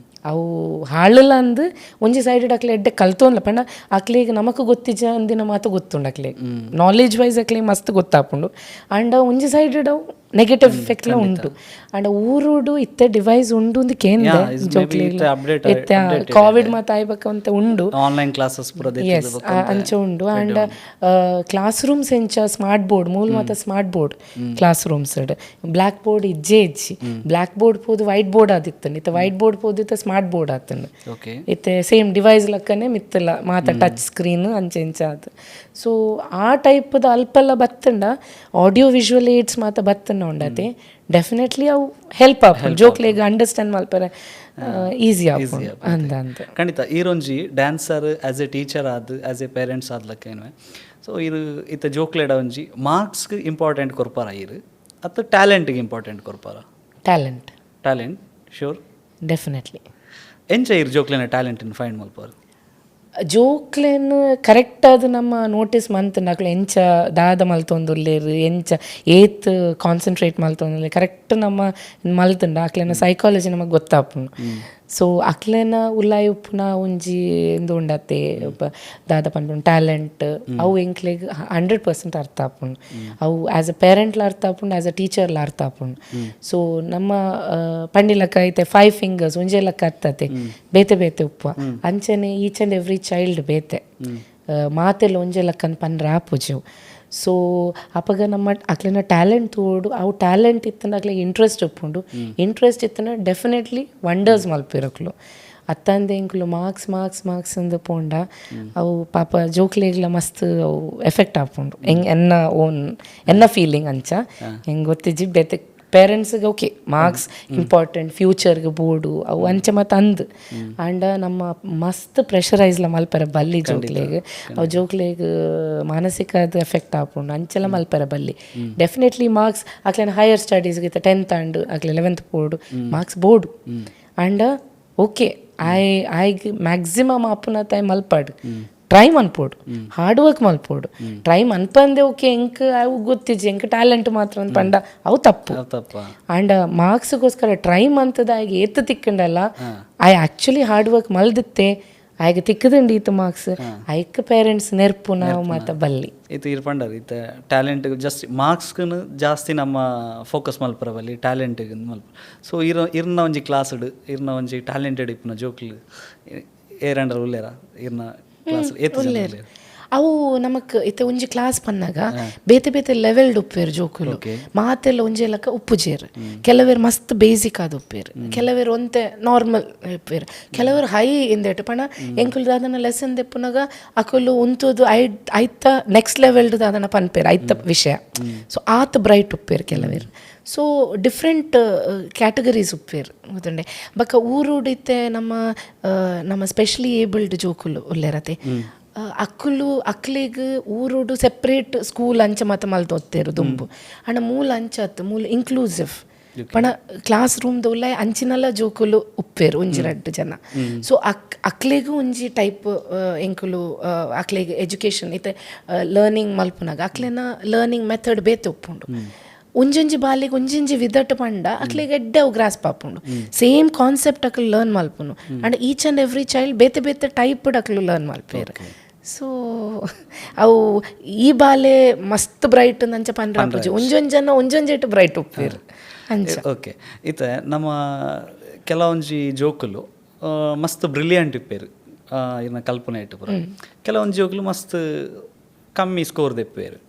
ಅವು ಹಾಳಲ್ಲ ಅಂದ್. ಒಂಜಿ ಸೈಡ್ ಅಕ್ಲೆ ಎಡ್ಡೆ ಕಲ್ತೊಂದ್ಲ ಪಂಡ ಅಕ್ಲೆಗ್ ನಮಕ್ ಗೊತ್ತಿಜ್ಜ ಅಂದಿನ ಮಾತ ಗೊತ್ತುಂಡು ಅಕ್ಲೆಗ್. ನಾಲೆಜ್ ವೈಸ್ ಅಕ್ಲೆಗ್ ಮಸ್ತ್ ಗೊತ್ತಾಪುಂಡು. ಆಂಡ ಒಂಜಿ ಸೈಡ್ ಅವು ನೆಗೆಟಿವ್ ಎಫೆಕ್ಟ್ಲ ಉಂಟು. ಆಂಡ ಊರುಡು ಇತ್ತೆ ಡಿವೈಸ್ ಉಂಡು ಅಂದ್ ಕೇಂದೆ. ಅಪ್ಡೇಟ್. ಇತ್ತೆ ಕೋವಿಡ್ ಮಾತ ಆಯ್ಬಕ ಅಂತ ಉಂಡು. ಆನ್ಲೈನ್ ಕ್ಲಾಸಸ್ ಪೂರ. ಎಸ್, ಅಂಚ ಉಂಡು. And class rooms ಎಂಚ ಸ್ಮಾರ್ಟ್ ಬೋರ್ಡ್ ಮೂಲ ಮಾತ smart board class rooms. Black board ಇಜ್ಜೆ ಇಜ್ಜಿ. ಬ್ಲ್ಯಾಕ್ ಬೋರ್ಡ್ ಪೋದು ವೈಟ್ ಬೋರ್ಡ್ ಆದಿತ್ತಂಡು. ಇತ್ತೆ ವೈಟ್ ಬೋರ್ಡ್ ಪೋದು ಸ್ಮಾರ್ಟ್ ಬೋರ್ಡ್ ಆತಂಡು. ಇತ್ತೆ ಸೇಮ್ ಡಿವೈಸ್ ಲಕ್ಕನೆ ಮಿತ್ತಲ್ಲ ಮಾತ ಟಚ್ ಸ್ಕ್ರೀನ್ ಅಂಚ ಇಂಚ ಆತು. ಸೊ ಆ ಟೈಪ್ದ ಅಲ್ಪಲ್ಲ ಬತ್ತಂಡ, audio visual AIDS ಮಾತ ಬತ್ತಂಡ ಉಂಡತೆ, ಡೆಫಿನೆಟ್ಲಿ ಅವು ಹೆಲ್ಪ್ ಆಪುಂಡು. ಜೋಕ್ಲೆಗ್ ಅಂಡರ್ಸ್ಟ್ಯಾಂಡ್ ಮಲ್ಪರೆ ಈಸಿ ಆಪುಂಡು ಅಂದ ಅಂದ. ಖಂಡಿತ. ಈರೊಂಜಿ dancer, as A teacher ಆದ್, as A parents ಆದ್ಲಕ್ಕ ಏನುವೆ. ಸೊ ಇರು ಇತ್ತೆ ಜೋಕ್ಲೆಡ ಒಂಜಿ ಮಾರ್ಕ್ಸ್ಗೆ ಇಂಪಾರ್ಟೆಂಟ್ ಕೊರ್ಪಾರ ಇರು ಅತ್ತ ಟ್ಯಾಲೆಂಟ್ಗೆ ಇಂಪಾರ್ಟೆಂಟ್ ಕೊರ್ಪಾರ? Talent. Talent, sure. Definitely. ಎಂಚ ಇರು ಜೋಕ್ಲೆನ ಟ್ಯಾಲೆಂಟ್ ಫೈಂಡ್ ಮಲ್ಪಾರ? ಜೋಕ್ಲೆನ್ ಕರೆಕ್ಟ್ ಆದ್ ನಮ್ಮ ನೋಟಿಸ್ ಮಂತ್ಂಡ ಅಕ್ಲು ಎಂಚ ದಾದ ಮಲ್ತೊಂದುಲ್ಲೆರ್, ಎಂಚ ಏತ್ ಕಾನ್ಸಂಟ್ರೇಟ್ ಮಲ್ತೊಂದುಲ್ಲೆರ್, ಕರೆಕ್ಟ್ ನಮ್ಮ ಮಲ್ತುಂಡ ಅಕ್ಲೆನ ಸೈಕಾಲಜಿ ನಮಗೆ ಗೊತ್ತಾಪುಂಡು. ಸೊ ಅಕ್ಲೆನ ಉಲಾಯಿ ಉಪ್ಪುನ ಒಂಜಿ ಇಂದು ಉಂಡತೆ ದಾದ ಪನ್ಪುಂಡು ಟ್ಯಾಲೆಂಟ್, ಅವು ಎಂಕ್ಲೆಗ್ 100% ಅರ್ಥ ಆಪುಂಡು. ಅವು ಆ್ಯಸ್ ಅ ಪೇರೆಂಟ್ಲ ಅರ್ಥ ಆಪುಂಡು, ಆ್ಯಸ್ ಅ ಟೀಚರ್ಲ ಅರ್ಥ ಆಪುಂಡು. ಸೊ ನಮ್ಮ ಪಂಡಿಲಕ್ಕ ಐತೆ ಫೈವ್ ಫಿಂಗರ್ಸ್ ಒಂಜೇ ಲೆಕ್ಕ ಅತ್ತತೆ, ಬೇತೆ ಬೇತೆ ಉಪ್ಪು. ಅಂಚನೆ each and every child ಬೇತೆ, ಮಾತೆಲ್ಲ ಒಂಜೇ ಲೆಕ್ಕನ್ ಪನ್ರೆ ಆಪುಜಿ. ಸೊ ಅಪಗ ನಮ್ಮ ಅಕ್ಲೆನ ಟ್ಯಾಲೆಂಟ್ ತೋಡು. ಅವು ಟ್ಯಾಲೆಂಟ್ ಇತ್ತಂಡ ಅಕ್ಲೆಗ್ ಇಂಟ್ರೆಸ್ಟ್ ಉಪ್ಪುಂಡು. ಇಂಟ್ರೆಸ್ಟ್ ಇತ್ತಂಡ ಡೆಫಿನೆಟ್ಲಿ ವಂಡರ್ಸ್ ಮಲ್ಪೆರ್ ಅಕ್ಲು. ಅತ್ತಂದೆ ಎಂಕುಲು marks marks marks ಅಂದ್ ಪೋಂಡ ಅವು ಪಾಪ ಜೋಕ್ಲೆಗ್ಲ ಮಸ್ತ್ ಅವು ಎಫೆಕ್ಟ್ ಆಪುಂಡು. ಎಂಗ್ ಎನ್ನ ಓನ್ ಎನ್ನ ಫೀಲಿಂಗ್ ಅಂಚ. ಹೆಂಗೆ ಗೊತ್ತಿಜ್ಜಿ ಬೇತೆ. ಪೇರೆಂಟ್ಸ್ಗೆ okay, marks important, ಫ್ಯೂಚರ್ಗೆ ಬೋಡು ಅವು ಅಂಚೆ ಮತ್ತು ಅಂದ್. ಆಂಡ ನಮ್ಮ ಮಸ್ತ್ ಪ್ರೆಷರೈಸ್ಲ ಮಲ್ಪೆರೆ ಬಲ್ಲಿ ಜೋಕ್ಲೆಗ್. ಅವು ಜೋಕ್ಲೆಗ್ ಮಾನಸಿಕ ಎಫೆಕ್ಟ್ ಆಪುಂಡು. ಅಂಚೆಲ ಮಲ್ಪೆರೆ ಬಲ್ಲಿ. ಡೆಫಿನೆಟ್ಲಿ ಮಾರ್ಕ್ಸ್ ಅಕ್ಲೆನ ಹೈಯರ್ ಸ್ಟಡೀಸ್ಗೆ, 10th and ಅಕ್ಲೆ 11th ಬೋಡು, ಮಾರ್ಕ್ಸ್ ಬೋಡು. ಆಂಡ ಓಕೆ, ಆಯ್ ಆಯ್ಗ್ ಮ್ಯಾಕ್ಸಿಮಮ್ ಆಪುನ ತಾಯ್ ಮಲ್ಪಾಡು, ಟ್ರೈ ಮನ್ಪೋಡು, ಹಾರ್ಡ್ ವರ್ಕ್ ಮಲ್ಪೋಡು. ಟ್ರೈ ಮನ್ಪಂದೆ ಓಕೆ, ಎಂಕ್ ಅವು ಗೊತ್ತಿಜ್ಜಿ, ಎಂಕ್ ಟ್ಯಾಲೆಂಟ್ ಮಾತ್ರ ಅಂತ ಪಂಡ ಅವು ತಪ್ಪು. ತಪ್ಪ. ಆಂಡ ಮಾರ್ಕ್ಸ್ಗೋಸ್ಕರ ಟ್ರೈ ಮಂತದ ಆಯ್ಗೆ ಏತ್ ತಿಕ್ಕಂಡಲ್ಲ, I actually hard work ಮಲ್ದಿತ್ತೆ, ಆಯ್ಗೆ ತಿಕ್ಕದಂಡಿ ಈತ ಮಾರ್ಕ್ಸ್, ಐಕ್ ಪೇರೆಂಟ್ಸ್ ನೆರ್ಪು ನಾವು ಮಾತ ಬಲ್ಲಿ. ಇತ್ತು ಇರ್ ಪಂಡರ್ ಇತ್ತೆ ಟ್ಯಾಲೆಂಟ್ ಜಸ್ಟ್ ಮಾರ್ಕ್ಸ್ಗೆ ಜಾಸ್ತಿ ನಮ್ಮ ಫೋಕಸ್ ಮಲ್ಪರ ಬಲ್ಲಿ, ಟ್ಯಾಲೆಂಟ್ ಮಲ್ಪ. ಸೊ ಇರ ಇರ್ನ ಒಂಜಿ ಕ್ಲಾಸ್ಡ್ ಇರ್ನ ಒಂಜಿ ಟ್ಯಾಲೆಂಟೆಡ್ ಇಪ್ಪುನ ಜೋಕ್ಲು ಏರಂಡರ್ ಉಲ್ಲೇರ? ಇರ್ನ ಕ್ಲಾಸ್ ಏತ್ ಜನ ಉಲ್ಲೇರ್? ಅವು ನಮಕ್ ಇತ್ತೆ ಒಂಜಿ ಕ್ಲಾಸ್ ಪನ್ನಾಗ ಬೇತೆ ಬೇತೆ ಲೆವೆಲ್ಡ್ ಉಪ್ಪೇರು ಜೋಕುಲು. ಮಾತೆಲ್ಲ ಒಂಜಿ ಲೆಕ್ಕ ಉಪ್ಪುಜೇರು. ಕೆಲವೇರು ಮಸ್ತ್ ಬೇಸಿಕ್ ಆದ್ ಉಪ್ಪೇರು, ಕೆಲವೇರು ಒಂತೆ ನಾರ್ಮಲ್ ಉಪ್ಪೇರು, ಕೆಲವರು ಹೈ ಇಂದೆಟ್ ಪಂಡ ಎಂಕುಲು ದಾದನ ಲೆಸನ್ ದೆಪ್ಪುನಗ ಅಕುಲು ಉಂತುದು I ಐತ ನೆಕ್ಸ್ಟ್ ಲೆವೆಲ್ಡ್ ದಾದನ ಪನ್ಪೇರು ಐತ ವಿಷಯ. ಸೊ ಆತ್ ಬ್ರೈಟ್ ಉಪ್ಪೇರು ಕೆಲವೇರು. So different categories ಉಪ್ಪೇರು ಗೊತ್ತುಂಡೆ. ಬೊಕ್ಕ ಊರುಡು ಇತ್ತೆ ನಮ್ಮ ನಮ್ಮ ಸ್ಪೆಷಲಿ ಏಬಲ್ಡ್ ಜೋಕುಲು ಉಲ್ಲೇರತೆ, ಅಕ್ಕುಲು ಅಕ್ಲೆಗ್ ಊರುಡು ಸೆಪ್ರೇಟ್ ಸ್ಕೂಲ್ ಅಂಚ ಮಾತ ಮಲ್ತೊತ್ತೇರು ದುಂಬು. ಆಂಡ ಮೂಲ ಅಂಚ ಅತ್ತು, ಮೂಲ ಇನ್ಕ್ಲೂಸಿವ್ ಪಣ ಕ್ಲಾಸ್ ರೂಮ್ ಉಲ್ಲ ಅಂಚಿನಲ ಜೋಕುಲು ಉಪ್ಪೇರು ಒಂಜಿ ರಡ್ಡ್ ಜನ. ಸೊ ಅಕ್ಲೆಗೂ ಒಂಜಿ ಟೈಪ್ ಎಂಕುಲು ಅಕ್ಲೆಗ್ ಎಜುಕೇಷನ್ ಇತ್ತೆ ಲರ್ನಿಂಗ್ ಮಲ್ಪುನಾಗ ಅಕ್ಲೆನ ಲರ್ನಿಂಗ್ ಮೆಥಡ್ ಬೇತೆ ಉಪ್ಪುಂಡು. ಒಂಜೊಂಜಿ ಬಾಲಿಗೆ ಒಂಜೊಂಜಿ ವಿದಟ್ ಪಂಡ ಅಕ್ಲೆಗ್ ಎಡ್ಡೆ ಅವು ಗ್ರಾಸ್ಪ್ ಆಪುಂಡು. ಸೇಮ್ ಕಾನ್ಸೆಪ್ಟ್ ಅಕ್ಲು ಲರ್ನ್ ಮಲ್ಪುನು, and each and every child ಬೇತೆ ಬೇತೆ ಟೈಪ್ ಅಕ್ಲು ಲರ್ನ್ ಮಲ್ಪೇರು. ಸೊ ಅವು ಈ ಬಾಲೆ ಮಸ್ತ್ ಬ್ರೈಟ್ ಅಂಚ ಪನ್ರ ಆಪುಜಿ. ಒಂಜೊಂಜಿ ಜನ ಒಂಜೊಂಜೆಟ್ ಬ್ರೈಟ್ ಉಪ್ಪೇರು ಅಂಚ. ಓಕೆ, ಇತ್ತೆ ನಮ್ಮ ಕೆಲವೊಂಜಿ ಜೋಕುಲು ಮಸ್ತ್ ಬ್ರಿಲಿಯಂಟ್ ಇಪ್ಪೇರು ಇರ್ನ ಕಲ್ಪನೆ ಇಟ್ಟು ಪೂರ. ಕೆಲವೊಂಜಿ ಜೋಕುಲು ಮಸ್ತ್ ಕಮ್ಮಿ ಸ್ಕೋರ್ ದೆಪ್ಪೇರು.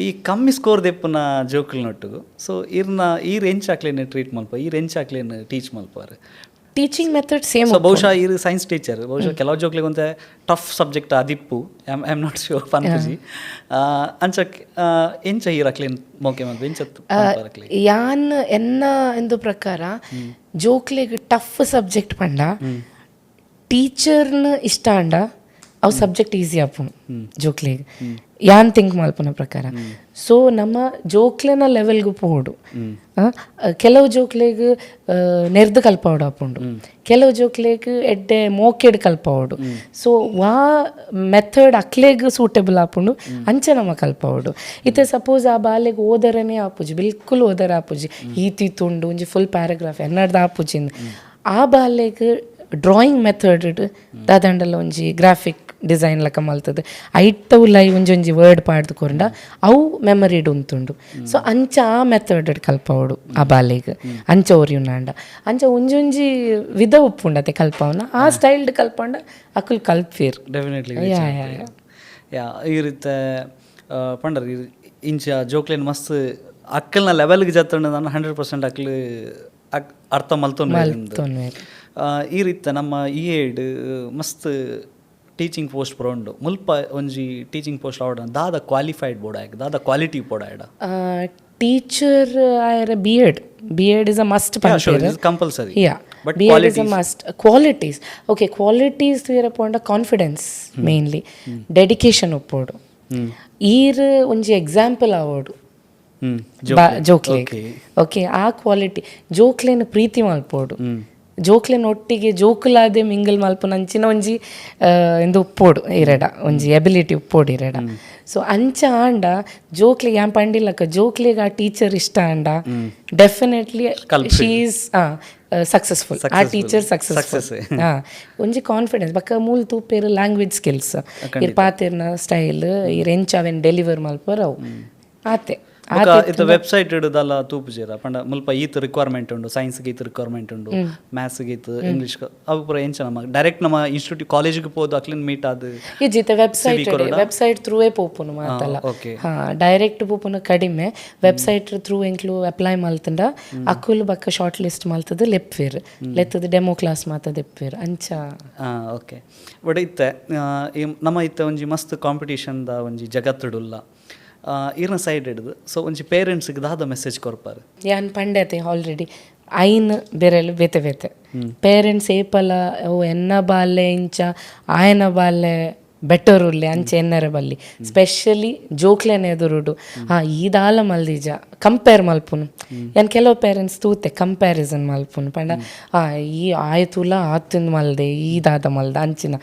ಈ ಕಮ್ಮಿ ಸ್ಕೋರ್ ದೆಪ್ಪುನ ಜೋಕುಲು ನೊಟ್ಟುಗು ಸೊ ಇರ್ನ ಈ ರೆಂಚ್ ಆಕ್ಲೇನ್ ಟ್ರೀಟ್ ಮಲ್ಪ, ಈ ರೆಂಚ್ ಆಕ್ಲೇನ್ ಟೀಚ್ ಮಲ್ಪಾರು? Teaching method same. So ಬಹುಶಃ ಇರು ಸೈನ್ಸ್ ಟೀಚರ್, ಬಹುಶಃ ಕೆಲವು ಜೋಕ್ಲಿಗೆ ಒಂತೆ ಟಫ್ ಸಬ್ಜೆಕ್ಟ್ ಅದಿಪ್ಪು, I am not sure ಪನ್ಪುಜಿ. ಅಂಚ ಎಂಚ ಈರ್ ಅಕ್ಲೇನ್ ಮೋಕೆ ಮಲ್ಪ, ಎಂಚ ಪನ್ಪಾರ್ ಅಕ್ಲೆಗ್? ಯಾನ್ ಎನ್ನ ಎಂದು ಪ್ರಕಾರ ಜೋಕ್ಲೆಗ್ ಟಫ್ ಸಬ್ಜೆಕ್ಟ್ ಪಂಡ ಟೀಚರ್ನ ಇಷ್ಟ ಆಂಡ ಅವು ಸಬ್ಜೆಕ್ಟ್ ಈಸಿ ಆಪುಂಡು ಜೋಕ್ಲೆಗ್, ಯಾನ್ ಥಿಂಕ್ ಮಲ್ಪುನ ಪ್ರಕಾರ. ಸೊ ನಮ್ಮ ಜೋಕ್ಲೆನ ಲೆವೆಲ್ಗ್ ಪೋಡು. ಕೆಲವು ಜೋಕ್ಲೆಗ್ ನೆರ್ದ್ ಕಲ್ಪಾವಡು ಆಪುಂಡು, ಕೆಲವು ಜೋಕ್ಲೆಗ್ ಎಡ್ಡೆ ಮೋಕೆಡ್ ಕಲ್ಪಾವಡು. ಸೊ ವಾ ಮೆಥಡ್ ಅಕ್ಲೆಗ್ ಸೂಟೆಬಲ್ ಆಪುಂಡು ಅಂಚ ನಮ ಕಲ್ಪಾವಡು. ಇತ್ತೆ ಸಪೋಸ್ ಆ ಬಾಲೆಗ್ ಓದರನೇ ಆಪುಜಿ, ಬಿಲ್ಕುಲ್ ಓದರ ಆಪುಜಿ, ಈತ್ ಉಂಡು ಒಂಜಿ ಫುಲ್ ಪ್ಯಾರಾಗ್ರಾಫ್ ಎನ್ನಡ್ದ ಆಪುಜಿ, ಆ ಬಾಲೆಗ್ ಡ್ರಾಯಿಂಗ್ ಮೆಥಡ್ ದಾದಂಡಲ ಒಂಜಿ ಗ್ರಾಫಿಕ್ ಡಿಸೈನ್ ಲೆಕ್ಕ ಮಲ್ತದೆ ಐತ ಉಲಾಯಿ ಒಂಜೊಂಜಿ ವರ್ಡ್ ಪಾಡ್ದು ಕೊರಂಡ ಅವು ಮೆಮೊರಿಡ್ ಉಂತುಂಡು. ಸೊ ಅಂಚ ಆ ಮೆಥಡ್ ಕಲ್ಪಾವಡು ಆ ಬಾಲೆಗ್. ಅಂಚ ಒರಿಯುನಾಂಡ ಅಂಚ ಒಂಜೊಂಜಿ ವಿಧ ಉಪ್ಪುಂಡು ಅತೆ ಕಲ್ಪಾವನ. ಆ ಸ್ಟೈಲ್ಡ್ ಕಲ್ಪಂಡ ಅಕುಲು ಕಲ್ಪೇರು. ಡೆಫಿನೆಟ್ಲಿ. ಯಾ ಯಾ ಯಾ ಯಾ, ಈ ರೀತೆ ಪಂಡರ್ ಇಂಚ ಜೋಕ್ಲೇನ್ ಮಸ್ತ್ ಅಕ್ಕಲ್ನ ಲೆವೆಲ್ಗೆ ಜತ್ತಂಡ ನಾನು 100% ಅಕ್ಲು ಅರ್ಥ ಮಲ್ತೊಂದು. ಮಲ್ತೊನ್ವೆರ್. ಈ ರೀತಿ ನಮ್ಮ ಈ ಏಡ್ ಮಸ್ತ್ ಟೀಚಿಂಗ್ ಪೋಸ್ಟ್ ಪೂರ ಉಂಡು. ಮುಲ್ಪ ಒಂಜಿ ಟೀಚಿಂಗ್ ಪೋಸ್ಟ್ ಆವಡ ದಾದ ಕ್ವಾಲಿಫೈಡ್ ಬೋಡ, ದಾದ ಕ್ವಾಲಿಟಿ ಬೋಡ ಆಯ್ಡ? ಟೀಚರ್ ಆಯರ B Ed, B Ed is a must ಪನ್ಪೇರು. Compulsory. Yeah. But B Ed is a must. Qualities, okay, qualities ತೂಯರ ಪೋಂಡ confidence mainly, dedication ಉಪ್ಪೋಡು, ಈರ್ ಒಂಜಿ ಎಕ್ಸಾಂಪಲ್ ಆವೋಡು ಜೋಕ್ಲೆಗ್. ಓಕೆ, ಆ ಕ್ವಾಲಿಟಿ, ಜೋಕ್ಲೆನ್ ಪ್ರೀತಿ ಮಲ್ಪೋಡು, ಜೋಕ್ಲೆನ್ ಒಟ್ಟಿಗೆ ಜೋಕುಲಾದೆ ಮಿಂಗಲ್ ಮಲ್ಪುನ ಅಂಚಿನ ಒಂಜಿ ಇಂದು ಉಪ್ಪೋಡು ಇರಡ, ಒಂಜಿ ಎಬಿಲಿಟಿ ಉಪ್ಪೋಡು ಇರಡ. ಸೊ ಅಂಚ ಆಂಡ ಜೋಕ್ಲಿಗೆ, ಯಾನ್ ಪಂಡಿಲ್ಲಕ್ಕ, ಜೋಕ್ಲಿಗೆ ಆ ಟೀಚರ್ ಇಷ್ಟ ಆಂಡ definitely she is successful, ಆ ಟೀಚರ್ ಸಕ್ಸಸ್ಫುಲ್. ಹಾ, ಒಂಜಿ ಕಾನ್ಫಿಡೆನ್ಸ್. ಬೊಕ್ಕ ಮೂಲ ತೂಪೇರು ಲ್ಯಾಂಗ್ವೇಜ್ ಸ್ಕಿಲ್ಸ್, ಇರ್ ಪಾತೆರ್ನ ಸ್ಟೈಲ್, ಇರ್ ಎಂಚ ಅವೆನ್ ಡೆಲಿವರ್ ಮಲ್ಪರ ಅವು ಆತೆ. ಬೊಕ್ಕ ಇತ್ತ ವೆಬ್ಸೈಟ್ ಇಡುದಲ್ಲ ತೂಪುಜೆರ? ಪಂಡ ಮುಲ್ಪ ಈತ್ ರಿಕ್ವೈರ್ಮೆಂಟ್ ಉಂಡು, ಸೈನ್ಸ್ಗೆ ಈತ್ ರಿಕ್ವೈರ್ಮೆಂಟ್ ಉಂಡು, ಮ್ಯಾಥ್ಸ್ಗೆ ಈತ್, ಇಂಗ್ಲೀಷ್ ಅವು ಪೂರ ಎಂಚ ನಮ್ಮ ಡೈರೆಕ್ಟ್ ನಮ್ಮ ಇನ್ಸ್ಟಿಟ್ಯೂಟ್ ಕಾಲೇಜ್ಗೆ ಪೋದು ಅಕ್ಲಿನ್ ಮೀಟ್ ಆದ್? ಇಜ್ಜಿತ್ತೆ, ವೆಬ್ಸೈಟ್, ವೆಬ್ಸೈಟ್ ಥ್ರೂವೇ ಪೋಪುನು ಮಾತಲ್ಲ. ಹಾ, ಡೈರೆಕ್ಟ್ ಪೋಪುನು ಕಡಿಮೆ. ವೆಬ್ಸೈಟ್ ಥ್ರೂ ಎಂಕ್ಲು ಅಪ್ಲೈ ಮಲ್ತಂಡ ಅಕುಲು ಬಕ್ಕ ಶಾರ್ಟ್ ಲಿಸ್ಟ್ ಮಲ್ತದ ಲೆಪ್ವೇರ್, ಲೆತ್ತದ ಡೆಮೋ ಕ್ಲಾಸ್ ಮಾತ ದೆಪ್ವೇರ್ ಅಂಚ. ಓಕೆ, ಬಟ್ ಇತ್ತೆ ಈ ನಮ್ಮ ಇತ್ತೆ ಒಂಜಿ ಮಸ್ತ್ ಕಾಂಪಿಟೇಷನ್ದ ಒಂಜಿ ಜಗತ್ತುಡುಲ್ಲ. ಇರ್ನ ಸೈಡ್ ಹಿಡ್ದು ಸೊ ಒಂಜಿ ಪೇರೆಂಟ್ಸ್ಗೆ ದಾದ ಮೆಸೇಜ್ ಕೊರ್ಪಾರು? ಯಾನ್ ಪಂಡತೆ ಆಲ್ರೆಡಿ, ಐನ್ ಬೆರೆಲು ಬೇತೆ ಬೇತೆ. ಪೇರೆಂಟ್ಸ್ ಏಪಲ ಓ ಎನ್ನ ಬಾಲ್ಯ ಇಂಚ, ಆಯನ ಬಾಲ್ಯ ಬೆಟರ್ ಉಲ್ಲೆ ಅಂಚೆ ಎನ್ನರೆ ಬಲ್ಲಿ. ಸ್ಪೆಷಲಿ ಜೋಕ್ಲೆನ ಎದುರುಡು ಹಾ ಈ ದಾಲ ಮಲ್ದಿಜ ಕಂಪೇರ್ ಮಲ್ಪುನು. ಯಾನ್ ಕೆಲವು ಪೇರೆಂಟ್ಸ್ ತೂತೆ, ಕಂಪ್ಯಾರಿಸನ್ ಮಲ್ಪುನು ಪಂಡ ಆ ಈ ಆಯ್ತುಲ ಆತಿಂದ್ ಮಲ್ದೆ, ಈ ದಾದ ಮಲ್ದ ಅಂಚಿನ.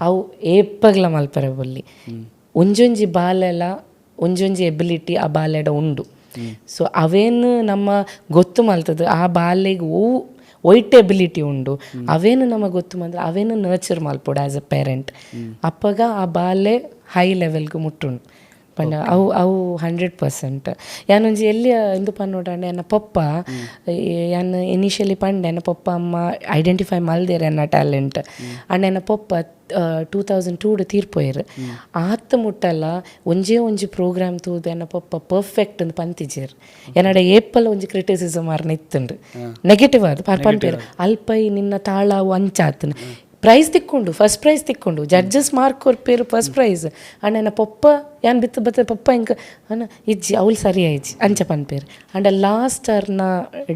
ಅವು ಏಪಗ್ಲ ಮಲ್ಪರೆ ಬಲ್ಲಿ. ಒಂಜೊಂಜಿ ಬಾಲೆಲ ಒಂಜೊಂಜಿ ಎಬಿಲಿಟಿ ಆ ಬಾಲೆಡ ಉಂಡು. ಸೊ ಅವೇನು ನಮ್ಮ ಗೊತ್ತು ಮಲ್ತದ, ಆ ಬಾಲೆಗ್ ಒವು ಒಯ್ಟ್ ಎಬಿಲಿಟಿ ಉಂಡು ಅವೇನು ನಮ ಗೊತ್ತು ಮಲ್ತ ಅವೇನು ನರ್ಚರ್ ಮಲ್ಪೊಡು as a parent. ಅಪ್ಪಗ ಆ ಬಾಲೆ ಹೈ ಲೆವೆಲ್ಗೆ ಮುಟ್ಟುಂಡು ಪಂಡ ಅವು ಅವು 100%. ಯಾನೊಂಜಿ ಎಲ್ಲಿ ಇಂದು ಪನ್ನೋಡಂಡ, ಎನ್ನ ಪೊಪ್ಪ, ಯಾನ್ ಇನಿಷಿಯಲಿ ಪಂಡೆ, ಎನ್ನ ಪೊಪ್ಪ ಅಮ್ಮ ಐಡೆಂಟಿಫೈ ಮಲ್ದೇರ್ ಎನ್ನ ಟ್ಯಾಲೆಂಟ್. ಅಂಡ್ ಎನ್ನ ಪೊಪ್ಪ 2002ಡ್ ತೀರ್ಪೋಯೆರ್. ಆತ್ ಮುಟ್ಟಲ್ಲ ಒಂಜೇ ಒಂಜಿ ಪ್ರೋಗ್ರಾಮ್ ತೂದು ಎನ್ನ ಪೊಪ್ಪ ಪರ್ಫೆಕ್ಟ್ ಅಂದ್ ಪಂತಿಜೆರ್. ಎನ್ನಡ ಏಪಲ ಒಂಜಿ ಕ್ರಿಟಿಸಿಸಮ್ ಆರ್ನ ಇತ್ತುಂಡು, ನೆಗೆಟಿವ್. ಅದು ಪನ್ಪೇರು, ಅಲ್ಪ ಈ ನಿನ್ನ ತಾಳ ಅವು ಅಂಚಾತನ. ಪ್ರೈಸ್ ತಿಕ್ಕೊಂಡು, ಫಸ್ಟ್ ಪ್ರೈಸ್ ತಿಕ್ಕೊಂಡು, ಜಡ್ಜಸ್ ಮಾರ್ಕ್ ಕೊರ್ಪೇರು first prize. And ಎನ್ನ ಪೊಪ್ಪ ಯಾನ್ ಬಿತ್ತು ಬತ್ತ ಪೊಪ್ಪ ಇಂಕ ಅನ್ನ ಇಜ್ಜಿ, ಅವ್ಲು ಸರಿ ಆಯ್ಜಿ ಅಂಚ ಪನ್ಪೇರು. ಅಂಡ ಲಾಸ್ಟ್ ಅರ್ನ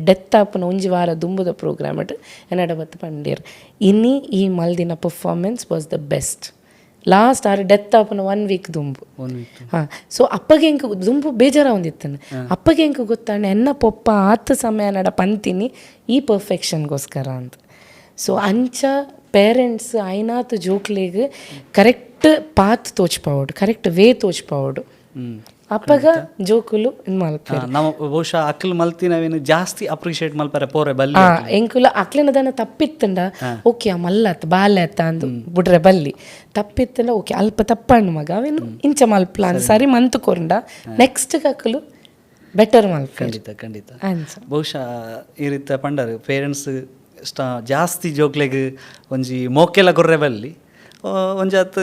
ಡೆತ್ ಆಪುನ ಒಂಜಿ ವಾರ ದುಂಬುದ ಪ್ರೋಗ್ರಾಮ್ it ಎನ್ನಡ ಬತ್ತು ಪಂಡೇರು, ಇನಿ ಈ ಮಲ್ದಿನ performance was the best. Last are death ಆಪುನ one week ದುಂಬು. One week. ಹಾ, ಸೊ ಅಪ್ಪಗೆ ಎಂಕ್ ದುಂಬು ಬೇಜಾರ ಒಂದಿತ್ತನ. ಅಪ್ಪಗೆ ಎಂಕ್ ಗೊತ್ತಾಂಡ, ಎನ್ನ ಪೊಪ್ಪ ಆತ ಸಮಯ ನಡ ಪಂತಿನಿ ಈ ಪರ್ಫೆಕ್ಷನ್ಗೋಸ್ಕರ ಅಂತ. ಸೊ ಅಂಚ ಪೇರೆಂಟ್ಸ್ ಆಯ್ನಾತ್ ಜೋಕ್ಲೆಗ್ ಕರೆಕ್ಟ್ ಪಾತ್ ತೋಚ್ಪಾವೊಡು, ಕರೆಕ್ಟ್ ವೇ ತೋಚ್ಪಾವೊಡು. ಅಪ್ಪಗ ಜೋಕುಲು ಇದು ಮಲ್ಪೆರ್. ನಮ್ಮ ಬಹುಶಃ ಅಕ್ಲ್ ಮಲ್ತಿನವೇನು ಜಾಸ್ತಿ ಅಪ್ರಿಷಿಯೇಟ್ ಮಲ್ಪರೆ ಪೋರೆ ಬಲ್ಲಿ. ಆ ಎಂಕುಲ ಅಕ್ಲೆನ ದನ ತಪ್ಪಿತ್ತಂಡ ಓಕೆ, ಆ ಮಲ್ಲತ್ ಬಾಲೆ ಅತ್ತ ಅಂದು ಬುಡ್ರೆ ಬಲ್ಲಿ. ತಪ್ಪಿತ್ತಂಡ ಓಕೆ, ಅಲ್ಪ ತಪ್ಪಂಡು ಮಗ, ಅವೇನು ಇಂಚ ಮಲ್ಪ್ಲ ಅಂದ್ ಸರಿ ಮಂತ್ ಕೊರಂಡ ನೆಕ್ಸ್ಟ್ ಅಕುಲು ಬೆಟರ್ ಮಲ್ಪೆರ್. ಖಂಡಿತ ಖಂಡಿತ. ಅಂಚ. ಬಹುಶಃ ಈ ರೀತಿ ಪಂಡರು, ಪೇರೆಂಟ್ಸ್ ಜಾಸ್ತಿ ಜೋಕ್ಲೆಗ್ ಒಂಜಿ ಮೋಕೆಲ ಕೊರ್ರೆ ಬಲ್ಲಿ, ಒಂಜಾತ್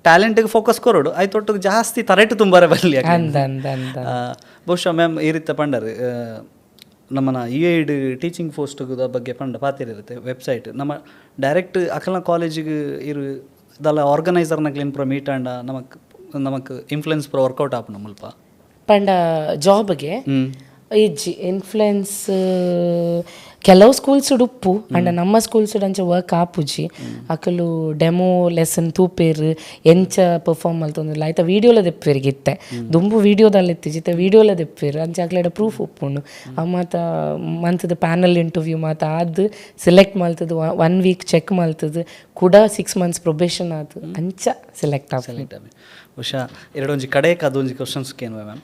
ಟ್ಯಾಲೆಂಟ್ಗೆ ಫೋಕಸ್ ಕೊರೊಡು, ಆಯ್ತೊಟ್ಟಿಗೆ ಜಾಸ್ತಿ ತರೆಟು ತುಂಬಾರೆ ಬಲ್ಲಿ ಅಕ್ಲೆಗ್. ಅಂದ ಅಂದ ಅಂದ. ಬಹುಶಃ ಮ್ಯಾಮ್ ಈ ರೀತಿ ಪಂಡರು, ನಮ್ಮನ E aid teaching post ಬಗ್ಗೆ ಪಂಡ ಪಾತಿರಿರುತ್ತೆ ವೆಬ್ಸೈಟ್. ನಮ್ಮ ಡೈರೆಕ್ಟ್ ಅಕಲ್ನ ಕಾಲೇಜಿಗೆ ಇರು ದಲ್ಲ ಆರ್ಗನೈಸರ್ನಕ್ಲೇನು ಪೂರ ಮೀಟ್ ಆಂಡ ನಮಕ್ ನಮಕ್ ಇನ್ಫ್ಲುಯೆನ್ಸ್ ಪೂರ ವರ್ಕೌಟ್ ಆಪುಂಡು ಮುಲ್ಪ. ಪಂಡ ಜಾಬ್ಗೆ ಇಜ್ಜಿ ಇನ್ಫ್ಲುಯೆನ್ಸ್. ಕೆಲವು ಸ್ಕೂಲ್ಸ್ ಉಪ್ಪು, ಅಂಡ ನಮ್ಮ ಸ್ಕೂಲ್ಸ್ ಅಂಚ ವರ್ಕ್ ಆಪುಜಿ. ಅಕುಲು ಡೆಮೋ ಲೆಸನ್ ತೂಪೇರ್, ಎಂಚ ಪರ್ಫಾರ್ಮ್ ಮಲ್ತೊಂದುಲ್ಲ ಆಯ್ತಾ ವೀಡಿಯೋಲ ದೆಪ್ಪೇರ್. ಇತ್ತೆ ದುಂಬು ವೀಡಿಯೋದಲ್ಲಿ ಇತ್ತಿಜಿ, ಇತ್ತೆ ವೀಡಿಯೋಲ ದೆಪ್ಪೇರ್. ಅಂಚ ಅಕ್ಲೆಡ ಪ್ರೂಫ್ ಉಪ್ಪುಂಡು. ಅವು ಮಾತ ಮಂತ್ದ ಪ್ಯಾನಲ್ ಇಂಟರ್ವ್ಯೂ ಮಾತ ಆದ್ ಸೆಲೆಕ್ಟ್ ಮಲ್ತದು, one week check ಮಲ್ತದು, ಕೂಡ 6 ಮಂತ್ಸ್ ಪ್ರೊಬೇಷನ್ ಆದ್ ಅಂಚ ಸೆಲೆಕ್ಟ್ ಆಪುಂಡು. ಸೆಲೆಕ್ಟ್ ಆಪಿ. ಬಹುಶಃ ಎರಡೊಂಜಿ ಕಡೆಕ್ ಅದೊಂಜಿ ಕ್ವಶನ್ಸ್ ಕೇನ್ವೆ ಮ್ಯಾಮ್.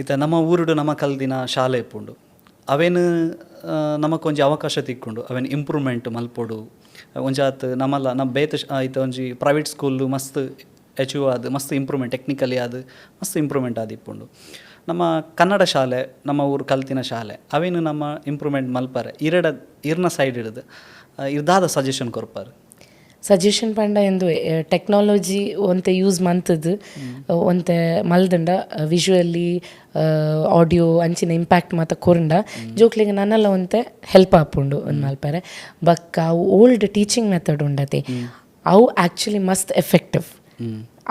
ಇತ್ತ ನಮ್ಮ ಊರುಡು ನಮ್ಮ ಕಲ್ದಿನ ಶಾಲೆ ಇಪ್ಪುಂಡು. ಅವೇನು ನಮಕೊಂಜಿ ಅವಕಾಶ ತಿಕ್ಕೊಂಡು ಅವೇನು ಇಂಪ್ರೂವ್ಮೆಂಟ್ ಮಲ್ಪೊಡು. ಒಂಜಾತ್ ನಮ್ಮಲ್ಲ ನಮ್ಮ ಬೇತೆ ಇತ್ತ ಒಂಜಿ ಪ್ರೈವೇಟ್ ಸ್ಕೂಲ್ ಮಸ್ತ್ ಅಚೀವ್ ಆದ್, ಮಸ್ತ್ ಇಂಪ್ರೂವ್ಮೆಂಟ್ ಟೆಕ್ನಿಕಲಿ ಆದ್ ಮಸ್ತ್ ಇಂಪ್ರೂವ್ಮೆಂಟ್ ಆದಿಪ್ಪುಂಡು. ನಮ್ಮ ಕನ್ನಡ ಶಾಲೆ, ನಮ್ಮ ಊರು ಕಲ್ತಿನ ಶಾಲೆ, ಅವೇನು ನಮ್ಮ ಇಂಪ್ರೂವ್ಮೆಂಟ್ ಮಲ್ಪಾರೆ ಇರಡ ಇರ್ನ ಸೈಡ್ ಹಿಡಿದು ಇರ್ದಾದ ಸಜೆಷನ್ ಕೊರ್ಪಾರು? ಸಜೆಷನ್ ಪಂಡ ಎಂದು ಟೆಕ್ನಾಲಜಿ ಒಂತೆ ಯೂಸ್ ಮಂತದ್ದು ಒಂತೆ ಮಲ್ದಂಡ, ವಿಜುವಲಿ ಆಡಿಯೋ ಅಂಚಿನ ಇಂಪ್ಯಾಕ್ಟ್ ಮಾತ ಕೊರಂಡ ಜೋಕ್ಲೆಗ್ ನನಲ ಒಂತೆ ಹೆಲ್ಪ್ ಆಪುಂಡು ಒಂದು ಮಲ್ಪರೆ. ಬಕ್ಕ ಅವು old teaching method ಉಂಡತೆ, ಅವು ಆ್ಯಕ್ಚುಲಿ ಮಸ್ತ್ ಎಫೆಕ್ಟಿವ್.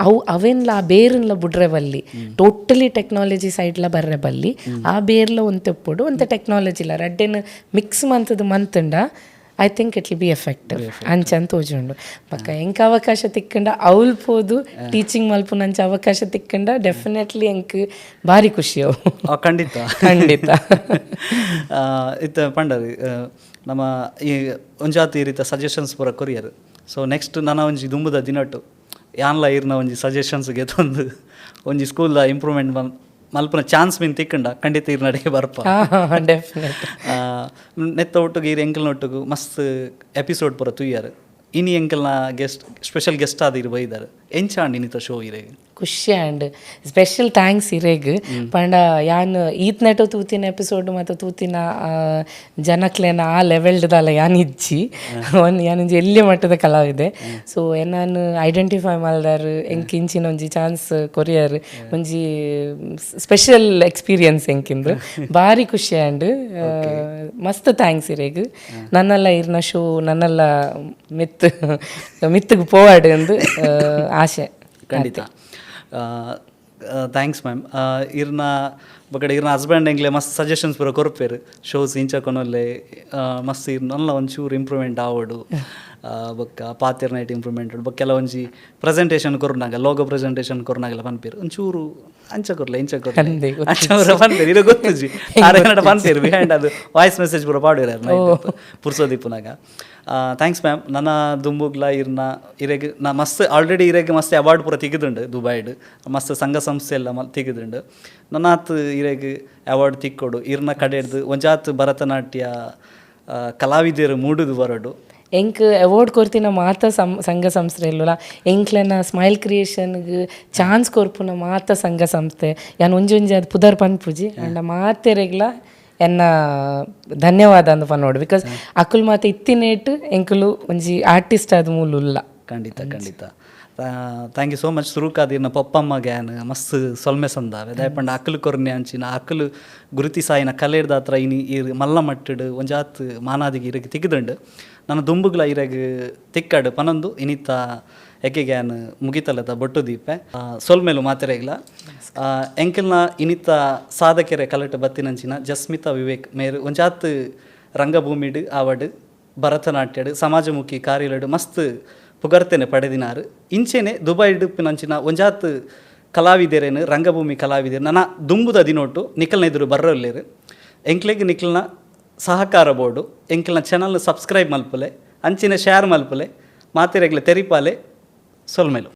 ಅವು ಅವೇನ್ಲ ಆ ಬೇರ್ನ್ಲ ಬುಡ್ರೆ ಬಲ್ಲಿ. ಟೋಟಲಿ ಟೆಕ್ನಾಲಜಿ ಸೈಡ್ಲ ಬರ್ರೆ ಬಲ್ಲಿ. ಆ ಬೇರ್ಲ ಒಂತೆ ಉಪ್ಪುಡು, ಒಂತೆ ಟೆಕ್ನಾಲಜಿಲ ರಡ್ಡೆನ್ mix ಮಂತದ್ದು ಮಂತುಂಡ I think it will be effective ಅಂಚ ಅಂತ ತೋಜುಂಡು. ಬಕ್ಕ ಎಂಕ್ ಅವಕಾಶ ತಿಕ್ಕಂಡ, ಅವ್ಲು ಪೋದು ಟೀಚಿಂಗ್ ಮಲ್ಪುನ ಅಂಚ ಅವಕಾಶ ತಿಕ್ಕಂಡ ಡೆಫಿನೆಟ್ಲಿ ಎಂಕ್ ಭಾರಿ ಖುಷಿ ಅವು. ಖಂಡಿತ. ಖಂಡಿತ. ಇತ್ತ ಪಂಡರ್ ನಮ್ಮ ಈ ಒಂಜಾತಿ ಈ ರೀತಿ ಸಜೆಷನ್ಸ್ ಪೂರ courier. So next ನನ್ನ ಒಂಜಿ ದುಂಬುದ ದಿನಟ್ಟು ಯಾನ್ಲ ಇರ್ನ ಒಂಜಿ ಸಜೆಷನ್ಸ್ ಗೆತೊಂದು ಒಂಜಿ ಸ್ಕೂಲ್ದ ಇಂಪ್ರೂವ್ಮೆಂಟ್ ಮಲ್ಪುನ ಚಾನ್ಸ್ ಮೀನ್ ತಿಕ್ಕಂಡ ಖಂಡಿತ ಇರ್ ನಡೆ ಬರ್ಪ. ಡೆಫಿನೆಟ್. ನೆತ್ತ ಒಟ್ಟುಗು ಇರ್ ಎಂಕಲ್ನ ಒಟ್ಟುಗು ಮಸ್ತ್ ಎಪಿಸೋಡ್ ಪೂರ ತೂಯಾರು. ಇನಿ ಎಂಕಲ್ನ guest, special guest ಆದ್ ಇರ್ ಬೈದಾರೆ. ಎಂಚಾಂಡ್ ಇನ್ನಿತ ಶೋ ಇರೆಗ್? ಖುಷಿ and special thanks ಇರೆಗ್. ಪಂಡ ಯಾನ್ ಈತ್ ನೆಟೋ ತೂತಿನ ಎಪಿಸೋಡ್ ಮತ್ತು ತೂತಿನ ಜನಕ್ಲೆನ ಆ ಲೆವೆಲ್ಡ್ದಲ್ಲ ಯಾನ್ ಇಜ್ಜಿ. ಒಂದ್ ಯಾನೊಂಜಿ ಎಲ್ಯ ಮಟ್ಟದ ಕಲಾವಿದೆ. ಸೊ ಎನ್ನಾನ್ ಐಡೆಂಟಿಫೈ ಮಲ್ದಾರ್, ಎಂಕ್ ಇಂಚಿನ ಒಂಜಿ ಚಾನ್ಸ್ ಕೊರಿಯರ್, ಒಂಜಿ ಸ್ಪೆಷಲ್ ಎಕ್ಸ್ಪೀರಿಯನ್ಸ್ ಎಂಕಿಂದು. ಭಾರಿ ಖುಷಿ ಆಂಡ್ ಮಸ್ತ್ thanks ಇರೆಗ್. ನನ್ನೆಲ್ಲ ಇರ್ನ ಶೋ ನನ್ನೆಲ್ಲ ಮಿತ್ ಮಿತ್ತಿಗೆ ಪೋವಾಡ್ ಎಂದು ಆಸೆ. ಖಂಡಿತ. Thanks ma'am. ಇರ್ನ ಬೊಕಡೆ ಇರ್ನ ಹಸ್ಬೆಂಡ್ ಎಂಕ್ಲೆ ಮಸ್ತ್ ಸಜೆಷನ್ಸ್ ಪೂರ ಕೊರ್ಪೆರ್. ಶೋಸ್ ಇಂಚ ಕೊನೊಲೆ, ಮಸ್ತ್ ಇರ್ ನಲ್ಲ ಒಂಚೂರು ಇಂಪ್ರೂವ್ಮೆಂಟ್ ಆವೊಡು, ಬೊಕ್ಕ ಪಾತೆರ್ನೈಟ್ ಇಂಪ್ರೂವ್ಮೆಂಟ್, ಬೊಕ್ಕ ಕೆಲವೊಂಜಿ ಪ್ರೆಸೆಂಟೇಷನ್ ಕೊರ್ನಾಗ, ಲೋಗೋ ಪ್ರೆಸೆಂಟೇಷನ್ ಕೊರ್ನಾಗೆಲ್ಲ ಪನ್ಪೆರ್, ಒಂಚೂರು ಅಂಚ ಕೊರ್ಲೆ, ಇಂಚ ಕೊರ್ಲೆ. ಅಂದೆ. ಅಂಚ ಪೂರ ಪನ್ಪೆರ್. ಇರ ಗೊತ್ತುಜಿ, ಆರ್ ಏನಾರ ಪನ್ಪೆರ್ ಬಿಹೈಂಡ್. ಅದು ವಾಯ್ಸ್ ಮೆಸೇಜ್ ಪೂರ ಪಾಡುವೆರ್ ಪುರ್ಸೋದಿಪ್ಪುನಾಗ. Thanks ma'am. ನನ್ನ ದುಂಬುಗ್ಲ ಇರ್ನ ಇರೆಗ್ ನಾ ಮಸ್ತ್ ಆಲ್ರೆಡಿ ಇರೆಗ್ ಮಸ್ತ್ ಅವಾರ್ಡ್ ಪೂರ ತಿಕ್ಕಿದುಂಡು. ದುಬೈಡ್ ಮಸ್ತ್ ಸಂಘ ಸಂಸ್ಥೆ ಎಲ್ಲ ತಿಕ್ಕಿದುಂಡು. ನನಾತ್ ಇರೆಗ್ ಅವಾರ್ಡ್ ತಿಕ್ಕೊಡು. ಇರ್ನ ಕಡೆಡ್ದು ಒಂಜಾತ್ ಭರತನಾಟ್ಯ ಕಲಾವಿದರು ಮೂಡುದು ಬರಡು. ಎಂಕ್ ಅವಾರ್ಡ್ ಕೊರ್ತಿನ ಮಾತ ಸಂಘ ಸಂಸ್ಥೆ ಇಲ್ಲುಲ, ಎಂಕ್ಲೆನ ಸ್ಮೈಲ್ ಕ್ರಿಯೇಷನ್ಗ್ ಚಾನ್ಸ್ ಕೊರ್ಪುನ ಮಾತ ಸಂಘ ಸಂಸ್ಥೆ, ಯಾನ್ ಒಂಜಿ ಒಂಜಿ ಅದು ಪುದರ್ ಪನ್ಪುಜಿ, ಅಂಡ ಮಾತೆರೆಗ್ಲ ಎನ್ನ ಧನ್ಯವಾದ ಅಂದ್ ಪನೋಡು, because ಅಕುಲು ಮಾತ ಇತ್ತಿನೇಟ್ ಎಂಕುಲು ಒಂಜಿ ಆರ್ಟಿಸ್ಟ್ ಆದ್ ಮೂಲು ಉಲ್ಲ. ಖಂಡಿತ ಖಂಡಿತ, thank you so much. ಸುರುಕಾದ ಇರ್ನ ಪೊಪ್ಪಮ್ಮ ಗ್ಯಾನ್ ಮಸ್ತ್ ಸೊಲ್ಮೆ ಸಂದಾವೆ. ದಾಯೆಪಂಡ ಅಕುಲು ಕೊರ್ನೆ ಅಂಚಿನ ಅಕುಲು ಗುರುತಿಸಾಯಿನ ಕಲೆರ್ದಾತ್ರ ಇನಿ ಇರ್ ಮಲ್ಲ ಮಟ್ಟಡ್ ಒಂಜಾತ್ ಮಾನಾದಿಗೆ ಇರೆಗ್ ತಿಕ್ಕಿದುಂಡು. ನನ್ನ ದುಂಬುಗ್ಲ ಇರೆಗ್ ತಿಕ್ಕಡ್ ಪನೊಂದು ಇನಿತ ಎಕ್ಕೆಗ್ಯಾನ್ ಮುಗಿತಲದ ಬೊಟ್ಟು ದೀಪೆ. ಸೊಲ್ಮೆಲು ಮಾತೆರೆಗ್ಲ. ಎಂಕಲ್ನ ಇನಿತ ಸಾಧಕೆರೆ ಕಲಟ್ ಬತ್ತಿನಂಚಿನ ಜಸ್ಮಿತಾ ವಿವೇಕ್ ಮೇರ್ ಒಂಜಾತ್ ರಂಗಭೂಮಿಡ್ ಆವಡ್, ಭರತನಾಟ್ಯಡ್, ಸಮಾಜಮುಖಿ ಕಾರ್ಯಲೆಡ್ ಮಸ್ತ್ ಪುಗರ್ತೆನೆ ಪಡೆದಿನಾರು. ಇಂಚೆನೆ ದುಬೈಡ್ ಉಪ್ಪಿನಂಚಿನ ಒಂಜಾತ್ ಕಲಾವಿದೆರೆನ್, ರಂಗಭೂಮಿ ಕಲಾವಿದೆರ್ ನನ ದುಂಬುದ ದಿನೋಟು ನಿಕಲ್ನ ಎದುರು ಬರ್ರಲ್ಲೇರು. ಎಂಕ್ಲೆಗ್ ನಿಕಲ್ನ ಸಹಕಾರ ಬೋಡು. ಎಂಕಲ್ನ ಚಾನಲ್ ಸಬ್ಸ್ಕ್ರೈಬ್ ಮಲ್ಪುಲೆ, ಅಂಚಿನ ಶೇರ್ ಮಲ್ಪುಲೆ, ಮಾತೆರೆಗ್ಲ ತೆರಿಪಾಲೆ. ಸೊಲ್ಮೆಲು.